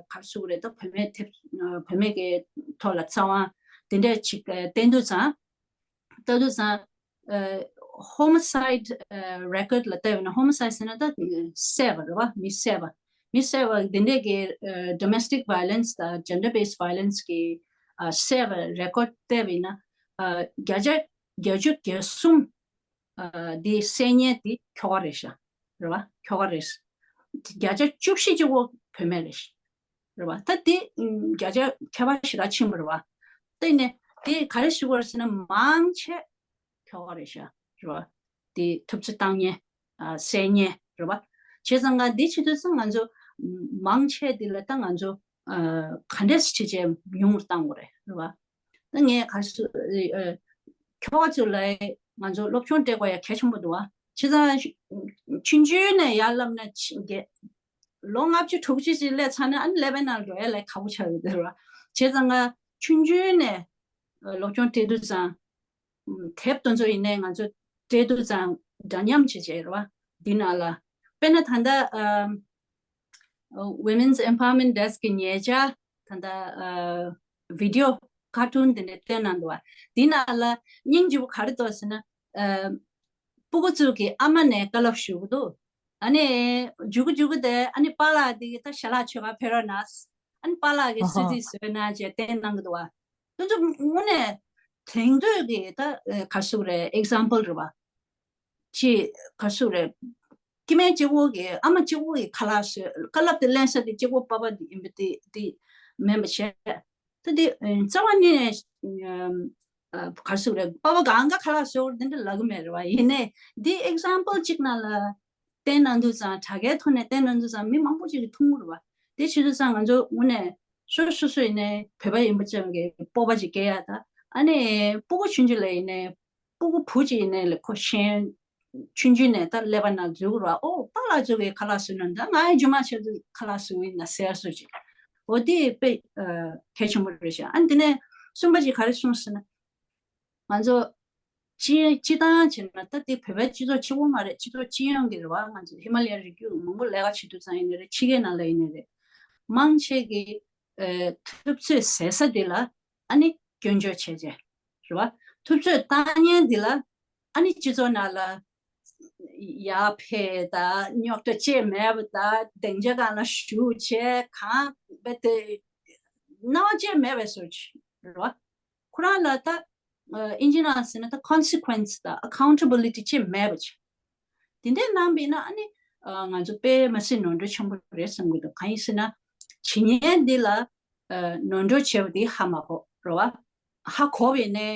ག་རེ་ཟེར་དགོས་རེད། ད་བུད་མེད་ཐེབས་ཨ་བུད་མེད་ཀྱི་ཐོག་ལ་རྩ་དབང་དེ་འདྲ་ཅིག་ཨ་བསྟན་དུས་ཙང་། ལྟ་དུས་ཙང་། ཨ་homicide record ལ་བལྟས་པ་ན། homicide ཟེར་ན་ད་བསད་པ་རེད་བ། མི་བསད་པ། མི་བསད་པ་དེ་འདྲས་ཀྱི་ཨ་domestic violence དང་gender based violence གི་ཨ་བསད་པ་record བལྟས་པ་ཡིན་ན། ཨ་བརྒྱ་ཆ་བརྒྱད་ཅུ་གྱ་གསུམ་ཨ་དེ་བསད་མཁན་དེ་ཁྱོ་ག་རེད་ཤག་རེད་བ། ཁྱོ་ག་རེད། བརྒྱ་ཆ་བཅུ་བཞི་གཅིག་པོ་བུད་མེད་རེད། རེད་བ། ད་དེ་ཨུམ་བརྒྱ་ཆ་ཁྱད་པར་ཞེ་དྲག་ཕྱིན་པ་རེད་བ། དེ་ནས་དེ་ག་རེ་ཞུ་དགོས་རེད་ཟེར་ན། མང་ཆེ་ཁྱོ་ག་རེད་ཤག་རེད་བ། དེ་ཐུབ་ཚོད་བཏང་མཁན། ཨ་བསད་མཁན་རེད་བ། བྱས་ཙང་ང་འདི་བྱེད་དུས་ཙང་ང་ཚོ་མང་ཆེ་འདི་ལ་ད་ང་ཚོ་ཨ་ག་འདྲས་བྱས་བྱས་ཉུང་རུ་བཏང་དགོས་རེད། རེད་བ། ད་ངས་ག་རེ་ཟེར་ཨ་ཁྱོ་ག་ཚོ་ལ་ང་ཚོ་སློབ་སྦྱོང་སྤྲད་དགོས་ཡ་གལ་ཆེན་པོ་འདུག་བ། བྱས་ཙང་ཆུང་ཆུང་ནས་ཡར་བསླབ་ན་ཆེ་གི་ལོ་ལྔ་བཅུ་དྲུག་ཅུ་ཅིག་སླེབས་ཚར་ན་ཨ་ནི་སློབ་གྲྭའི་ནང་འགྲོ་ཡ་ལས་ཁག་པོ་ཆགས་ཡོད་རེད་བ། བྱས་ཙང་ང་ཆུང་ཆུང་ནས་སློབ་སྦྱོང་སྤྲད་དུས་ཙང་། དེབ་དེ་ཚོ་ཡིན་ནའི་ང་ཚོ་སྤྲད་དུས་ཙང་འདྲ་མཉམ་བྱེད་བྱེད་རེད་བ། འདི་ནང་ལ་དཔེར་ན་ད་ལྟ་ཨ་Women's Empowerment Desk གི་ཉེ་ཆར་ད་ལྟ་ཨ་video cartoon དེ་འདྲ་བཏོན་གནང་འདུག་བ། འདི་ནང་ལ་སྙིང་རྗེ་པོ་ག་རེ་འདུག་ཟེར་ན། ཨ་སྤུ་གུ་ཚོ་གི་ཨ་མ་ནས་བཀའ་སློབ་ཞུ་གི་འདུག་ཨ་ནི་མཇུག་གུ་མཇུག་གུ་དེ་ཨ་ནི་པཱ་ལགས་དེ་གི་ད་ཞལ་ལག་མཆོད་གར་ཕེབས་རོགས་གནང་། ཨ་ནི་པཱ་ལགས་ཀྱིས་གསོལ་ཚིགས་བཟོས་གནང་བྱས་བསྟན་གནང་གི་འདུག་བ། དེ་ཚོ་དངོས་གནས་དེང་དུས་ཀྱི་ད་ག་རེ་ཟེར་དགོས་རེད། example རེད་བ། ཅི་ག་རེ་ཟེར་དགོས་རེད། སྐྱེ་དམན་གཅིག་པོ་གི་ཨ་མ་གཅིག་པོ་གི་ཁ་ལག་བཟོས། བཀའ་སློབ་དེ་ལེན་ས་དེ་གཅིག་པོ་པ་ཕ་དེ་ཡིན་པ་དེ་དེ་མིན་པ་བྱས། ད་དེ་རྩ་བ་ཉིད་ནས་ཨ་ག་རེ་ཟེར་དགོས་རེད། པ་ཕ་གང་ག་ཁ་ལག་བཟོ་དེ་འདྲ་ལབ་གི་མེད་རེད་བ། ཡིན་ནའི་འདི་example གཅིག་ནང་ལ་བསྟན་གནང་དུས་ཙང་། དྲ་རྒྱའི་ཐོག་ནས་བསྟན་གནང་དུས་ཙང་མི་མང་པོ་ཅིག་གིས་མཐོང་གི་རེད་བ། དེ་བྱེད་དུས་ཙང་ང་ཚོ་དངོས་གནས་སོ་སོ་སོ་ཡིན་ནའི་བོད་པ་ཡིན་པ་ཅན་གྱི་སྤོབས་པ་ཅིག་སྐྱེ་ཡ་དང་། ཨ་ནི་སྤུ་གུ་ཆུང་ཆུང་ལ་ཡིན་ནའི་སྤུ་གུ་བུ་ཅིག་ཡིན་ནའི་ལ་ཁོ་གཞན་ཆུང་ཆུང་ནས་ད་ཀླད་པ་ནང་འཛུལ་དགོས་རེད་བ། ཨོ་པཱ་ལགས་ཚོ་གིས་ཁ་ལག་བཟོས་ན་ད་ང་ཡང་རྗེས་མ་ཆེད་དུ་ཁ་ལག་བཟོ་གི་ཡིན་ན་ཟེར་བཟོ་ཅིག་འོ་དེ་དཔེ་ཨ་གལ་ཆེན་པོ་རེད་ཤག་ཨ་ནི་དེ་ནས་གསུམ་པ་ཅིག་ག་རེ་གསུངས་ཟེར་ན། ང་ཚོ་སྤྱི་སྤྱི་བཏང་བྱས་ན་ད་དེ་བོད་པའི་སྤྱི་ཚོགས་གཅིག་པོ་མ་རེད། སྤྱི་ཚོགས་སྤྱི་ཡོངས་ཀྱི་རེད་བ། ང་ཚོ་ཧི་མ་ལ་ཡའི་རི་རྒྱུད་མང་པོ་ལས་ཀ་བྱེད་དུས་ཙང་ཡིན་ནའི་རེད། ཕྱི་རྒྱལ་ནང་ལ་ཡིན་ནའི་རེད། མང་ཆེ་གིས་ཨ་ཐུབ་ཚོད་ཟད་ས་དེ་ལ་ཨ་ནི་སྐྱོན་བརྗོད་བྱས་བྱས་རེད་བ། ཐུབ་ཚོད་བཏང་མཁན་འདི་ལ་ཨ་ནི་སྤྱི་ཚོགས་ནང་ལ་ཡར་ཕེབས་དང་རྙོག་དྲ་ཅིག་མེད་པ་དང་། སྡིངས་ཆ་སྒང་ལ་བཞུགས་བྱས་གང་རྦད་དེ་སྣང་བ་ཅིག་མེད་པའི་བཟོ་ཅིག་རེད་བ། ཁོ་རང་ལ་ད་ཨ་ཨིན་ཇི་ནང་ཟེར་ན་ད་consequence དང་accountability ཅིག་མེད་པ་ཅིག་དེ་འདྲའི་གནང་བ་ཡིན་ན་ཨ་ནི་ཨ་ང་ཚོ་དཔེ་མི་སྲིད་ནོར་འཁྲུལ་ཆེན་པོ་རེད་བསམ་གྱི་འདུག་གང་ཡིན་ཟེར་ན་བྱེད་མཁན་འདི་ལ་ཨ་ནོར་འཁྲུལ་བྱས་པ་འདི་ཧ་མ་གོ་རེད་བ། ཧ་གོ་བ་ཡིན་ནའི་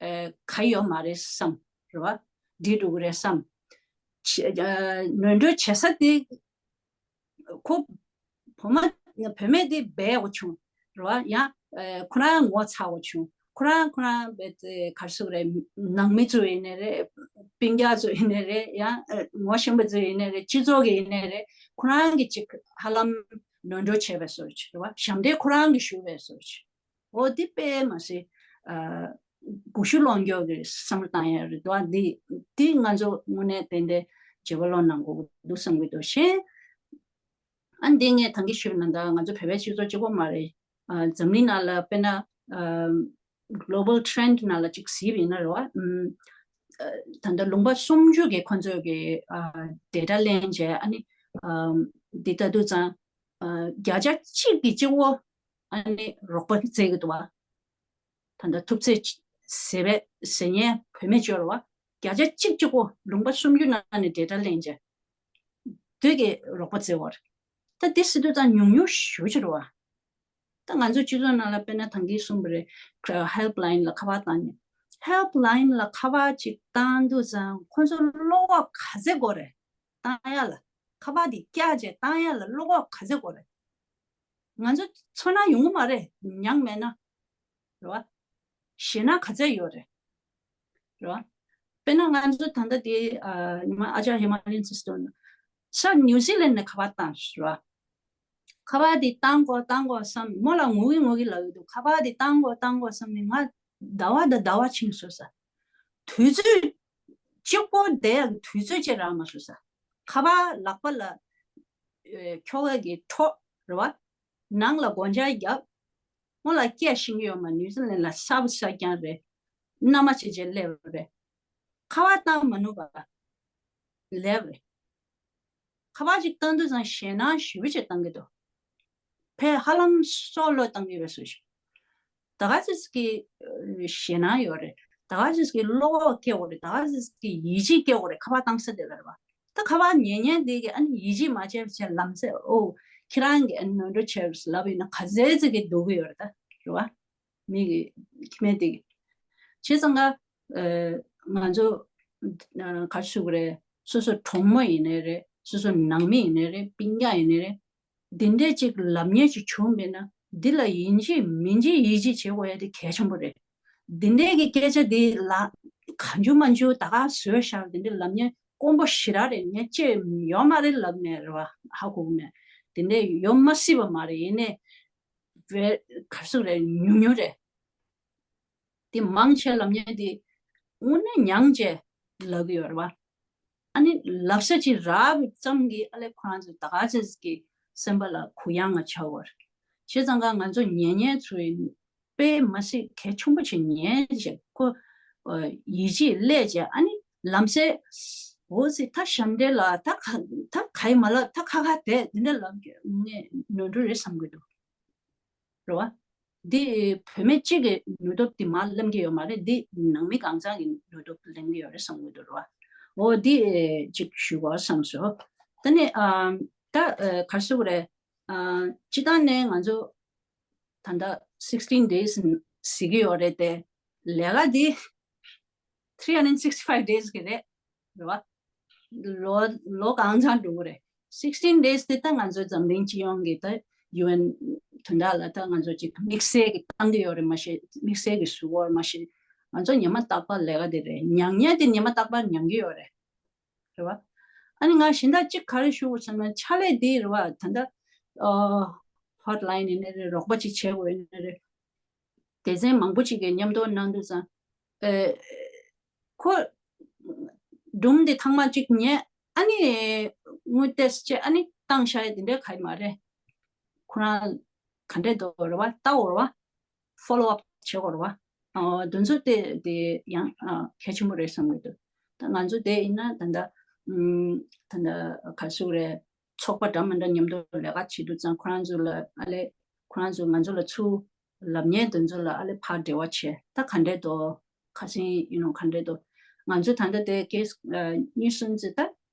ཨ་ག་ཡོད་མ་རེད་བསམ་རེད་བ། འགྲིག་འགྲོ་གི་རེད་བསམ། བྱེད་ཨ་ནོར་འཁྲུལ་བྱེད་ས་དེ་ཁོ་བུ་མ་བུད་མེད་དེ་སྦས་འོ་བྱུང་རེད་བ། ཡང་ཨ་ཁོ་རང་ངོ་ཚ་འོ་བྱུང་། ཁོ་རང་ཁོ་རང་བས་ག་རེ་ཟེར་དགོས་རེད། ནང་མི་ཚོ་ཡིན་ནའི་རེད། སྤུན་ཀྱག་ཚོ་ཡིན་ནའི་རེད། ཡང་ཨ་ངོ་ཤེས་པ་ཚོ་ཡིན་ནའི་རེད། སྤྱི་ཚོགས་ཀྱི་ཡིན་ནའི་རེད། ཁོ་རང་གི་ཅིག་ཧ་ལམ་ནོར་འཁྲུལ་བྱས་པའི་བཟོ་ཅིག་རེད་བ། ཞབས་འདྲེན་ཁོ་རང་གིས་ཞུ་བའི་བཟོ་ཅིག་འོ་འདི་དཔེ་མ་སྲིད་ཨ་སྒུལ་ཤུགས་སློང་རྒྱུ་གི་བསམ་བློ་བཏང་ཡ་རེད་འདུག་ཨ། འདི་འདི་ང་ཚོ་དངོས་གནས་ཏན་ཏན་བརྗེ་པོ་སློང་གནང་དགོས་འདུག་བསམ་གྱི་འདུག་གཞན་ཨ་འདི་ངས་ད་གིན་ཞུས་པ་ནང་ལྟར་ང་ཚོ་བོད་པའི་སྤྱི་ཚོགས་གཅིག་པོ་མ་རེད། ཨ་འཛམ་གླིང་ནང་ལ་དཔེར་ན་ཨ་global trend ནང་ལ་ཅིག་གཟིགས་པ་ཡིན་ན་རེད་བ། ཨམ་ཨ་ད་ལྟ་ལུང་པ་སུམ་ཅུ་གི་ཁོ་ཚོས་ཀྱི་ཨ་data ལེན་བྱས། ཨ་ནི་ཨམ་འདི་ལྟ་དུས་ཙང་ཨ་བརྒྱ་ཆ་གཅིག་གི་གཅིག་པོ་ཨ་ནི་རོགས་པ་བཙལ་གྱི་འདུག་བ། ད་ལྟ་ཐུབ་ཚོད་ཟད་པའི་ཟད་མཁན་བུད་མེད་ཅིག་ཡོད་རེད་བ། བརྒྱ་ཆ་གཅིག་གཅིག་པོ་ལུང་པ་སུམ་ཅུ་ནང་ནས་ཌེ་ཊ་ལེན་བྱས། དེ་གི་རོགས་པ་བཙལ་བ་རེད། ད་དེ་སྲིད་དུས་ཙང་ཉུང་ཉུང་ཞུ་ཅི་རེད་བ། ད་ང་ཚོ་སྤྱི་ཚོགས་ནང་ལ་དཔེར་ན་ད་གིན་གསུངས་པ་རེད། ཧེལ་པ་ལ་ཡིན་ལ་ཁ་པར་བཏང་ནས། ཧེལ་པ་ལ་ཡིན་ལ་ཁ་པར་ཅིག་བཏང་དུས་ཙང་ཁོ་ཚོ་བློ་ཁོག་ག་ཚད་དགོས་རེད། བཏང་ཡ་ལ། ཁ་པར་དེ་བཀྱག་བྱས་བཏང་ཡ་ལ་བློ་ཁོག་ག་ཚད་དགོས་རེད། ང་ཚོ་ཚོར་སྣང་ཡོང་གི་མ་རེད། མྱངས་མེད་ན། རེད་བ། ཞེད་སྣང་ག་ཚད་ཡོད་རེད། རེད་བ། དཔེར་ན་ང་ཚོ་ད་ལྟ་དེ་ཨ་ཉི་མ་ཨ་ཅག་ཧི་མ་ལ་ཡན་སི་སི་ཊར་ས་ནིའུ་ཛི་ལན་ནས་ཁ་པར་བཏང་ཞུ་བ། ཁ་པར་དེ་བཏང་དགོས་བཏང་དགོས་བསམ་མོ་ལ་ངུ་གི་ངུ་གི་ལབ་ཡོད་འདུག་ཁ་པར་དེ་བཏང་དགོས་བཏང་དགོས་བསམ་ནས་ང་ཟླ་བ་དང་ཟླ་བ་ཕྱིན་སོང་ས། དུས་ཚོད་གཅིག་པོ་བསྡད་ཡག་གི་དུས་ཚོད་ཅིག་རག་མ་སོང་ས། ཁ་པར་ལག་པ་ལ་ཨེ་ཁྱོ་ག་གི་འཕྲོ་རེད་བ། ནང་ལ་སྒོ་ལྕགས་བརྒྱབ། སྔོན་ལ་སྐད་ཤེས་ཀྱི་ཡོད་མ། ནིའུ་ཛི་ལན་ལ་གསར་པ་གསར་རྐྱང་རེད། མནའ་མ་བྱེད་བྱེད་སླེབས་པ་རེད། ཁ་པར་བཏང་མ་ནུས་པ་སླེབས་རེད། ཁ་པར་ཅིག་བཏང་དུས་ཙང་ཞེད་སྣང་ཞེ་པོ་ཅིག་བཏང་གི་འདུག་ཕར་ཧ་ལམ་སྲོག་བློས་བཏང་གི་ཡོད་པའི་བཟོ་ཞིག་ད་ག་ཅིག་གི་ཞེད་སྣང་ཡོད་རེད། ད་ག་ཅིག་གི་བློ་ཁོག་སྐྱེ་དགོས་རེད། ད་ག་ཅིག་གི་ཡིད་ཆེས་སྐྱེ་དགོས་རེད། ཁ་པར་བཏང་ས་དེ་ལ་རེད་བ། ད་ཁ་པར་ཉན་ཉན་དེ་གི་ཨ་ནི་ཡིད་ཆེས་མ་བྱས་བྱས་ལམ་སེང་ཨོ་ཁྱེད་རང་གི་ཨ་ནི་ནོར་འཁྲུལ་བྱས་ལབ་ཡིན་ན་ག་ཚད་ཅིག་གི་སྡུག་གི་ཡོད་རེད་ད་རེད་བ། མི་གི་ཁྱི་མེད་དེ་གི་བྱས་ཙང་ཀ་ང་ཚོ་ག་རེ་ཞུ་དགོས་རེད། སོ་སོ་གྲོགས་མོ་ཡིན་ནའི་རེད། སོ་སོ་ནང་མི་ཡིན་ནའི་རེད། སྤུན་ཀྱག་ཡིན་ནའི་རེད། འདི་འདྲས་ཅིག་ལབ་མཁན་ཅིག་བྱུང་བས་ན་འདི་ལ་ཡིན་གཅིག་མིན་གཅིག་ཡིད་ཆེས་བྱེད་དགོས་ཡ་དེ་གལ་ཆེན་པོ་རེད། འདི་འདྲས་ཀྱི་སྐད་ཆ་འདི་ལ་གང་བྱུང་མང་བྱུང་ད་ག་བཟོས་བཞག་འདི་འདྲས་ལབ་མཁན་དཀོན་པོ་ཞེ་དྲག་རེད། ངས་ཅི་ཡོད་མ་རེད་ལབ་ནས་རེད་བ། ཧ་གོ་གི་མེད། འདི་འདྲས་ཡོད་མ་སྲིད་པ་མ་རེད། ཡིན་ནའི་བེ་ག་རེ་ཟེར་དགོས་རེད། ཉུང་ཉུང་རེད། དེ་མང་ཆེ་ལབ་མཁན་དེ་དངོས་གནས་མྱངས་བྱས་ལབ་ཀྱི་ཡོད་རེད་བ། ཨ་ནི་ལབ་ས་ཅིག་རག་པ་ཙམ་གྱིས་ཨ་ལས་ཁོ་རང་ཚོ་ད་ག་ཚོད་ཀྱི་སེམས་པ་ལ་གུ་ཡངས་ང་ཆགས་ཡོད་རེད། བྱས་ཙང་ཀ་ང་ཚོ་ཉན་མཁན་ཚོ་ཡིན་དཔེ་མ་སྲིད་གལ་ཆེན་པོ་ཅིག་ཉན་བྱས་ཁོ་ཡིད་ཆེས་སླེབས་བྱས་ཨ་ནི་ལམ་སེང་འོ་ཙི་ད་ཞབས་འདྲེན་ལ་ད་ག་ད་ག་ཡི་མ་ལབ། ད་ཁ་ཁ་བསྡད་འདི་འདྲ་ལབ་ཀྱི་ངས་ནོར་འཁྲུལ་རེད་བསམ་གྱི་འདུག་རེད་བ། འདི་བུད་མེད་གཅིག་གི་ནུས་སྟོབས་འདི་མར་ལེན་གྱི་ཡོད་མ་རེད། འདི་ནང་མི་གང་ཚང་གི་ནུས་སྟོབས་ལེན་གྱི་ཡོད་རེད་བསམ་གྱི་འདུག་རེད་བ། འོ་འདི་གཅིག་ཞུ་དགོས་བསམ་སོང་། དེ་ནས་ཨ་ད་ཨ་ག་རེ་ཟེར་དགོས་རེད། ཨ་སྤྱིར་བཏང་ནས་ང་ཚོ་ད་ལྟ་sixteen days ཟེར་གྱི་ཡོད་རེད་དེ། ལས་ཀ་འདི་three hundred sixty five days གི་རེད། རེད་བ། ལོ་ལོ་གང་ཚང་འགྲོ་གི་རེད། sixteen days དེ་ད་ང་ཚོའི་འཛམ་གླིང་སྤྱི་ཡོངས་ཀྱི་ད་ཡུ་ཨེན་དོན་དག་ལ་ད་ང་ཚོ་ཅིག་དམིགས་བསལ་གྱི་བཏང་གི་ཡོད་རེད་མ་གཞི། དམིགས་བསལ་གྱི་ཟུར་བོར་མ་གཞི། ང་ཚོ་ཉི་མ་རྟག་པར་ལས་ཀ་དེ་རེད། ཉག་ཉལ་དེ་ཉི་མ་རྟག་པར་ཉམས་ཀྱི་ཡོད་རེད། རེད་བ། ཨ་ནི་ང་གཞན་དག་ཅིག་ག་རེ་ཞུ་དགོས་ཟེར་ན་ཕྱག་ལས་དེ་རེད་བ། ད་ལྟ་ཨ་ཧོ་ཊི་ལ་ཡིན་ཡིན་ནའི་རེད། རོགས་པ་ཅིག་བྱེད་དགོས་ཡིན་ནའི་རེད། སྡེ་ཚན་མང་པོ་ཅིག་གིས་མཉམ་དུ་གནང་དུས་ཙང་། ཨེ། ཁོ་སྒྲུང་འདི་ཐེངས་མ་གཅིག་ཉན། ཨ་ནི་དངུལ་ཏེས་བྱས། ཨ་ནི་བཏང་བཞག་ཡ་དེ་འདྲའི་ག་ཡི་མ་རེད། ཁོ་རང་ག་འདྲས་འདུག་རེད་བ། ལྟ་དགོས་རེད་བ། ཕོ་ལོ་ཨབ་བྱེད་དགོས་རེད་བ། ཨ་དེ་ཚོ་དེ་དེ་ཡང་ཨ་གལ་ཆེན་པོ་རེད་བསམ་གྱི་འདུག་ད་ང་ཚོ་དེ་ཡིན་ན་ད་ལྟ་ཨམ་ད་ལྟ་ག་རེ་ཟེར་དགོས་རེད། ཚོགས་པ་འདྲ་མི་འདྲ་མཉམ་དུ་ལས་ཀ་བྱེད་དུས་ཙང་ཁོ་རང་ཚོ་ལ་ཨ་ལས་ཁོ་རང་ཚོ་ང་ཚོ་ལ་ཚུར་ལབ་མཁན་དེ་ཚོ་ལ་ཨ་ལས་ཕར་འབྲེལ་བ་བྱས། ད་ག་འདྲས་འདུག་ཁ་སང་ཡིན་ནོ་ག་འདྲས་འདུག་ང་ཚོ་ད་ལྟ་དེ་ཀེས་ཨ་གཉིས་གསུམ་ཙམ་ད་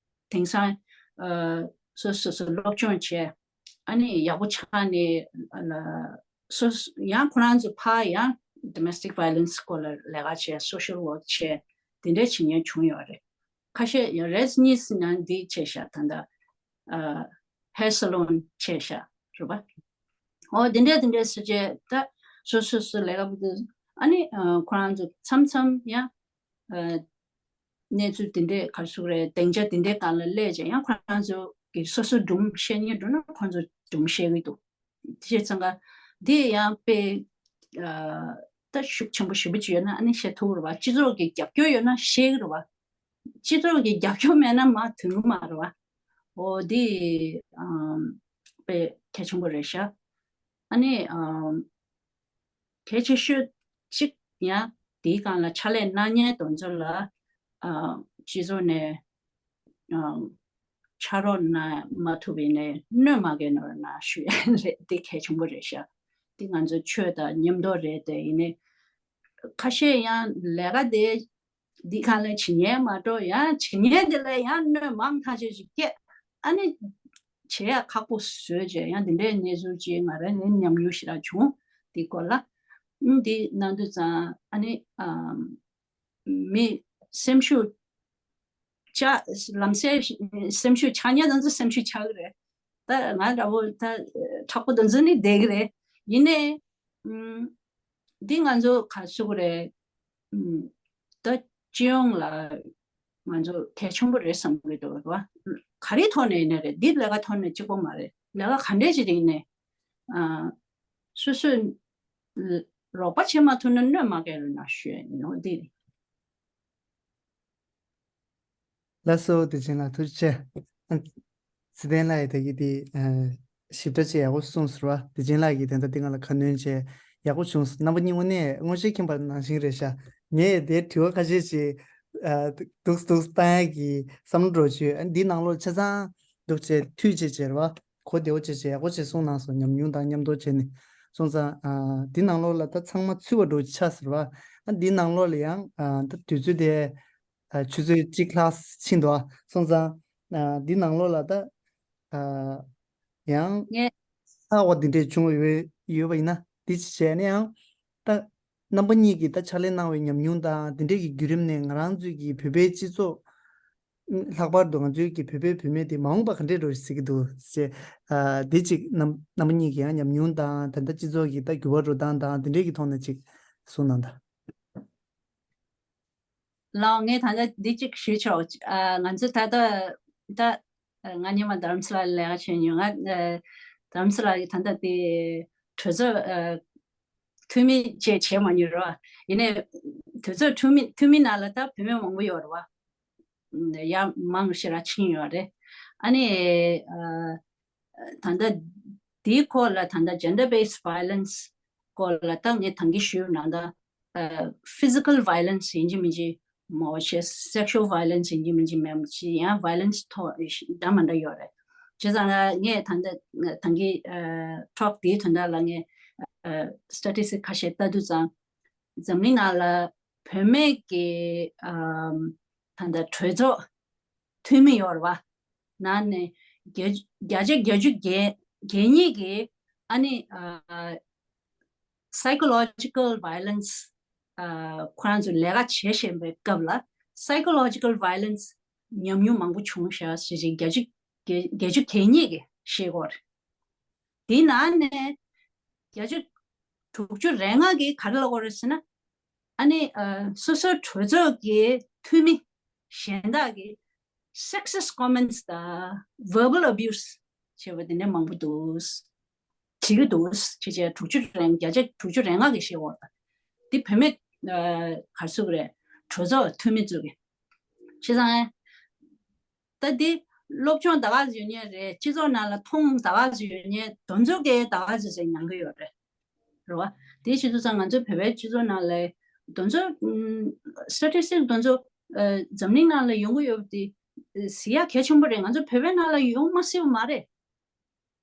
དེང་སང་ཨ་སོ་སོ་སོ་སློབ་སྦྱོང་བྱས། ཨ་ནི་ཡག་པོ་ཆགས་ནས་ལ་སོ་སོ་ཡང་ཁོ་རང་ཚོ་ཕར་ཡང་domestic violence སྐོར་ལ་ལས་ཀ་བྱས། social work བྱས། དེ་འདྲས་བྱེད་མཁན་བྱུང་ཡོད་རེད། ཁ་ཤས་ཡང་རེས་གཉིས་ནང་འདི་བྱས་ཤག་ད་ལྟ་ཨ་hair salon བྱས་ཤག་རེད་པ། འོ་དེ་འདྲས་དེ་འདྲས་སུ་བྱས། ད་སོ་སོ་སོ་ལས་ཀ་བུ་དུ་ཨ་ནི་ཨ་ཁོ་རང་ཚོ་མཚམས་མཚམས་ཡང་ཨ་གནས་ཚུལ་དེ་འདྲས་ག་རེ་ཟེར་དགོས་རེད། སྡིངས་ཆ་དེ་འདྲས་སྒང་ལ་སླེབས་བྱས་ཡང་ཁོ་རང་ཚོ་གི་སོ་སོ་སྒྲུང་བཤད་མཁན་འགྲོ་ན་ཁོ་ཚོ་སྒྲུང་བཤད་གི་འདུག་བྱས་ཙང་ཀ་འདི་ཡང་དཔེ་ཨ་ད་ཤུགས་ཆེན་པོ་ཞེ་པོ་ཅིག་ཡོད་ན་ཨ་ནི་བཤད་ཐུབ་རེད་བ། སྤྱི་ཚོགས་ཀྱི་རྒྱབ་སྐྱོར་ཡོད་ན་བཤད་གི་རེད་བ། སྤྱི་ཚོགས་ཀྱི་རྒྱབ་སྐྱོར་མེད་ན་མར་ཐོན་གི་མ་རེད་བ། འོ་འདི་ཨམ་དཔེ་གལ་ཆེན་པོ་རེད་ཤག་ཨ་ནི་ཨམ་གལ་ཆེ་ཤོས་གཅིག་ཡང་དེའི་སྒང་ལ་ཕྱག་ལས་གནང་མཁན་དེ་ཚོ་ལ་ཨ་སྤྱི་ཚོགས་ནས་ཨ་ཕྱག་རོགས་གནང་མ་ཐུབ་པ་ཡིན་ནའི་གནོད་མ་སྐྱེལ་ནོར་གནང་ཞུ་ཡ་རེད། དེ་གལ་ཆེན་པོ་རེད་ཤག་དེ་ང་ཚོ་ཆོས་དང་མཉམ་དུ་རེད་དེ། ཡིན་ནའི་ཁ་ཤས་ཡང་ལས་ཀ་དེ་ འདི་གང་ལས་བྱེད་ཉན་མ་འགྲོ་ཡང་བྱེད་ཉན་དེ་ལས་ཡང་གནོད་མང་ཐག་ཆོད་ཅིག་སྐྱེས། ཨ་ནི་བྱེད་ཡ་ཁག་པོ་བཟོས་བྱས་ཡང་འདི་འདྲའི་གནས་ཚུལ་ཅིག་ང་རང་ནི་ཉམས་མྱོང་ཞེ་དྲག་བྱུང་། འདི་སྐོར་ལ་ཨ་འདི་གནང་དུས་ཙང་ཨ་ནི་ཨམ། མི་སེམས་ཤུགས་ཆག་ལམ་སེང་སེམས་ཤུགས་ཆག་ཉན་དང་ཚོ་སེམས་ཤུགས་ཆག་གི་རེད། ད་ང་འདྲ་བོ་ད་དྲག་པོ་དང་ཚོ་ནི་བསྡད་གི་རེད། ཡིན་ནའི་ཨུམ། འདི་ང་ཚོ་ག་ཚོད་གི་རེད། ཨུམ། ད་སྤྱི་ཡོངས་ལ་ང་ཚོ་གལ་ཆེན་པོ་རེད་བསམ་གི་འདུག་རེད་བ། ག་རེའི་ཐོག་ནས་ཡིན་ནའི་རེད། འདི་ལས་ཀ་ཐོག་ནས་གཅིག་པོ་མ་རེད། ལས་ཀ་ག་འདྲས་ཅིག་ཡིན་ནའི་ཨ། སོ་སོས་རོགས་པ་བྱེད་མ་ཐུབ་ན་གནོད་མ་སྐྱེལ་ན་ཞུ་ཡ་ཡིན་ནོ་འདི་རེད། ལགས་སོ། དེ་བཞིན་ལ་ཐུགས་རྗེ་ཆེ། ཚེ་བརྟན་ལགས་ཡིས་ད་གི་དེ་ཞིབ་ཕྲ་ཅིག་ཡག་པོ་གསུངས་ཟེར་བ། དེ་བཞིན་ལགས་ཀྱིས་དེ་འདྲ་དེ་ང་ལ་ཁ་སྣོན་བྱས་ཡག་པོ་བྱུང་སོང་། རྣམ་པ་གཉིས་དངོས་གནས་མངོན་ཤེས་མཁྱེན་པ་ནང་བཞིན་རེད་ཤག་ངས་དེ་དྲི་བ་ཁ་ཤས་ཤིག་འདུག་འདུག་བཏང་ཡག་གི་བསམ་བློ་འདྲ་བྱོས། འདི་ནང་ལོགས་ཆ་ཚང་འདུག་བྱས་འཐུས་བྱས་བྱས་རེད་བ། གོ་བདེ་བོ་བྱས་བྱས་ཡག་པོ་བྱས་གསུངས་གནང་སོང་། ཉམས་མྱོང་དང་མཉམ་དུ་བྱས་ནས་སོང་ཙང་། འདི་ནང་ལོགས་ལ་ད་ཚང་མ་ཚུད་པ་འདྲ་ཆགས་ཟེར་བ། འདི་ནང་ལོགས་ལ་ཡང་ད་དུས་ཚོད་དེ། ཆུ་ཚོད་གཅིག་ལྷག་ཕྱིན་འདུག་སོང་ཙང་། འདི་ནང་ལོགས་ལ་ད་ཡང་ངས་ཧ་བ་འདི་འདྲས་བྱུང་ཡོད་ཡོད་པ་ཡིན་ན་འདི་ཅི་བྱས་ནས་ཡང་ད་རྣམ་པ་གཉིས་ཀྱིས་ད་ཕྱག་ལས་གནང་བའི་ཉམས་མྱོང་དང་འདི་འདྲས་ཀྱི་བརྒྱུད་རིམ་ནས་ང་རང་ཚོའི་གི་བོད་པའི་སྤྱི་ཚོགས། ལྷག་པར་དུ་ང་ཚོའི་གི་བོད་པའི་བུད་མེད་དེ་མ་འོངས་པ་ག་འདྲས་འགྲོ་ཟེར་གི་འདུག་ཅེས། འདི་གཅིག་རྣམ་རྣམ་པ་གཉིས་ཀྱི་ཡང་ཉམས་མྱོང་དང་ད་ལྟ་སྤྱི་ཚོགས་ཀྱི་ད་འགྱུར་བ་འགྲོ་སྟངས་དང་འདི་འདྲས་ཀྱི་ཐོག་ནས་ཅིག་གསུངས་གནང་དང་། ལགས། ངས་ད་ལྟ་འདི་གཅིག་ཞུས་ཆོག་ཨ། ང་ཚོ་ད་ལྟ་ད་ང་སྔོན་མ་རྡ་རམ་ས་ལ་ལ་ལས་ཀ་བྱས་མྱོང་། ང་རྡ་རམ་ས་ལ་གི་ད་ལྟ་དེ་གྲོས་ཚོགས་འཐུས་མི་བཅས་བྱས་མ་མྱོང་རོགས། ཡིན་ནའི་གྲོས་ཚོགས་འཐུས་མི་འཐུས་མི་ནང་ལ་ད་བུད་མེད་མང་པོ་ཡོད་རེད་བ། ཡ་མང་ཞེ་དྲག་ཕྱིན་ཡོད་རེད། ཨ་ནི་ཨ། ད་ལྟ་འདིའི་སྐོར་ལ་ད་ལྟ་gender based violence སྐོར་ལ་ད་ངས་ད་གིན་ཞུས་ན་ད་physical violence ཡིན་གཅིག་མིན་གཅིག་མ་འོ་བྱས་sexual violence ཡིན་གཅིག་མིན་གཅིག་མེད་མ་གཅིག་ཡང་violence ཐོག་འདྲ་མ་འདྲ་ཡོད་རེད། བྱས་ཙང་ངས་ད་ལྟ་ད་གིན་talk འདིའི་དོན་དག་ལ་ངས་statistic ཁ་ཤས་ལྟ་དུས་ཙང་འཛམ་གླིང་ནང་ལ་བུད་མེད་ཀྱི་ཨམ། ད་ལྟ་གྲོས་ཚོགས་འཐུས་མི་ཡོད་རེད་བ། ནང་ནས་བརྒྱ་བརྒྱ་ཆ་བརྒྱད་ཅུ་གྱ་གྱ་གཉིས་ཀྱིས་ཨ་ནི་ཨ། psychological violence ཨ། ཁོ་རང་ཚོས་ལས་ཀ་བྱེད་བཞིན་པའི་སྐབས་ལ་psychological violence ཉམས་མྱོང་མང་པོ་བྱུང་ཤག་ཟེར་བཞིན་བརྒྱ་ཆ་བརྒྱད་བརྒྱད་ཅུ་གྱ་གཉིས་ཀྱིས་བཤད་ཀྱི་ཡོད་རེད། དེའི་ནང་ནས་བརྒྱ་ཆ་དྲུག་ཅུ་རེ་ལྔ་གིས་ག་རེ་ལབ་ཀྱི་ཡོད་རེད་ཟེར་ན། ཨ་ནི་ཨ། སོ་སོའི་གྲོས་ཚོགས་ཀྱི་འཐུས་མི་གཞན་དག་གིས་sexist comments དང་verbal abuse བྱས་པ་དེ་འདྲ་མང་པོ་འདུག་བྱེད་ཀྱི་འདུག་བྱས་བྱས་དྲུག་ཅུ་རེ་བརྒྱ་ཆ་དྲུག་ཅུ་རེ་ལྔ་གིས་བཤད་ཀྱི་ཡོད་རེད། འདི་བུད་མེད་ཨ། ག་རེ་ཟེར་དགོས་རེད། གྲོས་ཚོགས་འཐུས་མི་ཚོ་གིས། བྱས་ཙང་། ད་འདི་སློབ་སྦྱོང་ད་ག་ཟེ་ཡོད་མཁན་རེད། སྤྱི་ཚོགས་ནང་ལ་མཐོང་ད་ག་ཟེ་ཡོད་མཁན་དེ་ཚོ་གིས་ད་ག་ཟེ་ཟེ་མྱང་གི་ཡོད་རེད། རེད་བ། དེ་བྱེད་དུས་ཙང་ང་ཚོ་བོད་པའི་སྤྱི་ཚོགས་ནང་ལ་དེ་ཚོ་ཨུམ། statistic དེ་ཚོ་ཨ། འཛམ་གླིང་ནང་ལ་ཡོང་གི་ཡོད་པ་དེ་ཨ། གཟིགས་ཡ་གལ་ཆེན་པོ་རེད། ང་ཚོ་བོད་པའི་ནང་ལ་ཡོང་མ་སྲིད་པ་མ་རེད།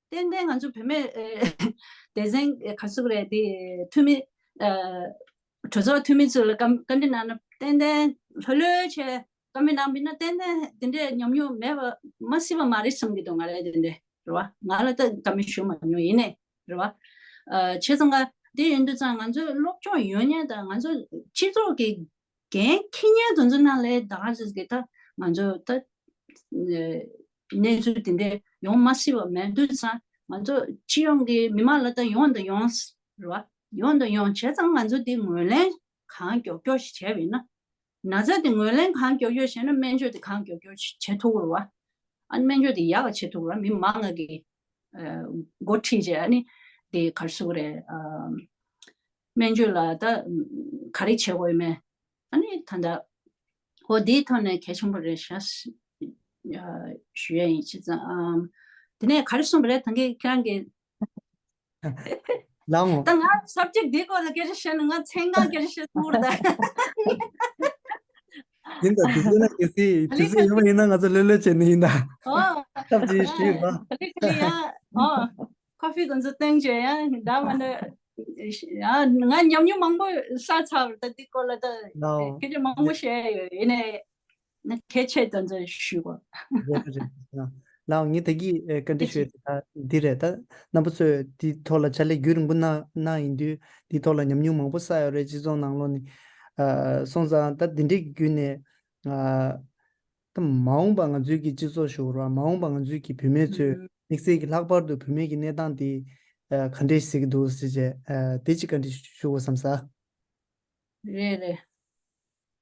ཏན་ཏན་ང་ཚོ་བུད་མེད་ཨེ། སྡེ་ཚན་ག་རེ་ཟེར་དགོས་རེད། དེ་འཐུས་མི་ཨ། གྲོས་ཚོགས་འཐུས་མི་ཚོ་ལ་བཀའ་བཀའ་འདྲི་གནང་ན་ཏན་ཏན་ལྷོད་ལྷོད་བྱས་བཀའ་མོལ་གནང་བ་ཡིན་ན་ཏན་ཏན་དེ་འདྲའི་ཉམས་མྱོང་མེད་པ་མ་སྲིད་པ་མ་རེད་བསམ་གྱི་འདུག་ང་རང་དེ་འདྲ་རེད་བ། ང་ལ་ད་བཀའ་མོལ་ཞུ་མ་མྱོང་ཡིན་ནའི་རེད་བ། ཨ། བྱས་ཙང་ག་དེ་ཡིན་དུས་ཙང་ང་ཚོའི་སློབ་སྦྱོང་ཡོད་མཁན་དང་ང་ཚོ་སྤྱི་ཚོགས་ཀྱི་འགན་འཁྱེར་མཁན་དེ་ཚོ་ནང་ལ་ད་ག་ཟེ་གི་ད་ང་ཚོ་ད་གནས་ཚུལ་དེ་འདྲ་ཡོང་མ་སྲིད་པ་མེད་དུས་ཙང་ང་ཚོ་སྤྱི་ཡོངས་ཀྱི་མི་མང་ལ་ད་ཡོང་དང་ཡོང་རེད་བ། ཡོང་དང་ཡོང་བྱས་ཙང་ང་ཚོ་དེ་ངོས་ལེན་གང་མགྱོགས་མགྱོགས་ཤིག་བྱས་པ་ཡིན་ན། ན་ཚ་དེ་ངོས་ལེན་གང་མགྱོགས་མགྱོགས་བྱས་ན་སྨན་བཅོས་དེ་གང་མགྱོགས་མགྱོགས་ཤིག་བྱེད་ཐུབ་ཀྱི་རེད་བ། ཨ་ནི་སྨན་བཅོས་དེ་ཡག་ག་བྱེད་ཐུབ་ཀྱི་རེད་བ། མི་མང་ང་གི་ཨ། འགོ་ཁྲིད་བྱས་ཨ་ནི་དེ་ག་རེ་ཟེར་དགོས་རེད། ཨ། སྨན་བཅོས་ལ་ད་ག་རེ་བྱེད་དགོས་ཡོད་མེད། ཨ་ནི་ད་ལྟ་ཨོ་དེའི་ཐོག་ནས་གལ་ཆེན་པོ་རེད་ཤག་ཞུ་ཡ་ཡིན། བྱས་ཙང་ཨམ། དེ་ནས་ག་རེ་གསུངས་པ་རེད། ད་གིན་ཁྱེད་རང་གིས། ལགས་འོང་། ད་ང་subject འདིའི་སྐོར་ལ་སྐད་ཆ་བཤད་ན་ང་མཚན་གང་སྐད་ཆ་བཤད་ཐུབ་རེད་ད། ཡིན་ད། དུས་ཚོད་ན་གལ་སྲིད་དུས་ཚོད་ཡོད་པ་ཡིན་ན་ང་ཚོ་ལྷོད་ལྷོད་བྱས་ནས་ཡིན་ད། ཨོ། ཐབས་ཅིག་ཞུས་པ། ག་ལེ་ག་ལེ་ཡ། ཨོ། ཀོ་ཧྥི་དེ་ཚོ་བཏོན་བྱས་ཡ་འདྲ་མ་འདྲ། ཡ་ང་ཉམས་མྱོང་མང་པོ་བསགས་ཚར་བ་ད་འདི་སྐོར་ལ་ད་ལའོ། སྐད་ཆ་མང་པོ་བཤད་ཡོད་ཡིན་ནའི་ན་གལ་ཆེ་དོན་ཚོད་ཞུ་བ། རེད་རེད། ལའོ་ངས་ད་གི་བཀའ་འདྲི་ཞུ་ཡ་དེ་ད་འདི་རེད། ད་རྣམ་པ་ཚོས་འདི་ཐོག་ལ་ཕྱག་ལས་རྒྱུན་རིང་པོ་གནང་གནང་ཡིན་དུས་འདི་ཐོག་ལ་ཉམས་མྱོང་མང་པོ་བསགས་ཡོད་རེད། སྤྱི་ཚོགས་ནང་ལོགས་ནས་སོང་ཙང་ད་འདི་འདྲའི་བརྒྱུད་ནས་ད་མ་འོངས་པ་ང་ཚོའི་གི་སྤྱི་ཚོགས་ཞུ་བ་མ་འོངས་པ་ང་ཚོའི་གི་བུད་མེད་ཚོས་དམིགས་བསལ་གྱི་ལྷག་པར་དུ་བུད་མེད་ཀྱི་གནས་སྟངས་དེ་ག་འདྲས་ཤིག་འདུག་ཟེར་བྱས་དེ་ཅིག་བཀའ་འདྲི་ཞུ་དགོས་བསམ་ས། རེད་རེད།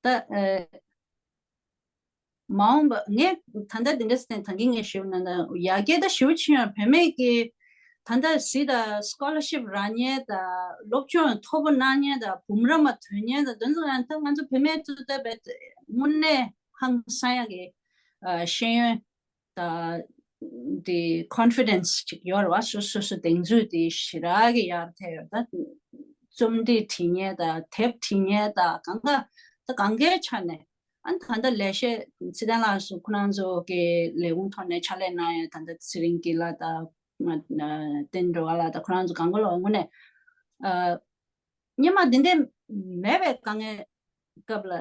ད་མ་འོངས་པ་ངས་ད་ལྟ་འདི་འདྲ་ཟེར་ད་གིན་ངས་ཞུས་ན་ད་ཡ་གི་ད་ཞུ་ཕྱིན་ཡང་བུད་མེད་ཀྱི་ད་ལྟ་སི་ད་སི་ཀོ་ལར་ཤིབ་རག་མཁན་ད་སློབ་སྦྱོང་མཐོ་པོ་གནང་མཁན་ད་འབུམ་རམས་པ་ཐོན་མཁན་ད་དོན་ཚོ་ཡང་ད་ང་ཚོ་བུད་མེད་ཚོ་ད་བས་དངོས་གནས་ཧང་སང་ཡག་གི་ཤེས་ཡོན་ད་དེ་ཀོན་ཕི་ཌེན་སི་ཅིག་ཡོད་རེད་བ། སོ་སོ་སོ་གདེང་ཚོད་དེ་ཞེ་དྲག་གི་ཡར་ཐལ་ཡོད་ད། རྩོམ་འབྲི་བྲིས་མཁན་ད་དེབ་བྲིས་མཁན་ད་གང་ག་ད་གང་གའི་ཆ་ནས་ཨ་ད་ལྟ་ལས་བྱེད་ཚེ་བརྟན་ལགས་སུ་ཁོ་རང་ཚོ་གི་ལས་ཁུངས་ཐོག་ནས་ཕྱག་ལས་གནང་ཡོད་ད་ད་ཚེ་རིང་སྐྱིད་ལགས་ད་བསྟན་འགྲོ་བ་ལགས་ད་ཁོ་རང་ཚོ་གང་ག་ལོ་དངོས་གནས་སྔོན་མ་འདི་འདྲས་མེད་པའི་དཀའ་ངལ་སྐབས་ལ་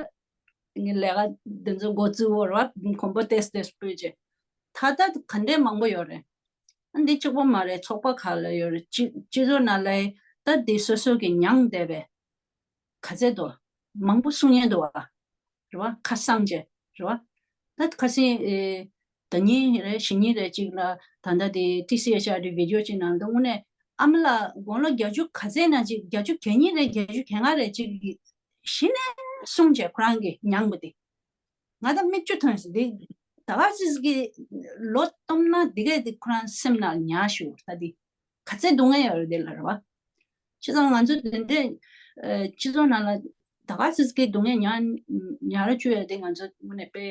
ངའི་ལས་ཀ་འདི་ཚོ་འགོ་བཙུགས་བོར་བ་གོམ་པ་ཏོག་ཙམ་སྤོས་རྗེས་ད་ལྟ་ག་འདྲས་མང་པོ་ཡོད་རེད། ཨ་འདི་གཅིག་པོ་མ་རེད། ཚོགས་པ་ཁག་ལ་ཡོད་རེད། སྤྱི་སྤྱི་ཚོགས་ནང་ལ་ད་འདི་སོ་སོ་གི་མྱངས་བསྡད་པའི་ག་ཚད་འདུག་མང་པོ་གསུང་མཁན་འདུག་བ། རེད་བ། ཁ་གསང་བྱས་རེད་བ། ད་ཁ་སང་ཨེ་ཟླ་ཉིན་རེད་ཞེ་ཉིན་རེད་ཅིག་ལ་ད་ལྟ་དེ་ཊི་སི་ཨེཆ་ཨར་ཊི་བི་ཌི་ཡོ་ཅིག་ནང་དུ་དངོས་གནས་ཨ་མ་ལགས་དགུང་ལོ་བརྒྱད་ཅུ་ག་ཚད་ན་ཅིག་བརྒྱད་ཅུ་གྱ་གཉིས་རེད་བརྒྱད་ཅུ་གྱ་ལྔ་རེད་ཅིག་གི་གཞི་ནས་གསུངས་བྱས་ཁོ་རང་གི་མྱངས་པ་དེ། ང་ད་མིག་ཆུ་ཐོན་སོང་དེ། ད་ག་ཅིག་གི་ལོ་སྟོང་ན་དེ་གས་དེ་ཁོ་རང་སེམས་ནང་ཉར་ཞུ་ད་དེ་ག་ཚད་སྡུག་བསྔལ་ཡོད་རེད་དེ་ལ་རེད་བ། བྱས་ཙང་ང་ཚོ་དེ་འདྲའི་སྤྱི་ཚོགས་ནང་ལ་ད་ག་ཅིག་གི་སྡུག་བསྔལ་ཉར་ཉར་བཅུག་ཡ་དེ་ང་ཚོ་དངོས་གནས་དཔེ་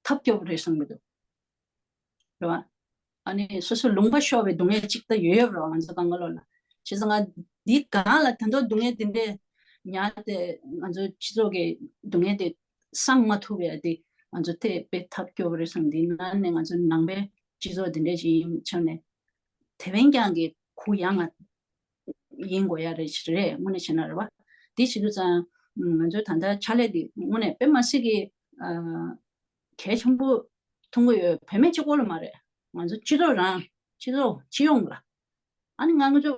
ཐབས་སྐྱོ་པོ་རེད་བསམ་གི་འདུག་རེད་བ། ཨ་ནི་སོ་སོ་ལུང་པ་ཤོར་བའི་སྡུག་བསྔལ་གཅིག་ད་ཡོད་ཡོད་རེད་བ་ང་ཚོ་གང་ག་ལོ་ལ། བྱས་ཙང་ང་འདི་གང་ལ་ད་མདོ་སྡུག་བསྔལ་དེ་འདྲས་ཉར་ཏེ་ང་ཚོ་སྤྱི་ཚོགས་ཀྱི་སྡུག་བསྔལ་དེ་སངས་མ་ཐུབ་ཡ་དེ་ང་ཚོ་དེ་དཔེ་ཐབས་སྐྱོ་པོ་རེད་བསམ། འདི་ནང་ནས་ང་ཚོ་ནང་པའི་སྤྱི་ཚོགས་དེ་འདྲས་ཅིག་ཡིན་ཆ་ནས་དེ་བན་རྐྱང་གི་གུ་ཡངས་ང་ཡིན་དགོས་ཡ་རེད་རེད་དངོས་གནས་བྱས་ན་རེད་བ། དེ་བྱེད་དུས་ཙང་ང་ཚོ་ད་ལྟ་ཕྱག་ལས་དེ་དངོས་གནས་དཔེ་མ་སྲིད་ཀྱི་གལ་ཆེན་པོ་མཐོང་གི་ཡོད། བུད་མེད་གཅིག་པོ་ལ་མ་རེད། ང་ཚོ་སྤྱི་ཚོགས་རང་སྤྱི་ཚོགས་སྤྱི་ཡོངས་ལ་ཨ་ནི་ང་ཚོ་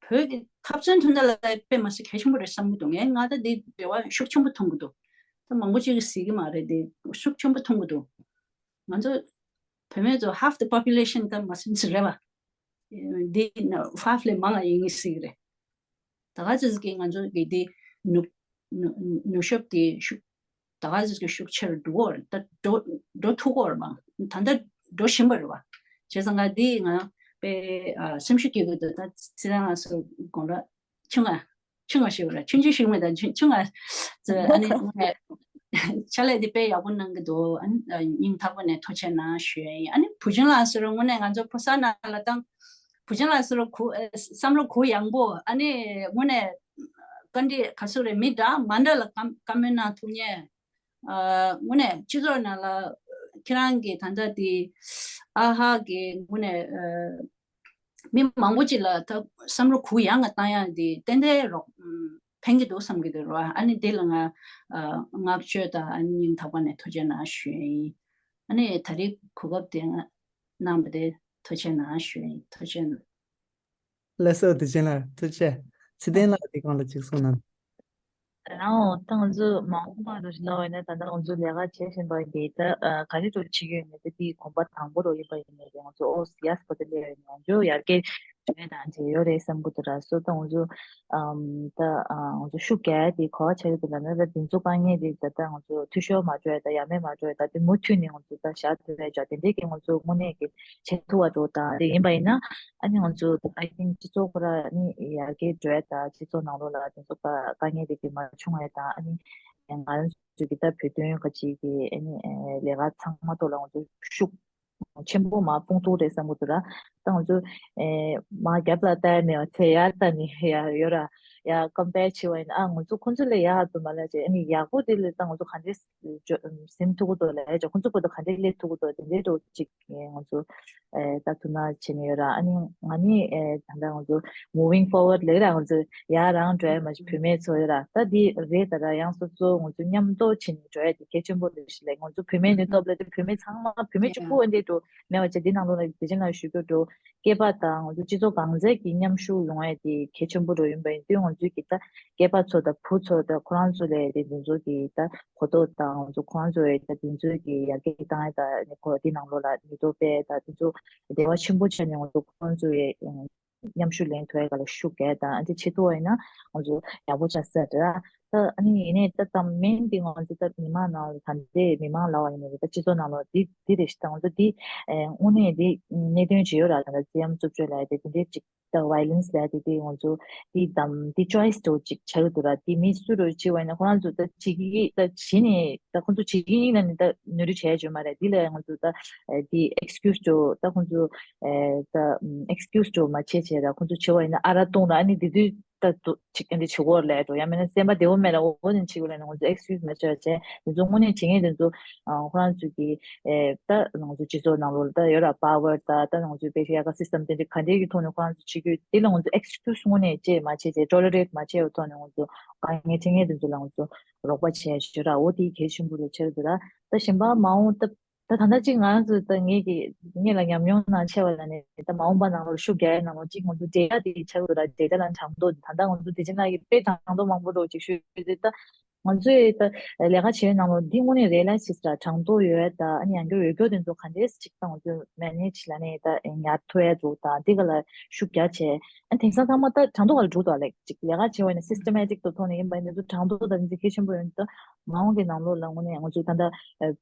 བོད་ཀྱི་འཐབ་རྩོད་མཐུན་ཚོགས་ལ་དཔེ་མ་སྲིད་གལ་ཆེན་པོ་རེད་བསམ་གྱི་འདུག་ངས་ང་ད་འདི་འབྲེལ་བ་ཤུགས་ཆེན་པོ་མཐོང་གི་འདུག་ད་མང་པོ་ཅིག་གིས་གཟིགས་ཀྱི་མ་རེད། འདི་ཤུགས་ཆེན་པོ་མཐོང་གི་འདུག་ང་ཚོ་བུད་མེད་ཚོ་half the population ད་མ་ཟིན་ཟིན་རེད་བ། འདི་ཧྥ་ཧྥ་ལས་མང་ང་ཡིན་ངེས་སྲིད་རེད། ད་ག་ཙིག་གི་ང་ཚོ་གི་འདི་ནུབ་ནུབ་ནུབ་ཞོབ་དེ་ཤུགས་ད་ག་ཙིག་གི་ཤུགས་ཆེར་འགྲོ་གི་རེད། ད་འགྲོ་འགྲོ་ཐུབ་ཀྱི་རེད་བ། ད་ལྟ་འགྲོ་བཞིན་པ་རེད་བ། བྱས་ཙང་ང་འདི་ང་དཔེ་སེམས་ཤུགས་སྐྱེ་གི་འདུག་ད་ཚེ་རིང་ལགས་སུ་དགོངས་ར་ཆུང་ང་ཆུང་ང་ཞིག་ར་ཆུང་ཆུང་ཞིག་མེད་ད་ཆུང་ཆུང་ང་ཨ་ནི་ངས་ཕྱག་ལས་འདི་དཔེ་ཡག་པོ་གནང་གི་འདུག་ཨ་ནི་སྙིང་ཐག་པ་ནས་ཐུགས་རྗེ་གནང་ཞུ་ཡ་ཡིན། ཨ་ནི་བུ་ཆུང་ལགས་སུ་ར་དངོས་གནས་ང་ཚོ་ཕོ་གསར་ནང་ལ་བཏང་བུ་ཆུང་ལགས་སུ་ར་གུ་བསམ་བློ་གུ་ཡངས་པོ་ཨ་ནི་དངོས་གནས་བཀའ་འདྲི་ག་ཚོད་རེད་མི་འདྲ་མ་འདྲ་ལ་བཀའ་བཀའ་མོལ་གནང་ཐུབ་མཁན། ཨ་དངོས་གནས་སྤྱི་ཚོགས་ནང་ལ་ཁྱེད་རང་གི་ད་ལྟ་དེ་ཨ་ཧ་གི་དངོས་གནས་ཨ་མི་མང་པོ་ཅིག་ལ་ད་བསམ་བློ་གུ་ཡངས་ང་བཏང་ཡག་དེ་ཏན་ཏན་རོགས་ཕན་གྱི་འདུག་བསམ་གྱི་འདུག་རོ། ཨ་ནི་དེ་ལ་ང་ཨ་བསྔགས་བརྗོད་དང་ཨ་ནི་སྙིང་ཐག་པ་ནས་ཐུགས་རྗེ་གནང་ཞུ་ཡ་ཡིན། ཨ་ནི་ད་རེས་གོ་སྐབས་དེ་ང་གནང་བ་དེ་ཐུགས་རྗེ་གནང་ཞུ་ཡ་ཡིན། ཐུགས་རྗེ་གནང་། ལགས་སོ། དེ་བཞིན་ལ་ཐུགས་རྗེ་ཆེ། ཚེ་བརྟན་ལགས་དེ་སྒང་ལ་ཅིག་གསུངས་གནང་། ད་ང་ད་ང་ཚོ་མ་འོངས་པ་རུ་ལབ་ཡོད་ན་ད་ལྟ་ང་ཚོ་ལས་ཀ་བྱེད་བཞིན་པ་ཡིན་པས་ད་ག་རེ་འདྲ་བྱེད་ཀྱི་ཡོད་ན་ད་དེའི་གོམ་པ་དང་པོ་རུ་ཡིན་པ་ཡིན་ནའི་ང་ཚོ་ཨོ་ཡ་སི་པ་ད་ལས་ཡོད་ན་ང་ཚོ་ཡར་རྒྱས་འགྲོ་ཡ་དང་འབྲེལ་ཡོད་རེད་བསམ་གི་འདུག་ར། སོ་ད་ང་ཚོ་ཨམ་ད་ང་ཚོ་ཤུགས་རྒྱག་ཡ་དེ་ག་བ་བྱ་གི་འདུག་ལབ་ན་ད་དེ་ཚོ་དཀའ་ངལ་དེ་ད་ལྟ་ང་ཚོ་འཐུས་ཤོར་མ་འགྲོ་ཡ་ད་ཡ་མེད་མ་འགྲོ་ཡ་ད་དེ་མུ་མཐུད་ནས་ང་ཚོ་ད་བཞག་ཐུབ་ཡ་བྱ་དེ་འདྲས་ཀྱི་ང་ཚོ་དངོས་གནས་ཀྱི་བྱེད་ཐུབ་པ་འགྲོ་དང་དེ་ཡིན་པ་ཡིན་ན་ཨ་ནི་ང་ཚོ་I think སྤྱི་ཚོགས་ཁོ་ར་ནི་ཡར་རྒྱས་འགྲོ་ཡ་དང་སྤྱི་ཚོགས་ནང་ལོགས་ལ་དེ་ཚོ་དཀའ་དཀའ་ངལ་དེ་གི་མ་བྱུང་བ་དང་ཨ་ནི་ང་རང་ཚོ་གི་ད་བོད་དོན་ག་ཅིག་གི་ཨ་ནི་ལས་ཀ་ཚང་མ་ཐོག་ལ་ང་ཚོ་ཤུགས་ཆེན་པོ་མ་སྤུངས་ཐུབ་རེད་བསམ་གི་འདུག་ར། ད་ང་ཚོ་མ་རྒྱབ་ལ་ལྟ་ཡ་མེད་པ་ཚེ་ཡར་ལྟ་ནི་ཡ་ཡོད་ར། ཡ་ཀམ་པེར་བྱས་པ་ཡིན་ན། ཨ་ང་ཚོ་ཁོང་ཚོ་ལས་ཡག་འདུག་མ་ལབ་བྱས། ཨ་ནི་ཡག་པོ་དེ་ལས་ད་ང་ཚོ་ག་འདྲས་འཇོ་ཟིན་ཐུབ་ཀྱི་འདུག་ལབ་བྱས། ཁོང་ཚོ་བར་དུ་ག་འདྲས་སླེབས་ཐུབ་ཀྱི་འདུག་དེ་འདྲས་འདྲ་བོ་ཅིག་ང་ཚོ་ཨེ་ད་ཐུགས་སྣང་བྱས་ནས་ཡོད་ར། ཨ་ནི་ང་ནི་ཨེ་ད་ལྟ་ང་ཚོ་moving forward ལབ་ར། ང་ཚོ་ཡར་རང་འགྲོ་ཡ་མ་གཞི་བུད་མེད་ཚོ་ཡོད་ར། ད་འདི་རེད། ད་ར་ཡང་སོ་སོ་ང་ཚོ་མཉམ་དུ་བྱས་ནས་འགྲོ་ཡ་དེ་གལ་ཆེན་པོ་རེད་ཤག་ལབ། ང་ཚོ་བུད་མེད་ནི་སྟོབས་ལ་དེ་བུད་མེད་ཚང་མ་བུད་མེད་གཅིག་པུ་འདི་འགྲོ་མེད་པ་བྱས། འདི་ནང་ལོགས་ལ་དེ་བཞིན་ལ་ཞུ་རྒྱུ་འགྲོ། སྐྱེས་པ་དང་ང་ཚོ་སྤྱི་ཚོགས་གང་ཚད་ཀྱི་མཉམ་ཞུགས་ཡོང་ཡ་དེ་གལ་ཆེན་པོ་འགྲོ་ཡིན་པ་ཡིན་དུས། ང་ཚོའི་གི་ད་སྐྱེས་པ་ཚོ་དང་བུ་ཚོ་དང་ཁོ་རང་ཚོ་ལས་དེ་འདི་ཚོ་གི་ད་གོ་རྟོགས་དང་ང་ཚོ་ཁོ་རང་ཚོ་ཡི་ད་དེ་ཚོའི་གི་ཡར་རྒྱས་བཏང་ཡ་ད་ནི་ཁོ་འདི་ནང་ལོགས་ལ་ནུས་སྟོབས་སྤེལ་ད་དེ་ཚོ་བདེ་བ་ཆེན་པོ་བྱས་ནས་ང་ཚོ་ཁོ་རང་ཚོ་ཡི་མཉམ་ཞུགས་ལེན་ཐུབ་ཡ་ག་ལ་ཤུགས་རྒྱག་དང་། ཨ་འདི་བྱེད་ཐུབ་པ་ཡིན་ན་ང་ཚོ་ཡག་པོ་ཆགས་ས་རེད། ད་ཨ་ནི་ཡིན་ནའི་ད་ད་མེན་འདི་ང་ཚོ་ད་མི་མང་ནང་ལ་ད་འདི་མི་མང་ལ་བ་ཡིན་ནའི་ད་སྤྱི་ཚོགས་ནང་ལ་འདི་འདི་རེད་ཤག་ད་ང་ཚོ་འདི་ཨེ་དངོས་གནས་འདི་གནད་དོན་ཅིག་ཡོད་ར། ད་ད་རྩིས་གཡམ་རྩུབ་སྤྱོད་ལབ་ཡ་དེ་དེ་འདྲའི་ཅིག་ད་violence ལབ་ཡ་དེ་དེ་ང་ཚོ་འདི་དམ་འདི་choice འདྲ་བོ་ཅིག་ཆགས་ཀྱི་འདུག་ར། འདི་མི་སུ་རུ་བྱེད་པ་ཡིན་ན་ཁོ་རང་ཚོ་ད་བྱེད་ཀྱི་ད་བྱེད་ནས་ད་ཁོ་ཚོ་བྱེད་ཀྱི་ཡིན་ན་ནི་ད་ནོར་འཁྲུལ་བྱས་ཡ་ཅིག་ཡོད་མ་རེད། འདི་ལ་ང་ཚོ་ད་ཨེ་འདི་excuse འདྲ་བོ་ད་ཁོ་ཚོ་ཨེ་ད་excuse འདྲ་བོ་མ་བྱེད་བྱས་ར། ཁོ་ཚོ་བྱེད་པ་ཡིན་ན་ཨ་ར་གཏོང་ར། ཨ་ནི་དེ་དུས་ད་དུ་ཅིག་ཨ་འདི་བྱེད་དགོས་ལབ་འགྲོ། ཡང་མིན་ན་སེམས་པ་བདེ་བོ་མེད་ལ་འོ་ནི་བྱེད་དགོས་ལབ་ནས་ང་ཚོ་excuse མ་བྱས་བྱས། དེ་ཚོ་དངོས་གནས་བྱེད་མཁན་དེ་ཚོ་ཨ་ཁོ་རང་ཚོ་གི་ཨེ་ད་ང་ཚོ་སྤྱི་ཚོགས་ནང་ལོགས་ལ་ད་ཡོད་ར། power ད་ད་ང་ཚོའི་patriarchal system དེ་འདྲ་ག་འདྲའི་གི་ཐོག་ནས་ཁོ་རང་ཚོ་བྱེད་རྒྱུ་དེ་ལ་ང་ཚོ་excuse དངོས་གནས་བྱེད་མ་བྱས་བྱས། tolerate མ་བྱས་པའི་ཐོག་ནས་ང་ཚོ་དཀའ་ངལ་འཕྲད་མཁན་དེ་ཚོ་ལ་ང་ཚོ་རོགས་པ་བྱས་བྱས་ར། འོ་དེ་གལ་ཆེན་པོ་རུ་ཆགས་འདུག་ར། ད་གཞན་པ་མ་འོངས་ད་ད་ད་ལྟ་ཅིག་ང་རང་ཚོ་ད་ངེད་ཀྱི་ངེད་ལ་ཉམས་མྱོང་ནང་བྱས་པ་ལ་ནི་ད་མ་འོངས་པ་ནང་ལོགས་ཤུགས་རྒྱག་ཡ་ནང་ལོགས་ཅིག་ང་ཚོ་འབྲེལ་ཡ་དེ་ཆགས་ཀྱི་འདུག་ར། འབྲེལ་ཡ་ལ་གྲངས་ཐོ་ད་ལྟ་ང་ཚོ་དེ་བཞིན་ལ་ཡི་དཔེ་གྲངས་ཐོ་མང་པོ་འདྲ་བོ་ཅིག་ཤོད་ཡོད་དུས། ད་ང་ཚོས་ད་ལས་ཀ་བྱེད་པའི་ནང་ལོགས་འདི་དངོས་གནས་realize བྱེད་ས་གྲངས་ཐོ་ཡོད་ད། ཨ་ནི་ཡང་བསྐྱར་འོས་སྐྱོར་དེ་ཚོ་ག་འདྲས་ཅིག་ད་ང་ཚོས་manage ལ་ནས་ད་ཉར་ཐུབ་ཡ་འདུག་ད་འདི་ག་ལ་ཤུགས་རྒྱག་བྱས། ཨ་དེང་སང་ཚང་མ་ད་གྲངས་ཐོ་ག་ལ་འགྲོ་འདུག་ལེགས་ཅིག་ལས་ཀ་བྱེད་པ་ཡིན་ན་systematic ཐོག་ནས་ཡིན་པ་ཡིན་ན་ད་གྲངས་ཐོ་ད་འདི་གལ་ཆེན་པོ་ཡོད། ད་མ་འོངས་ཀྱི་ནང་ལོགས་ལ་དངོས་གནས་ང་ཚོས་ད་ལྟ་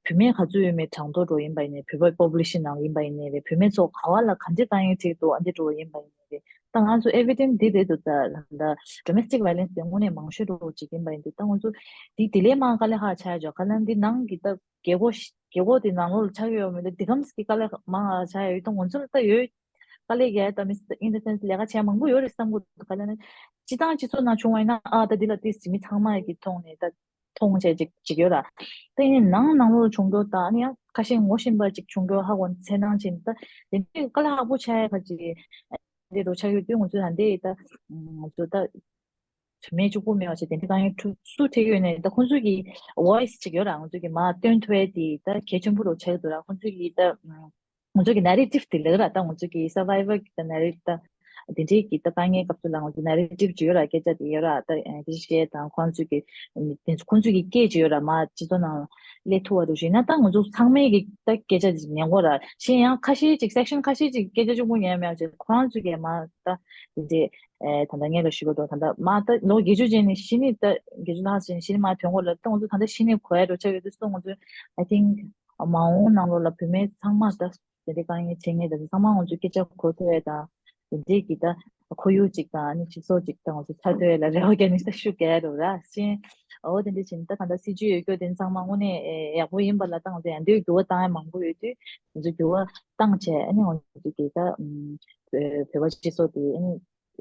བུད་མེད་ག་ཚོད་ཡོད་མེད་གྲངས་ཐོ་འདྲ་བོ་ཡིན་པ་ཡིན་ནའི། བོད་པའི་population ནང་ཡིན་པ་ཡིན་ནའི་རེད། བུད་མེད་ཚོ་ག་བ་ལ་ག་འདྲས་དཀའ་ངལ་འཕྲད་འདུག་ཨ་འདི་འདྲ་བོ་ཡིན་པ་ཡིན་ནའི་རེད། ད་ང་ཚོ་evidence འདི་རེད་འདུག་ད་ད་domestic violence དེ་དངོས་གནས་མང་ཤོས་འདྲ་བོ་ཅིག་ཡིན་པ་ཡིན་དུས། ད་ང་ཚོ་འདི་དེ་ལས་མང་དཀའ་ལས་ཁག་ཆགས་ཡ་ཅིག་ཡོད། ག་ལ་འདི་ནང་གི་ད་རྒྱལ་སྒོ་ཤ་རྒྱལ་སྒོ་དེ་ནང་ལོགས་ལ་ཆགས་ཡོད་མེད་ད་འདི་གམ་གི་དཀའ་ལས་མང་ང་ཆགས་ཡ་ཡོད། ད་ང་ཚོ་ལ་ད་ཡོད་དཀའ་ལས་རྒྱག་ཡ། ད་མི་in the sense ལས་ཀ་བྱེད་ཡ་མང་པོ་ཡོད་རེད་བསམ་གི་འདུག་ག་ལ་ནི་སྤྱི་བཏང་སྤྱི་ཚོགས་ནང་བྱུང་བ་ཡིན་ན་ཨ་ད་འདི་ལ་ཏིས་ཅིག་མི་ཚང་མ་གི་མཐོང་ནས་ད་མཐོང་བྱས་ཅིག་ཅིག་ཡོད་ར། ད་ཡིན་ནའི་ནང་ནང་ལོགས་ལ་བྱུང་རྒྱུ་ད་ཨ་ནི་ཡང་ཁ་ཤས་ངོ་ཤེས་པ་ཅིག་བྱུང་རྒྱུ་ཧ་གོ་ཚེ་ནང་ཕྱིན་ད་དེ་འདྲའི་དཀའ་ལས་ཁག་པོ་ཆགས་ཡ་ཁ་ཅིག་དེ་འདྲ་ཆགས་ཡོད་དུས་ང་ཚོ་ད་འདི་ད་ང་ཚོ་ད་བུད་མེད་གཅིག་པུ་མེད་པ་བྱས་དེ་འདྲའི་དཀའ་ངལ་འཕྲད་སུ་འཕྲད་ཀྱི་ཡོད་ནའི་ད་ཁོང་ཚོ་གི་voice ཅིག་ཡོད་ར། ང་ཚོ་གི་མར་སྟོན་ཐུབ་ཡ་དེ་ད་གལ་ཆེན་པོ་རུ་ཆགས་ཀྱི་འདུག་ར། ཁོང་ཚོ་གི་ད་ང་ཚོ་གི་narrative དེ་ལེགས་ར། ད་ང་ཚོ་གི་survivor གི་ད་narrative ད་དེ་འདྲའི་གི་ད་དཀའ་ངལ་སྐབས་སུ་ལ་ང་ཚོ་narrative ཅིག་ཡོད་ར། སྐད་ཆ་དེ་ཡོད་ར། ད་དེ་བཤད་དང་ཁོང་ཚོ་གི་དེ་ཁོང་ཚོ་གི་སྐད་ཅིག་ཡོད་ར། མར་སྤྱི་ཚོགས་ནང་སླེབས་ཐུབ་པ་འདུག་ཞུས་ན་ད་ང་ཚོ་ཚང་མས་གི་ད་སྐད་ཆ་དེ་ཉན་དགོས་ར། གཞན་ཡང་ཁ་ཤས་ཅིག་section ཁ་ཤས་ཅིག་སྐད་ཆ་གཅིག་པོ་ཉན་མེད་ཅིག་ཁོ་རང་ཚོ་གི་མར་ད་དེ་འདྲའི་ཨེ་ད་ལྟ་ངས་ལ་ཞུ་གི་འདུག་ད་ལྟ་མར་ད་ལོ་བརྒྱད་ཅུ་ཅན་ནས་གཞི་ནས་ད་བརྒྱད་ཅུ་ལྷག་ཅན་གཞི་ནས་མར་ཐོན་དགོས་ལ། ད་ང་ཚོ་ད་ལྟ་གཞི་ནས་གོ་ཡ་འགྲོ་ཆགས་ཡོད་དུས་སོ་ང་ཚོ་I think མ་འོངས་ནང་ལོགས་ལ་བུད་མེད་ཚང་མ་ད་དེ་འདྲའི་དཀའ་ངལ་འཕྲད་མཁན་དེ་ཚོ་ཚང་མ་ང་ཚོའི་སྐད་ཆ་གོ་ཐུབ་ཡས་དང་དེ་འདྲའི་གི་ད་ཁོར་ཡུག་ཅིག་དང་ཨ་ནི་སྤྱི་ཚོགས་ཅིག་དང་ང་ཚོ་ཆགས་ཐུབ་ཡས་ལ་རེ་བ་རྒྱག་ནས་ད་ཤུགས་རྒྱག་ཡ་རེད་ར། ཤེས། འོ་དེ་འདྲ་བྱས་ནས་ད་གང་ལྟར་སྲིད་ཇུས་འོས་སྐྱོར་དེ་ཚང་མ་དངོས་གནས་ཨེ་ཡག་པོ་ཡིན་པ་ལ་ད་ང་ཚོ་ཡང་དེའི་འགྱུར་བ་བཏང་ཡ་མང་པོ་ཡོད་དུས་ང་ཚོ་འགྱུར་བ་བཏང་བྱས་ཨ་ནི་ང་ཚོ་གི་ད་ཨམ་བོད་པ་སྤྱི་ཚོགས་དེ་ཨ་ནི་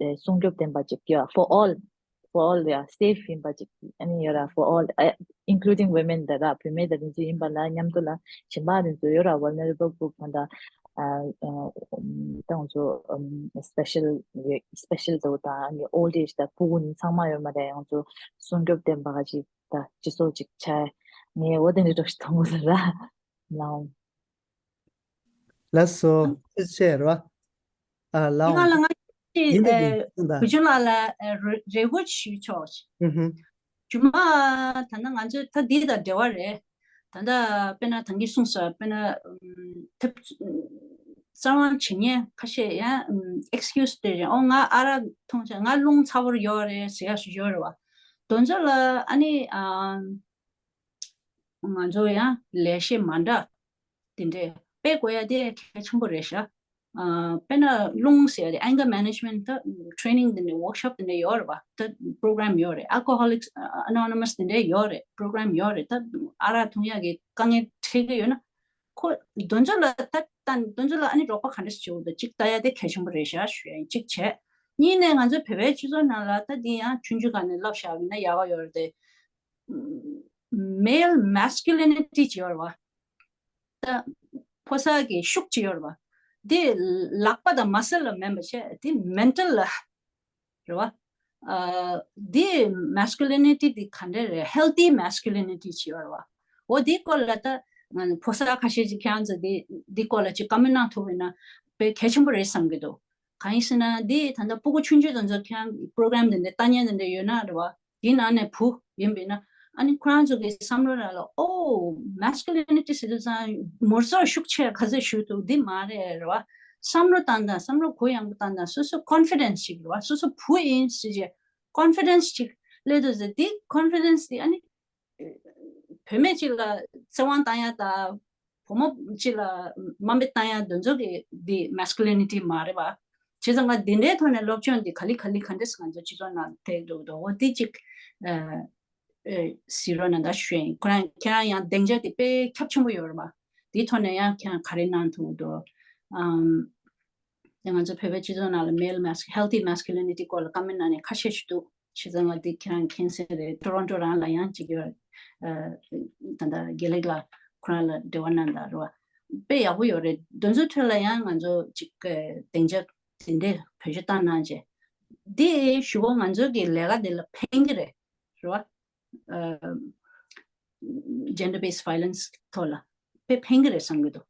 ཨེ་སྲུང་སྐྱོབ་ལྡན་པ་ཅིག་ཡོད། For all, for all ཡ་safe ཡིན་པ་ཅིག་ཨ་ནི་ཡོད་ར། For all ཨ་including women དང་ར་བུད་མེད་དང་དེ་ཚོ་ཡིན་པ་ལ་མཉམ་དུ་ལ་གཞན་པ་དེ་ཚོ་ཡོད་ར། Vulnerable group དང་ད་ཨ་ཨ་ད་ང་ཚོ་ཨམ་special special དང་ད་ཨ་ནི་old age དང་ཕྲུ་གུ་ནི་ཚང་མ་ཡོད་མ་རེད། ང་ཚོ་སྲུང་སྐྱོབ་ལྡན་པ་ག་ཅིག་ད་སྤྱི་ཚོགས་ཅིག་ཆགས་ངས་འོ་དེ་འདྲ་འདྲ་ཞིག་མཐོང་གི་ལ་ལའོ། ལགས་སོ། ཅི་བྱས་རོ། ཨ་ལའོ། ང་ལ་ང་ཡིན་ད་ཡིན་ད། བུ་ཆུང་ལགས་ལ་རེ་རེ་སྐུལ་ཞུ་ཆོག་ཨུ་ཧུ། ཇུ་མ་ད་ནི་ང་ཚོས་ད་འདི་དང་འབྲེལ་བ་རེད། ད་ལྟ་དཔེར་ན་ད་གིན་གསུངས་སོང་། དཔེར་ན་ཐབས་རྩ་བ་བྱེད་མཁན་ཁ་ཤས་ཡང་excuse དེ་རེད། ཨོ་ང་ཨ་རག་འཐུང་བྱས་ང་རླུང་ཚ་པོ་ཡོད་རེད་ཟེར་ཡ་ཞིག་ཡོད་རེད་བ། དེ་ཚོ་ལ་ཨ་ནི་ང་ཚོ་ཡང་ལས་བྱེད་མ་འདྲ་དེ་འདྲས་སྤེལ་དགོས་ཡ་དེ་གལ་ཆེན་པོ་རེད་ཤག་དཔེར་ན་རླུང་ཟེར་ཡ་དེ་anger management ད་training དེ་འདྲས་workshop དེ་འདྲས་ཡོད་རེད་བ། ད་program ཡོད་རེད། Alcoholics Anonymous དེ་འདྲས་ཡོད་རེད། program ཡོད་རེད། ད་ཨ་རག་འཐུང་ཡ་གི་དཀའ་ངལ་འཕྲད་ཀྱི་ཡོད་ན་ཁོ་དེ་ཚོ་ལ་ད་ད་དེ་ཚོ་ལ་ཨ་ནི་རོགས་པ་ག་འདྲས་བྱེད་དགོས་འདུག་ཅིག་ལྟ་ཡ་དེ་གལ་ཆེན་པོ་རེད་ཤག་ཞུ་ཡ་ཡིན། གཅིག་བྱས། གཉིས་ནས་ང་ཚོའི་བོད་པའི་སྤྱི་ཚོགས་ནང་ལ་ད་འདི་ཡང་ཆུང་ཆུང་སྒང་ནས་བསླབ་བཞག་པ་ཡིན་ན་ཡག་ག་ཡོད་རེད་དེ། male masculinity ཅིག་ཡོད་རེད་བ། ད་ཕོ་གསར་གྱི་ཤུགས་ཅིག་ཡོད་རེད་བ། འདི་ལག་པ་དང་མ་སལ་ལ་མིན་པ་བྱས་འདི་mental ལ་རེད་བ། ཨ། འདི་masculinity འདི་ག་འདྲ་རེད། healthy masculinity ཅིག་ཡོད་རེད་བ། འོ་འདིའི་སྐོར་ལ་ད་ང་ཕོ་གསར་ཁ་ཤས་ཅིག་ཁྱེད་རང་ཚོ་འདི་འདི་སྐོར་ལ་ཅིག་ཀ་མེན་གནང་ཐུབ་པ་ཡིན་ན་དཔེ་གལ་ཆེན་པོ་རེད་བསམ་གྱི་འདུག་གང་ཡིན་ཟེར་ན་འདི་ད་ལྟ་སྤུ་གུ་ཆུང་ཆུང་དེ་ཚོ་ཁྱེད་རང་program དེ་འདྲ་ལྟ་མཁན་དེ་འདྲ་ཡོད་ན་རེད་བ། དེའི་ནང་ནས་བུ་ཡིན་པས་ན་ཨ་ནི་ཁོ་རང་ཚོ་གི་བསམ་བློ་རང་ལ་ཨོ་masculinity ཟེར་དུས་ཙང་མུར་ཚོགས་ཤུགས་ཆེ་ག་ཚོད་ཞུ་ཐུབ་འདི་མ་རེད་རེད་བ། བསམ་བློ་བཏང་དང་བསམ་བློ་གུ་ཡངས་པོ་བཏང་དང་སོ་སོ་confidence ཅིག་རེད་བ། སོ་སོ་བུ་ཡིན་ཟེར་བྱས་confidence ཅིག་སླེབས་དུས་ཙང་འདི་confidence འདི་ཨ་ནི་བུད་མེད་ཅིག་ལ་བཙན་དབང་བཏང་ཡ་དང་བུ་མོ་ཅིག་ལ་དམའ་འབེབས་བཏང་ཡ་འདི་ཚོ་གི་འདི་masculinity མ་རེད་བ། བྱས་ཙང་ང་འདི་འདྲའི་ཐོག་ནས་སློབ་སྦྱོང་འདི་ག་ལེ་ག་ལེ་ག་འདྲས་ང་ཚོ་སྤྱི་ཚོགས་ནང་ཐེག་འདུག་འདུག་འོ་འདི་ཅིག་ཨ། ཨེ། གཟིགས་རོགས་གནང་ད་ཞུ་ཡིན། ཁོ་རང་ཁྱེད་རང་ཡང་སྡིངས་ཆ་དེ་དཔེ་ཁྱབ་ཆེན་པོ་ཡོད་རེད་པ། དེའི་ཐོག་ནས་ཡང་ཁྱེད་རང་ག་རེ་གནང་ཐུབ་འདུག་ཨམ། ང་ཚོ་བོད་པའི་སྤྱི་ཚོགས་ནང་ལ་male masc healthy masculinity སྐོར་ལ་ཀ་མེན་ནང་ནས་ཁ་ཤས་ཤིག་འདུག་བྱས་ཙང་ང་འདི་ཁྱེད་རང་མཁྱེན་གསལ་རེད། ཊོ་རོན་ཊོ་རང་ལ་ཡང་ཅིག་ཡོད། ཨ། ད་ལྟ་དགེ་ལེགས་ལགས་ཁོ་རང་ལ་འབྲེལ་བ་གནང་དང་རེད་པ། དཔེ་ཡག་པོ་ཡོད་རེད། དེ་ཚོའི་ཁྲོད་ལ་ཡང་ང་ཚོ་ཅིག་སྡིངས་ཆ་དེ་འདྲས་བེད་སྤྱོད་བཏང་གནང་བྱས། འདི་ཞུ་བ་ང་ཚོ་གི་ལས་ཀ་འདི་ལ་ཕན་གྱི་རེད། རེད་པ། ཨ། gender based violence ཐོག་ལ་དཔེ་ཕན་གྱི་རེད་བསམ་གྱི་འདུག་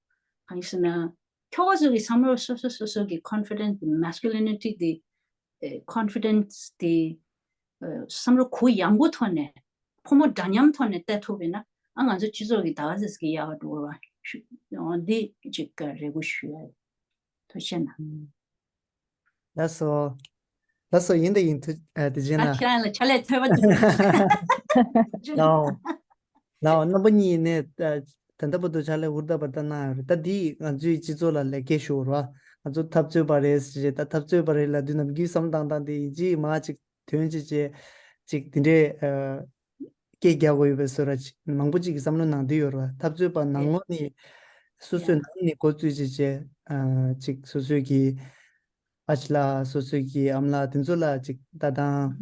གང་ཡིན་ཟེར་ན་ཁྱོ་ག་ཚོ་གི་བསམ་བློ་སོ་སོ་སོ་སོ་གི་confidence དེ་masculinity དེ་ཨེ། confidence དེ་ཨེ། བསམ་བློ་གུ་ཡངས་པོ་ཐོག་ནས་ཕོ་མོ་འདྲ་མཉམ་ཐོག་ནས་བལྟ་ཐུབ་པས་ན་ཨ་ང་ཚོ་སྤྱི་ཚོགས་ཀྱི་ད་ག་ཟེ་གི་ཡག་འགྲོ་བ་ཞུ་འདི་ཅིག་རེ་སྐུལ་ཞུ་ཡ་ཡོད། ཐུགས་རྗེ་གནང་། ལགས་སོ། ལགས་སོ། ཡིན་ད་ཡིན། ཐུགས་ཨ། དེ་བྱས་ན། ཨ། ཁྱེད་རང་ལ་ཕྱག་ལས་ཐོས་པ་འདུག་ལའོ། ལའོ། རྣམ་པ་གཉིས་ནས་ཨ། ད་ལྟ་བར་དུ་ཕྱག་ལས་ཧུར་ཐག་པར་ད་གནང་ཡོད་རེད། ད་འདི་ང་ཚོའི་སྤྱི་ཚོགས་ལ་ལེགས་སྐྱེས་ཞུ་རོགས། ང་ཚོ་འཐབ་རྩོད་པ་རེད་ཟེར་བྱས། ད་འཐབ་རྩོད་པ་རེད་ལབ་དུས་ནམ་རྒྱུན་བསམ་བློ་བཏང་སྟངས་དེ་ཡིན་གཅིག་མིན་གཅིག་དོན་གཅིག་བྱས་གཅིག་དེ་འདྲས་ཨ། སྐད་རྒྱག་དགོས་ཡོད་པའི་བཟོ་འདྲ་ཅིག་མང་པོ་ཅིག་གི་བསམ་བློ་ནང་དུ་ཡོད་རེད་པ། འཐབ་རྩོད་པ་ནང་ལོགས་ནས་སོ་སོའི་ནང་ནས་འགོ་བཙུགས་བྱས་བྱས་ཨ། ཅིག་སོ་སོའི་གི་ཨ་ཅེ་ལགས་སོ་སོའི་གི་ཨ་མ་ལགས་དེ་ཚོ་ལ་ཅིག་ལྟ་སྟངས།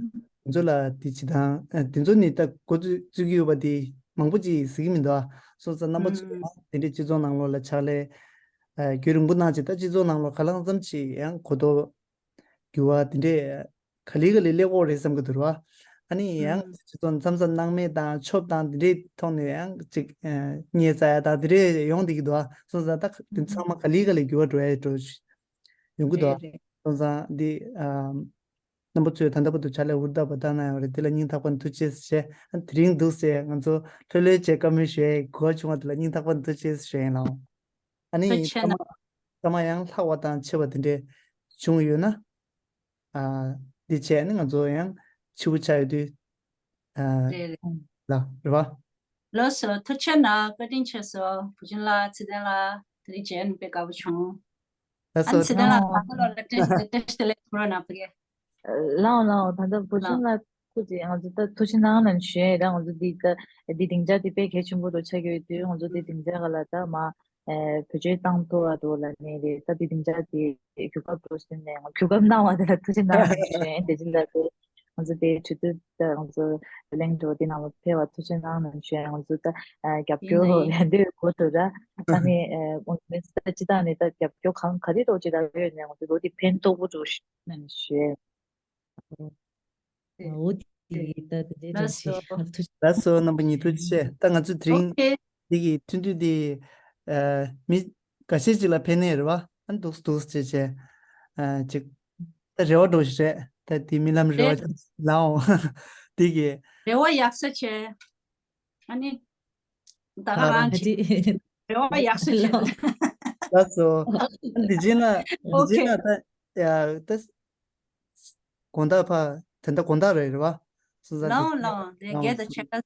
དེ་ཚོ་ལ་དེ་བྱེད་སྟངས། ཨ། དེ་ཚོ་ནི་ད་འགོ་བཙུགས་བཙུགས་ཀྱི་ཡོད་པ་དེ་མང་པོ་ཅིག་གཟིགས་ཀྱི་མི་འདུག་ཨ། སོང་ཙང་རྣམ་པ་ཚོས་ཡང་དེ་འདྲའི་སྤྱི་ཚོགས་ནང་ལོགས་ལ་ཕྱག་ལས་ཨ། རྒྱུན་རིང་པོ་གནང་བྱས། ད་སྤྱི་ཚོགས་ནང་ལོགས་གང་ལ་གང་འཚམ་ཅིག་ཡང་གོ་རྟོགས་འགྱུར་བ་དེ་འདྲས་ག་ལེ་ག་ལེ་སླེབས་ཀྱི་ཡོད་རེད་བསམ་གྱི་འདུག་ར། ཨ་ནི་ཡང་ཨུམ། སྤྱི་ཚོགས་མཚམས་མཚམས་སྣང་མེད་དང་ཆོབ་དང་དེ་འདྲའི་ཐོག་ནས་ཡང་ཅིག་ཨ། བརྙས་བཙལ་ཡ་དང་དེ་འདྲས་ཡོང་བསྡད་ཀྱི་འདུག་ཨ། སོང་ཙང་ད་དེ་ཚང་མ་ག་ལེ་ག་ལེ་འགྱུར་བ་འགྲོ་ཡ་འགྲོ་ཡོང་གི་འདུག་ཨ། རེད་རེད། སོང་ཙང་འདི་ཨ། རྣམ་པ་ཚོས་ད་ལྟ་བར་དུ་ཕྱག་ལས་ཧུར་ཐག་པ་བཏང་གནང་ཡོད་རེད། དེ་ལ་སྙིང་ཐག་པ་ནས་ཐུགས་རྗེ་ཆེ་ཞུ། ཨ། དེ་རིང་འདུག་སེ་ང་ཚོ་ལྷོད་ལྷོད་བྱས་བཀའ་མོལ་ཞུ་ཡའི་གོ་སྐབས་བྱུང་བ་དེ་ལ་སྙིང་ཐག་པ་ནས་ཐུགས་རྗེ་ཆེ་ཞུ་ཡིན་ལགས། ཨ་ནི་ཐུགས་རྗེ་ཆེ་གནང་། སྐར་མ་ཡང་ལྷག་པ་དང་ཆེ་བ་དེ་འདྲས་བྱུང་ཡོད་ན། ཨ། འདི་བྱས་ནས་ང་ཚོ་ཡང་ཕྱི་པོ་ཆགས་ཡོད་དུས། ཨ། རེད་རེད། ལགས་རེད་པ། ལགས་སོ། ཐུགས་རྗེ་གནང་། བཀའ་དྲིན་ཆེ་ཞུ། བུ་ཆུང་ལགས། ཚེ་བརྟན་ལགས། དེ་རིང་མཇལ་ནས་དཔེ་དགའ་པོ་བྱུང་། ལགས་སོ། ཨ་ནི་ཚེ་བརྟན་ལགས། ལགས་སོ། ད་ལྟ་ལ་བཀྲ་ཤིས་བདེ་ལེགས་ཞུ་རོགས་གནང་། ཕ་གི། ལའོ་ལའོ། ད་ལྟ་བུ་ཆུང་ལགས་སྐུ་མཁྱེན། ང་ཚོ་ད་ཐུགས་རྗེ་གནང་ལབ་ཞུ་ཡ་ཡིན། ད་ང་ཚོ་འདི་ད་འདི་སྡིངས་ཆ་འདི་དཔེ་གལ་ཆེན་པོ་རུ་ཆགས་ཀྱི་ཡོད་དུས། ང་ཚོ་འདི་སྡིངས་ཆ་ག་ལ་ད་མ་ཨེ་བེད་སྤྱོད་བཏང་ཐུབ་པ་འདུག་ལབ་ནས་རེད། ད་འདི་སྡིངས་ཆ་འདི་གོ་སྐབས་འདུག་ཟེར་ནས་གོ་སྐབས་གནང་བ་དེ་ལ་ཐུགས་རྗེ་གནང་ཞུ་ཡིན། དེ་བཞིན་ད་དེ་ང་ཚོ་དེ་དུས་ཚོད་ད་ང་ཚོ་གླེང་བརྗོད་འདི་ནང་ལ་ཕེབས་པ་ཐུགས་རྗེ་གནང་ཞུ་ཡིན། ང་ཚོ་ད་ཨ་རྒྱབ་སྐྱོར་ཡིན་ན་ཡིན། ཡང་འདི་གོ་ཐུབ་ར། ཨ་ནི་ཨེ་དངོས་གནས་ད་སྤྱི་བཏང་ནས་ད་རྒྱབ་སྐྱོར་གང་ག་རེ་ཐོག་ཅིག་ད་ཡོད་ནས་ང་ཚོ་ལོ་འདི་ཕན་ཐོགས་པོ་འགྲོ་ཞུ་ཡིན་ཞུ་ཡིན། འོ་དེ་ད་དེ་འདྲའི་ལགས་སོ། ཐུགས་རྗེ། ལགས་སོ། རྣམ་པ་གཉིས་ཐུགས་རྗེ་ཆེ། ད་ང་ཚོ་དེ་རིང་ཨོ་ཁེ། འདི་གི་ཐུང་ཐུང་འདི་ཨ་མི་འགའ་ཤས་ཅིག་ལ་ཕན་ནི་རེད་པ། ཨ་འདུག་འདུག་བྱས་བྱས་ཨ་ཅིག་ད་རེ་བ་འགྲོ་ཞིག་རེད། ད་འདི་རྨི་ལམ་རེ་བ་རེད། ཅིག་ལའོ། འདི་གི་རེ་བ་ཡག་ས་བྱས། ཨ་ནི། ད་ག་རང་ཅིག་རེ་བ་ཡག་ཤོས་བྱེད། ལགས་སོ། འདི་བྱས་ན་འདི་བྱས་ན་ད་ཡ་ད་དགོང་དག་ཕ་དེ་འདྲ་དགོང་དག་རེད་རེད་པ། སོང་ཙང་ལའོ་ལའོ། དེ་བརྒྱད་དང་ཕྱེད་ཀ།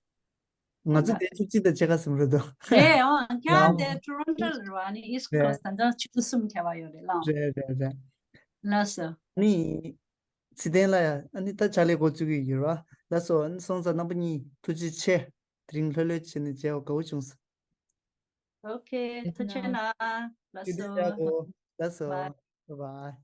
ང་ཚོ་དེ་བཅུ་གཅིག་དང་ཕྱེད་ཀ་ཙམ་རེད་འདུག་རེད། ཨོ་ཁྱེད་རང་དེ་ཊོ་རོན་ཊོ་རེད་པ། ཨ་ནི་ཨིསཊ་ཀོ་སི་ཊི་ད་ལྟ་ཆུ་ཚོད་གསུམ་ཐལ་བ་ཡོད་རེད་ལགས། རེད་རེད་རེད། ལགས་སོ། ཨ་ནི། ཚེ་བརྟན་ལགས་ཡ། ཨ་ནི་ད་ཕྱག་ལས་འགོ་བཙུགས་ཀྱི་ཡོད་རེད་པ། ལགས་སོ། ཨ་ནི་སོང་ཙང་རྣམ་པ་གཉིས་ཐུགས་རྗེ་ཆེ། དེ་རིང་ལྷོད་ལྷོད་བྱས་ནས་མཇལ་བ་དགའ་བོ་བྱུང་སོང་། ཨོ་ཁེ། ཐུགས་རྗེ་གནང་། ལགས་སོ། ལགས་སོ། བཱའི། བཱའི།